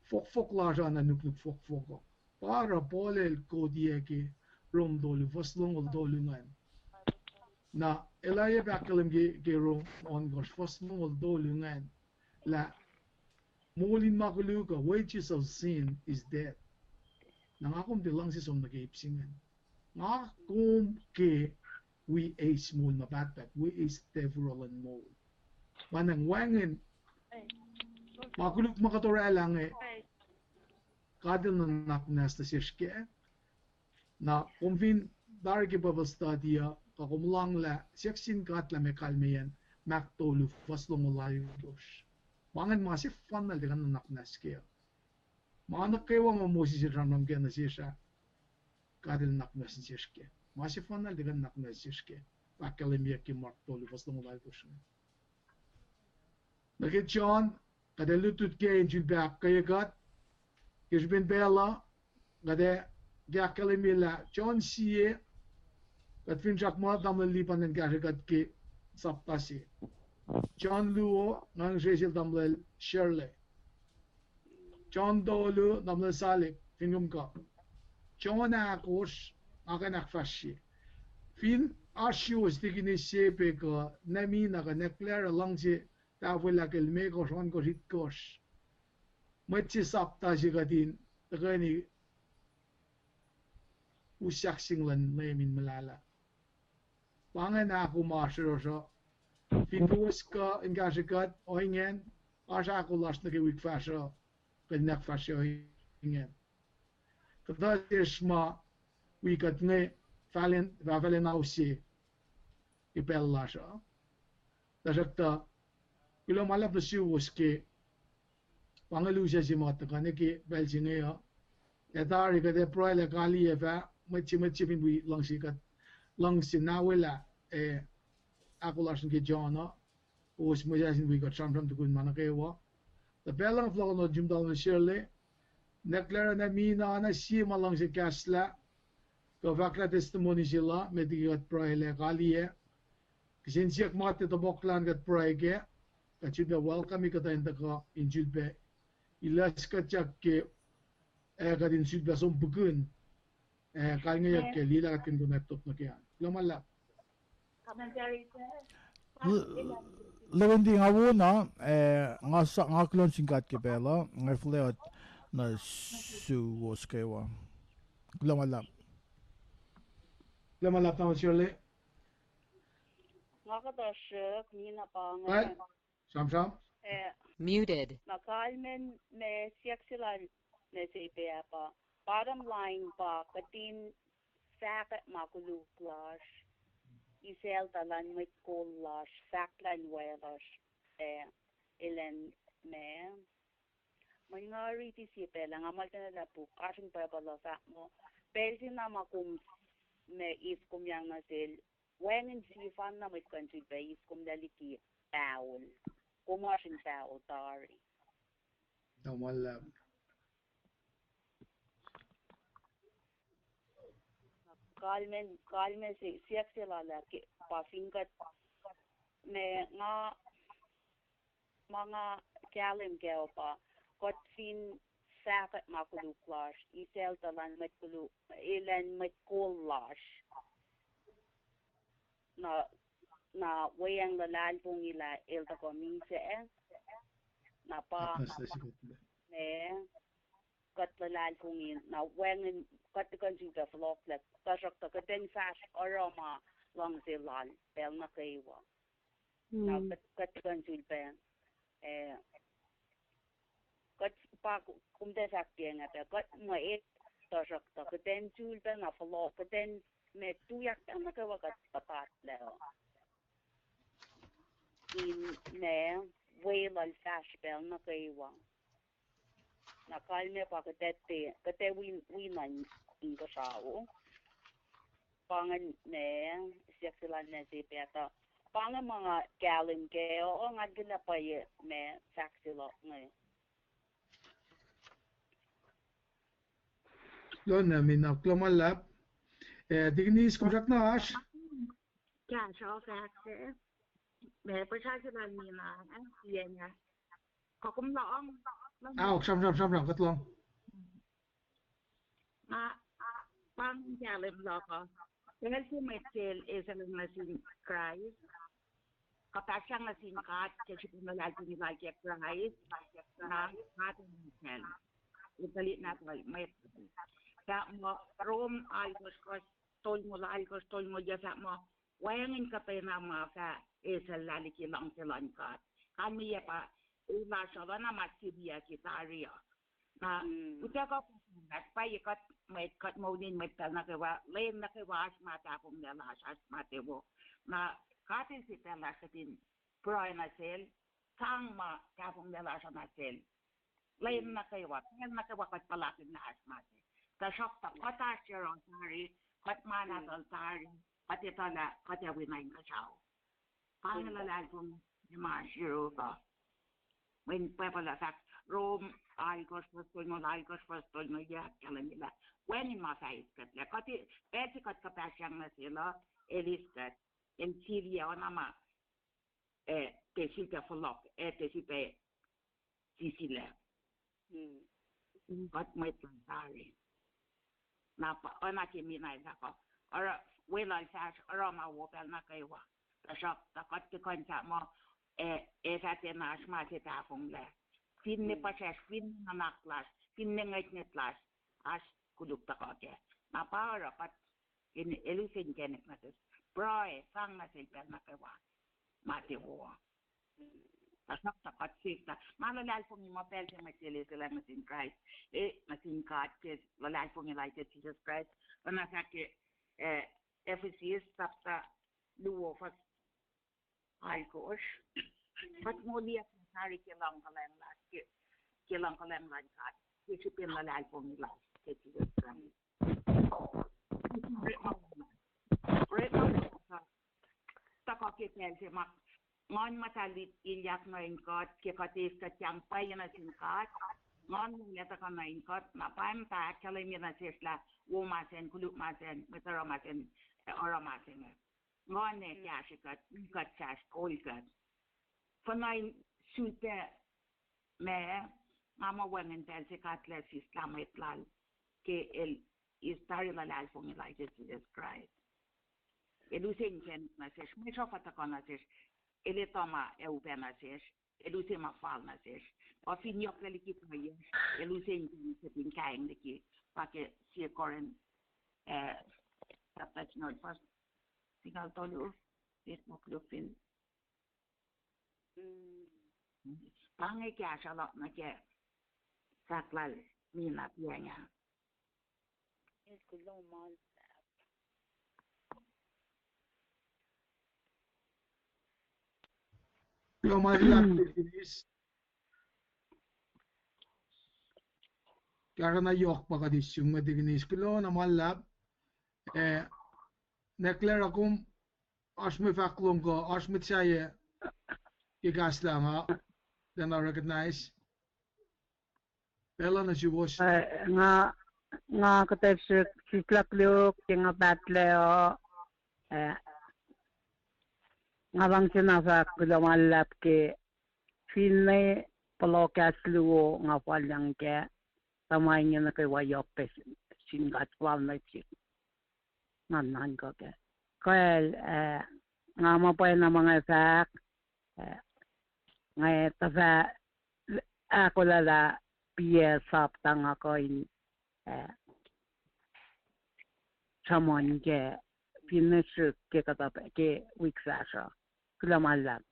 Fohkfohk lasr uh na nuknuk fohkfohk uh. Pa oruh Paul el koti ac ke Rom tolu, fuhs longoul tolu ingacn. Na el oacyacpac ahkkahlwemye ke, ke Rom ohnkohsr, fuhs longoul tolu ingacn, lah moul in ma koluk uh, wages of sin is death. Na nga kom tiac luhngse som nuh ke ip se ingacn. Nga kom ke wi eis moul ma pahtpaht, wi eis temporal in moul. Ma na wacngihn ma koluk ma kuht orwaclah inge, God el nuhnak muhnahs nuh sesr kac. Na kom fin tari ke Bible study uh, kuh kom lohnglah siyuck sin God lah meac kalmeyacn Mark tolu fuhs longoul alkosr. Ma ingacn ma sefanna el tiac kuh in nuhnak muhnahs kac. Ma nuh kwewa ma Moses el sramsram kac nuh sesr ah, God el nuhnak muhnahs nuh sesr kac. Ma sefanna el tiac kuh in nuhnak muhnahs nuh sesr kac. Ahkkahlwemyeyuck ke Mark tolu fuhs longoul alkosr inge. Nuh ke John, kuht ac lutlut kac in sulpac ahkkweye kuht. Ke srihpen pacl uh, kuht ac ke ahkkahlwemye lah John sie, Kuht finsrak muh tamuhlwel Lipan in kahsrwe kuht ke sapta se. John luo, nga sre sel tamuhlwel Shirley. John tolu, tamuhlwel Salik, fin kom kuh. John ahkosr, nga kuh in ahkfahsrye. Fin oasr yuos tikinis se pac kuh nacmi na kuh nwacklah luhngse tahfwelah ke limekohsr, ohnkohsr, itkohsr. Mwet se sapta se kuht in tuhkweni usyak sing luhn Leum in muhlahlah. Pa ingacn ahko ma oasr yohrohsr uh. Fin kowos kuh in kahsrwe kuht, ohingacn, oasr ahko lasr nuh ke wik fahsruh, kuht in ahkfahsrye ohingacn. Kuhtuh sesr ma wi kuht inge, fahlen, fahfahlen ao se ke pacl lasr uh. Tuhsruhktuh, kuloh ma luhlahp nuh suwos ke pa inge lusac se ma tuhkuh nuh ke pacl se inge uh. Ac tari kuht ac pruhe lah kaliyac fah mwet se mwet se fin wi luhngse kuht, luhngse na welah, ac ahko lasr nuh ke John uh. Kowos mwe sasuc in wi kuht sramsram tukun ma nuh kwewa. Tuh pacl luhn fohlohk nuhtum tamuhlwel Shirley, nwacklah oruh na mina na sie ma luhngse kahslah, kuh fahklah testimony se la, met liki kuht pruhe lah kaliyac. Kihsen siyuck ma tiac topuklah in kuht pruhe kac, kuht sulpac welcome kuhtuh in tuhkuh in sulpac ilas kuhtyak ke, ac kuht in sulpac som pukihn, ac kalngeyuck ke liye lah kuht kuh in konwacack top nuh ke an. Kuloh ma luhlahp. L-, Lewendi, nga wo na, eh, nga sa-, nga kuloh nuh sin God ke pacl uh, nga fuhlweot nuh suwos kwewa. Kuloh ma luhlahp. Kuloh ma luhlahp, Tamuhlwel Shirley. Nga kuhtuh srihk, nina pa inge. Sramsram. Eh, muted. Na kalmen ma siyuck se lal nuh se pac pa, bottom line pa kuht in fahkwack ma koluk lasr, eisacl tuh luhn mwet kol lasr, fahk luhn weluhsr, eh, elan ma. Mweyen nga riti sie pacl ah, nga muhlkuhnlah puk, oasr in Bible uh fahk muh, pacl se na ma kom, ma eis kom yang nuh sel, wacngihn sefanna mwet kuh in sulpac eis kom lac liki pahol. Kom oasr in pahol tari. Kalmen, kalmen se, siyuck se lal ah ke, pa fin kuht, ma nga, ma nga kahlwem kac uh pa, kuht fin fahkwack ma koluk lasr, eisacl tuh luhn mwet koluk, elan mwet kol lasr. Na, na weacng luhlahlfongi lah el tuhkuh misac, na pa, ma, kuht luhlahlfongi, na wacngihn kuht tuhkuh in sulpac fohlohklac, tuhsruhktuh kuht in fahsr oruh ma luhngse lal pacl nuh kwewa. Na kuht, kuht tuhkuh in sulpac, eh, kuht pa, kom tiac fahk tiacna pac, kuht mwe, tuhsruhktuh kuht in sulpac na fohlohk, kuht in ma tuyak pacl nuh kwewa kuht puhtatlac in ma weluhl fahsr pacl nuh kwewa. Na kalmac pa kuht ac, kuht ac wi, wi nuh inkuhsrao. Pa ingacn ma siyuck se lal nuh se pac tuh, pa inge ma nga kahlwem kac uh, nga kena pwacye ma fahk se luhk inge. Lon, eh, mina, kuloh ma luhlahp. Eh, Deaconess, kom srackna oasr? Kahsruh fahk se. Ma puhsra se lal mina, eh, siyacna. Kuh kom lohng? Aok, sramsram, sramsram, kuht lohng. Nga, pahng kahlwem luhk uh, pacl se mwet se el eisaclacng nuh sin Kraist, kuh pahsrang nuh sin God ke srihpen luhlahlfongi lal ke Kraist, na God el eisacl, el tuhlihk nahtuhl mwet. Fahk muh Rom alkosr fuhs tolngoul, alkosr tolngoul yac fahk muh, wacngihn kuhtwena ma fah eisacllah liki luhngse luhn God. Kalmeyac pa, el lasr uh oacna ma siriaki tari uh. Na, utuckuh kuh, pwacye kuht mwet, kuht monin mwet pacl nuh kwewa, lwen nuh kwewa oasr ma tahfonglac lasr, oasr ma tewo. Na, God el sifacna kuht in pruhe nuh sel, sang ma tahfonglac lasr uh nuh sel. Lwen nuh kwewa, pacl nuh kwewa kuht puhlakihn lah oasr ma se. Tuhsruhktuh kuht oasr yohrohl tari, kuht ma nahtuhl tari, kuht etuh lah kuht ac wi nuh inkuhsrao. Pa inge luhlahlfongi ma siruk uh. Mweyen Bible uh fahk, Rom alkosr fuhs tolngoul, alkosr fuhs tolngoul yac ahkkahlwemye lah wacngihn ma fah eis kuht lah. Kuht, pacl se kuht kuhpahsryang nuh sel uh, el eis kuht. El siriyac oacna ma, eh, tiac sifilpac fohlohk, eh, tiac sifilpac sisilac. Kuht mwet luhn tari. Na pa, oacna ke Mina el fahk uh, oruh, weluhl fahsr, oruh ma wo pacl nuh kwewa. Tuhsruhk tuh kuht tiac kuh in fahk muh, eh, ac fah tiacna oasr ma se tahfonglac. Finne puhsracsr, finne nuhnak lasr, finne ngwetngwet lasr, oasr koluk tuhkuh kac. Na pa oruh kuht, in, el use inkacnek nuh sesr. Pruhe, sang nuh sel pacl nuh kwewa ma tiac wo. Tuhsruhktuh kuht sifilpac, ma luhlahlfongi muh pacl se mwet se leselah nuh sin Kraist, eh, nuh sin God ke luhlahlfongi lal ke Jisus Kraist, oacna fahk ke, eh, Ephesus sapta luo fuhs alkosr. Kuht moliyuck tari ke luhngkuhlwacng lasr, ke, ke luhngkuhlwacng luhn God, ke srihpen luhlahlfongi lasr ke Jisus Kraist. Orekma, orekma tuhkuh ke pacl se ma Nguhn Muhtahl ilyak nuh in kuht ke kuht eis kuht sang pwacye nuh sin God. Nguhn Muhtahl tuhkuh nuh in kuht, na pa muhta ahkkahlwemye nuh sesr lah wo ma sacn, koluk ma sacn, mwet oruh ma sacn, oruh ma se inge. Nguhn ac kahsre kuht, kuht fahsr kol kuht. Fuhnuh in sulpac ma, nga muh wacngihn pacl se God El sislah mwet Lal ke El eis tari luhlahlfongi Lal ke Jisus Kraist. El use inkacnek nuh sesr, mwe sruhf uh tuhkuh nuh sesr, El etuh ma ac upac nuh sesr, El use ma fal nuh sesr. Kuh fin yohklac liki pwacye, El use inkacnek se in kaing liki, pa ke Sie Korin, eh, sapta singucul fuhs singucul tolu, eis ma koluk fin. Pa inge kahsruh luhk nuh ke fahk lal Mina piacng ah. Kuloh ma luhlahp, Deaconess. Kahsruh na yohk pa kuht in sum nuh Deaconess. Kuloh na ma luhlahp. Eh, Nekler, kom oasr mwe fahk lom kuh oasr mwet sahyac ke kahs lah nga, then I'll recognize. Pacl uh nuh suwos. Eh, nga, nga kuhtuh srihk sislah koluk ke nga pahtlac uh, eh, nga luhngse na fahk kuloh ma luhlahp ke finne pohloh kahs luo nga falyang kac, tuh ma inge nuh kwewa yohk pac sin God Fuhlwactlacna sihk. Nga nuhnkuh kac. Kacl, eh, nga muh pwacna ma nga fahk, eh, nga tuhfah ahkolah lah piac sapta nga kuh in, eh, sruhmuhn kac finne srihk ke kuhtuh pac ke wik fahsruh. Kuloh ma luhlahp.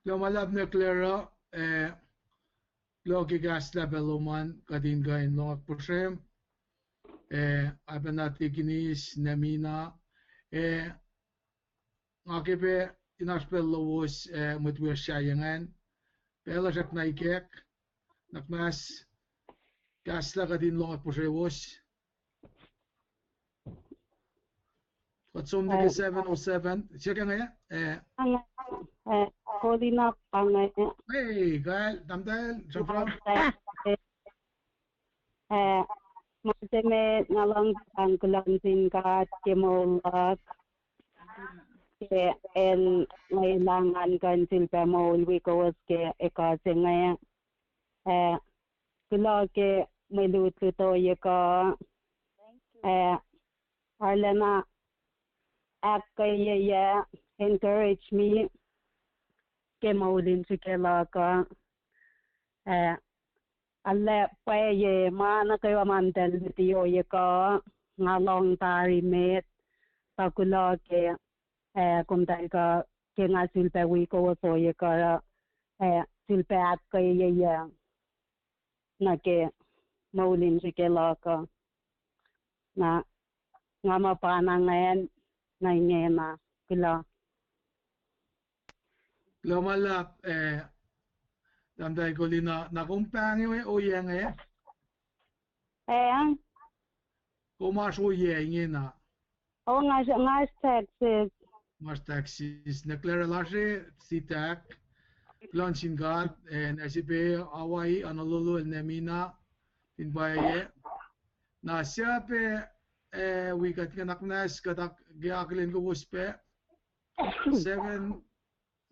Kuloh ma luhlahp Nekler, eh, kuloh ke kahs lah pac lom an, kuht in kuh in lohng puhsrem, eh, oacpacna Deaconess Nemina, eh, nga ke pac in oasr pacl lowos, eh, mwet wiyacsr sahyac ingacn, pacl uh srackna ikack, nuh mas kahs lah kuht in lohng puhsrewos. Kuht som nuh ke seven oh seven. Siyuck inge, eh, eh, Kolina pa inge. Hey, kacl, tahmtahel, sramsram. Eh, ma se met nga luhngse sang kuloh nuh sin God ke moul luhk, ke El lwelah ngan kuh in sifilpac moul wi kowos ke ekuh se inge. Eh, kuloh ke mwe lutlut ohiyac kuh, eh, arulacna ahkkweyeyuc, encourage me ke moul in srihke luhk uh, eh, arlac pwacye ma nuh kwewa ma muhtwacn luti ohiyac kuh, nga lohng tari met, tuh kuloh ke, eh, komtal kuh ke nga sifilpac wi kowos ohiyac kuh, eh, sifilpac ahkkweyeyuc nuh ke moul in srihke luhk uh. Na nga muh pa na ingacn, na ingena, kuloh. Kuloh ma luhlahp, eh, tahmtahel Kolina, na kom pahng ohiyac inge? Eh? Kom oasr ohiyac ingena? O, nga, nga oasr Texas. Nga oasr Texas. Nekler el oasr Sea-Tac. Kuloh nuh sin God, eh, na sipe Hawaii, Honolulu, el nemina, fin pwacye. Na siape, eh, wi kuht nuhnak muhnahs, kuht ak-, ke akihlen kowos pac. Seven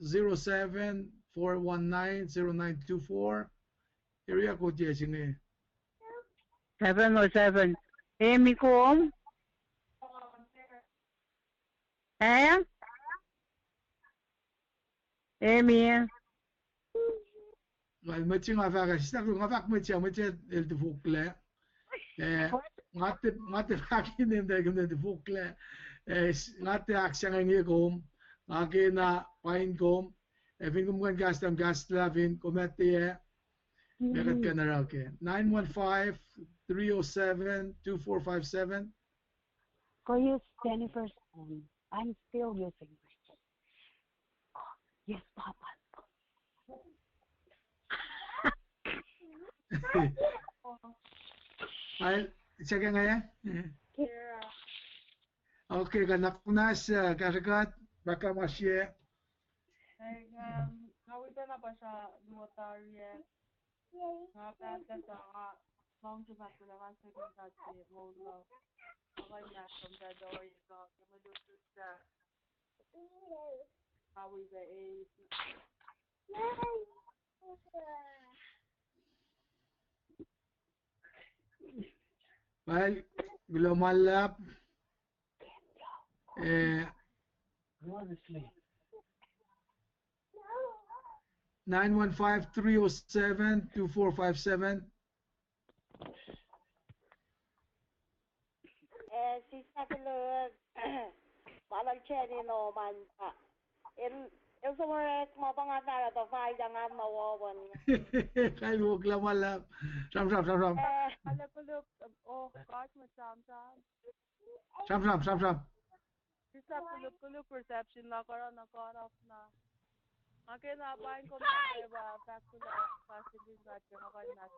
zero seven, four one nine, zero nine two four. Area code ye singe. Seven oh seven. Emi kom? Eh? Emi. Well, mwet se nga fahk, sista, nga fahk mwet se, mwet se el tifoklac. Eh, nga tiac, nga tiac fahk inem tuh kom tifoklac. Eh, s-, nga tiac ahksahngweng kom, nga kena paing kom. Eh, fin kom kuh in kahs, kahslah fin kom ac tiac, ma kuht kuh in oruh ke. Nine one five, three oh seven, two four five seven. Go use Jennifer's phone. I'm still using mine. Oh, yes, Papa. Ai, second nga ya? Yeah. Okay, kuht nuhnak muhnahs, uh, kahsrwe kuht, baka ma sie. Hey, um, nga wi pacna pa sa luo tari, eh. Nga pahtlac sa nga luhngse fahk kuloh ma se kuht ke moul uh. Nga kuh in ahkkahlwemye kom tuh, ke mwe lutlut uh. Nga wi pac eis. Well, kuloh ma luhlahp. Eh, nine one five, three oh seven, two four five seven. Eh, sista Kuluk, ma lal Jenny Norman pa. El, el somorek ma pa nga tara tuh fal yang an ma wowo. Kal wo kuloh ma luhlahp. Sram, sram, sram, sram. Eh, ale Kuluk, oh, God, ma sram, sram. Sram, sram, sram, sram. Sista Kuluk, Kuluk reception la kora na cut off na. Nga kena paing kom na kwewa, fahk kuloh, fahk kuloh, fahk kuloh, fahk kuloh, fahk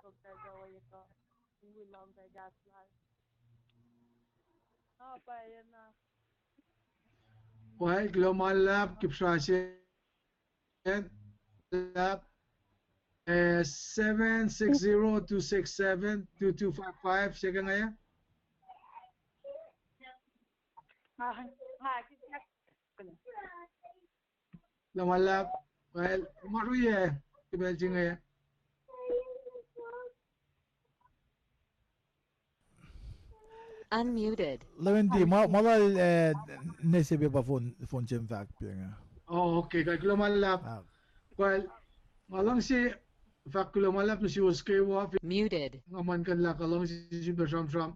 kuloh, fahk kuloh. Well, kuloh ma luhlahp, kip srase. Luhlahp. Eh, seven six zero two six seven two two five five, second nga ya? Kuloh ma luhlahp, well, ma ru ye, kipel jinge. Unmuted. Lemendi, ma, ma lal, eh, nese be pa phone, phone sim fahk pianga. Oh, okay, kuloh ma luhlahp. Ah. Well, nga luhngse fahk kuloh ma luhlahp nuh suwos kwewa. Muted. Nga muh kuh in lah kuh luhngse sifilpac sramsram.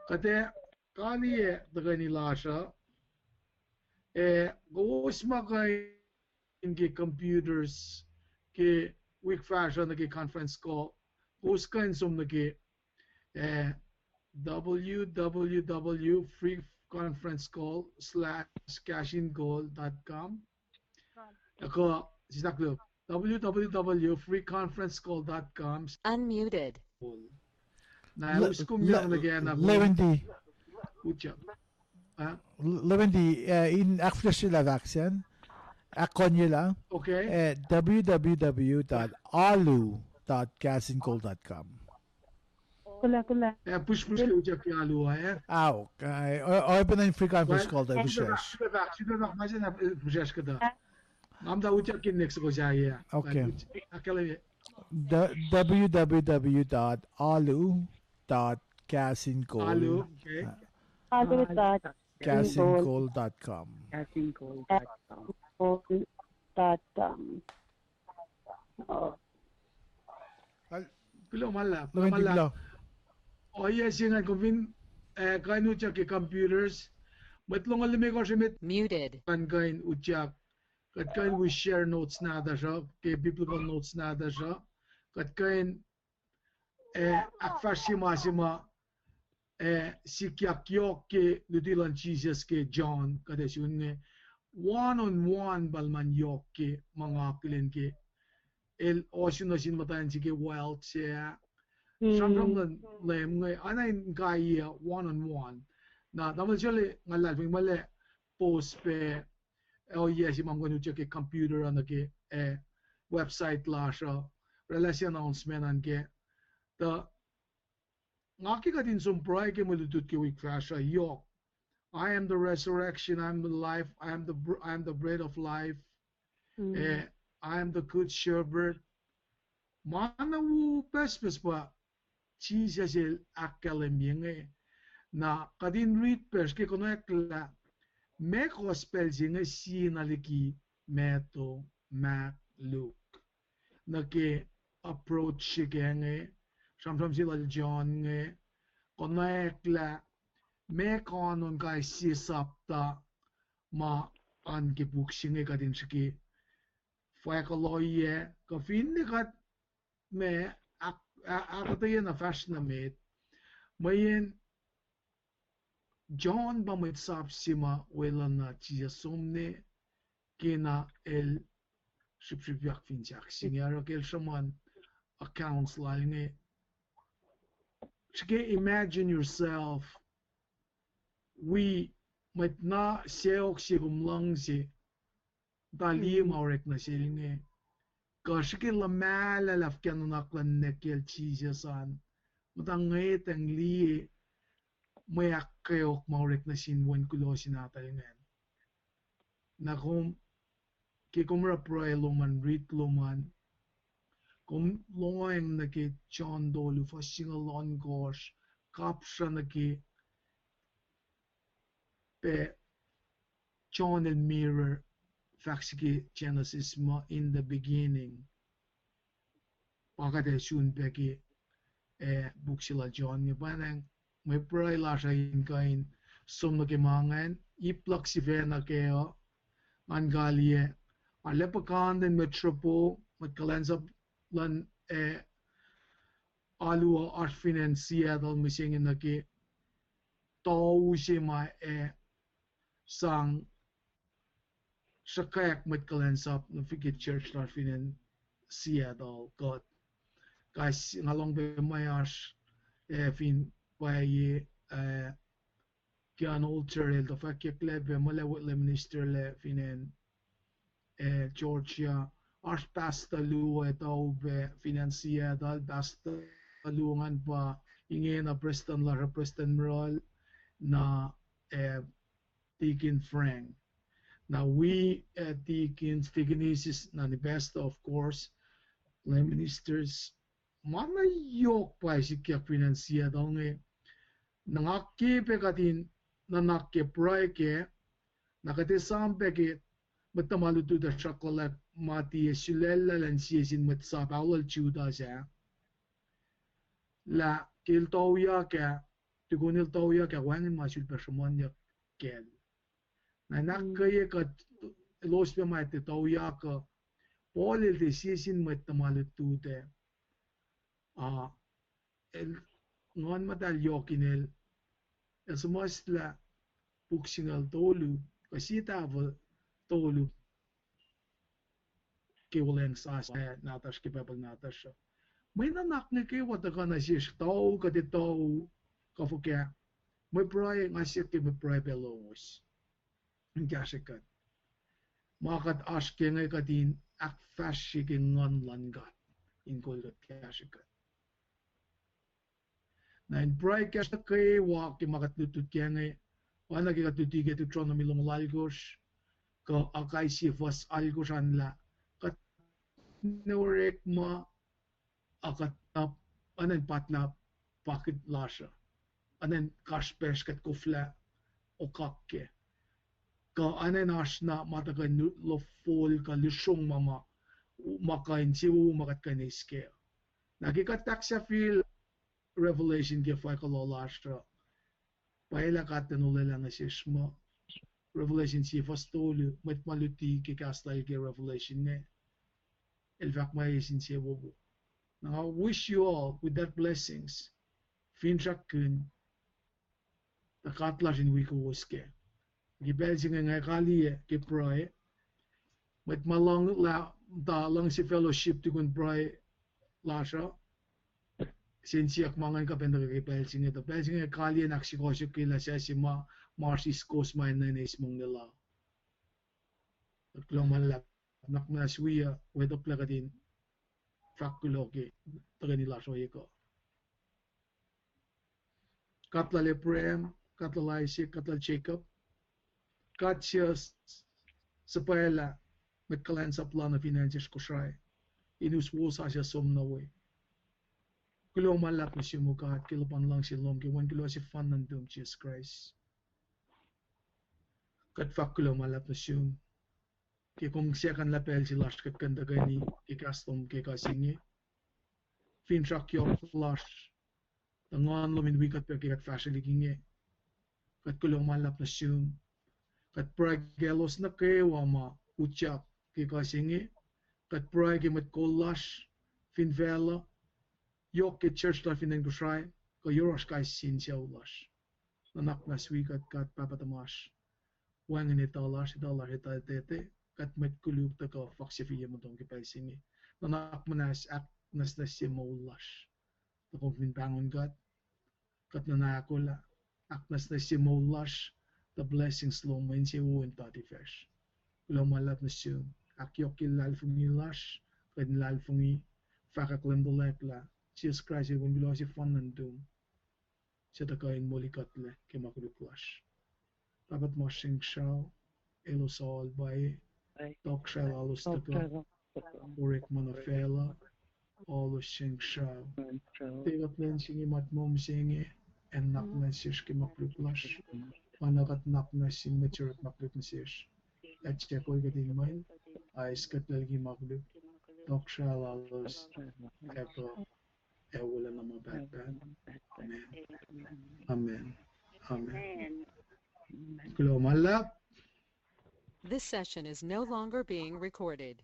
Kuht ac kaliyac tuhkweni lasr uh. Eh, kowos ma kuh in ke computers, ke wik fahsruh nuh ke conference call, kowos kuh in som nuh ke, eh, W W W free conference call slash cash in call dot com. Kuh, sista Kuluk, W W W free conference call dot com. Unmuted. Na, le-, us kom le-, yang nuh ke na, Lemendi. Utyak. Ah? Le-, Lemendi, eh, in ahkfihsrwacsrye lah fahk sacn. Ahkkonye lah. Okay. Eh, W W W dot alu dot cash in call dot com. Kuloh, kuloh. Eh, push, push ke utyak ke alu ah, eh. Aok, eh, o-, open in free conference call, eh, push, push. Sifilpac, sifilpac, ma se na, eh, push kuhtuh. Nga muhta utyak ke next ko sahyacn. Okay. Akele. The W W W dot alu dot cash in call. Alu, okay. Alu dot cash in call dot com. Cash in call dot com. Oh. Kuloh ma luhlahp, kuloh ma luhlahp. Ohiyac se ingacn kom fin, eh, kuh in utyak ke computers. Mwet longoul limekohsr emet. Muted. Kuh in utyak. Kuht kuh in wi share notes nahtuhsr uh, ke biblical notes nahtuhsr uh. Kuht kuh in, eh, ahkfahsrye ma se ma, eh, sikyak yohk ke luti luhn Jisus ke John, kuht ac sun inge. One on one pa el ma yohk ke ma nga akihlen ke. El ohsun nuh sin muhtwacn se ke wild se ah. Sramsram luhn Leum inge, oacna in kai uh one on one. Na, tamuhlwel Shirley, nga luhlahlfongi muh el post pac, eh, ohiyac se ma kom kuh in utyak ke computer uh nuh ke, eh, website lasr uh, oraclah sie announcement an ke, tuh nga ke kuht in som pruhe ke mwe lutlut ke wik fahsr uh, yohk. I am the resurrection, I am the life, I am the, br- I am the bread of life, eh, I am the good shepherd. Ma na wo pucspucs pa Jisus el ahkkahlwemye inge. Na kuht in read pac srihke konwacack lah meac gospel se inge sie na liki Matthew, Mark, Luke. Nuh ke approach se ke inge, sramsram se lal John inge, konwacack lah meac kanon kais sie sapta ma oan ke puk se inge kuht in srihke fwack kuloh oyac, kuh finne kuht ma ahkuhtweyac na fahsr nuh met. Mweyen John pa mwet sap se ma weluhl na Jisus som ne, ke na el srihpsrihpyak fin sahk se inge, oruh ke el sruhmuhn accounts lal inge. Srihke imagine yourself, wi mwet na sacohk se kom luhngse, muhta liye ma orek nuh sel inge. Kuh srihke luhmahlah lah fuhkah nuhnak luhn ninac kiyacl Jisus an, muhta ngwetacng liye mwe ahkkweok ma orek nuh sin wen kuloh se nahtuhl ingacn. Na kom, ke kom oruh pruhe lom an, read lom an, kom lohacng nuh ke John tolu, fuhs singucul ohnkohsr, kapsra nuh ke pac John el mirror fahk se ke Genesis muh in the beginning. Pa kuht ac sun pac ke, eh, puk se lal John inge. Pwacnwacng mwe pruhe lasr uh in kuh in som nuh ke ma ingacn, ip luhk sifacna kac uh, ngan kaliyac. Arlac puhkantwen mwet sruhpo, mwet kuhlwacnsap luhn, eh, alu uh oasr fin acn Seattle mihsenge nuh ke tohu se ma, eh, sang sruhkwack mwet kuhlwacnsap nuh fin ke church lasr fin acn Seattle, kuht. Kais nga lohng pac ma oasr, eh, fin pwacye, eh, ke an altar el tuh fwackyucklac pac, muh lah wet lac minister lac fin acn, eh, Georgia. Oasr pastor luo ac tohu pac fin acn Seattle, pastor luo ngan pa ingena prestuhn lasr uh, Prestuhn Murrel, na, eh, Deacon Frank. Na wi, eh, deacons, deaconesses, na ni pastor, of course, lay ministers. Ma na yohk pwacye sikyak fin acn Seattle inge. Na nga ke pac kuht in nuhnak ke pruhe kac, na kuht esam pac ke mwet tuhma lutlut uh sruhk luhlahp ma tiac sulaclah luhn sie sin mwet sap aulal Judas ah, lah ke el tohuyak ah, tukun el tohuyak ah, wacngihn ma sulpac sruhmuhnyuck kacl. Na in ahkkweye kuht, elos pac ma tiac tohuyak uh, Paul el tiac sie sin mwet tuhma lutlut ah, a, el, Nguhn Muhtahl yohk in el, el suhmuhslah puk singucul tolu, kuh sie tahfuh tolu ke Wuhlweacng Sasuc nahtuhsr, ke Bible nahtuhsr uh. Mwe nuhnak inge kwewa tuhkuh nuh sesr, tohu kuht ac tohu, kuh fuhkah, mwe pruhe, nga siyuck ke mwe pruhe pac lowos in kahsrwe kuht. Ma kuht oasr ke inge kuht in ahkfahsrye ke Nguhn luhn God in kol kuht, kahsrwe kuht. Na in pruhe kahsruh kwewa ke ma kuht lutlut kac inge, oacna ke kuht luti ke Deuteronomy longoul alkosr, kuh Akai sie fuhs alkosr an lah, kuht ne orekma, a kuht na, anan patna pakit lasr uh, anan kasrpacsr kuht koflah okak kac, kuh anan oasr na ma tuhkuh in lofol kuh lusrong ma, ma, ma kuh insewowo ma kuht kuh in eis kac. Na ke kuht ahksahfyelah Revelation ke fwackuhluh lasr uh, pwacye lah God El olwelah nuh sesr muh Revelation sie fuhs tolu, mwet ma luti ke kahs lal ke Revelation inge, el fahk ma eis insewowo. Na nga wish you all with that blessings, finsrakkihn, tuh God lasr in wi kowos kac. Ke pacl se inge nga kaliyac ke pruhe, mwet ma luhng lah, tuh luhngse fellowship tukun pruhe lasr uh, se in siyuck ma ingacn kuh pacna tuhkuh ke pacl se inge, tuh pacl se inge kaliyac in ahksikohsyucki lah sasuc ma, ma oasr East Coast ma enenuh in eis monglac la. Kuloh ma luhlahp. Nuhnak muhnahs wi uh, wetoklac kuht in fahk kuloh ke tuhkweni lasr ohiyac kuh. God lal Abraham, God lal Isaac, God lal Jacob, God se suhpwaclah mwet kuhlwacnsap lal nuh fin acn sesr Kosrae, in us wosasuc som nuh we. Kuloh ma luhlahp nuh sum, O God, ke luhpan luhngse lom, ke Wen kuloh sefanna nuhtum, Jisus Kraist. Kuht fahk kuloh ma luhlahp nuh sum ke kom siyuck lah pacl se lasr kuht kuh in tuhkweni ke kahs lom ke ekuh se inge. Finsrak yohk lasr, tuh nguhn lom in wi kuht pac ke kuht fahsrwelihk inge. Kuht kuloh ma luhlahp nuh sum. Kuht pruhe kaclos nuh kwewa ma utyak ke ekuh se inge. Kuht pruhe ke mwet kol lasr fin facluh, yohk ke church lasr fin acn Kosrae, kuh yohrohsr kais sie insucu lasr. Nuhnak muhnahs wi kuht, God Pahpah tuhmasr. Wacngihn etuh lasr, etuh lasr etuh etuh, kuht mwet koluk tuhkuh fakse fihliye motom ke pacl se inge. Nuhnak muhnahs ahknwacsnwacsye moul lasr. Tuh kom fin pahngon kuht, kuht nuhnak olah, ahknwacsnwacsye moul lasr, tuh blessings lom mwe insewowo in tatifacsr. Kuloh ma luhlahp nuh sum, ahkyohkye luhlahlfongi lasr, kuht in luhlahlfongi, fahkwack lem tuhlac lah Jisus Kraist el Wen kuloh sefanna nuhtum, suc tuhkuh in molikuhtlac ke ma koluk lasr. Pahpah tuhmasr Inkuhsrao, elos all pwacye, tohkohsrahi lalos tuhkuh, orekma nuh facluh, oalos Inkuhsrao. Tiac kuht lwen se inge, matwac mihsenge, acn nuhnak muhnahs sesr ke ma koluk lasr. Oacna kuht nuhnak muhnahs sin mwet se oruh ma koluk nuh sesr, ac tiac kol kuht in mwel, a eis kuht liki ma koluk, tohkohsrahi lalos, ac kuh ac wolacna ma pahtpaht. Amen. Amen. Amen. Kuloh ma luhlahp. This session is no longer being recorded.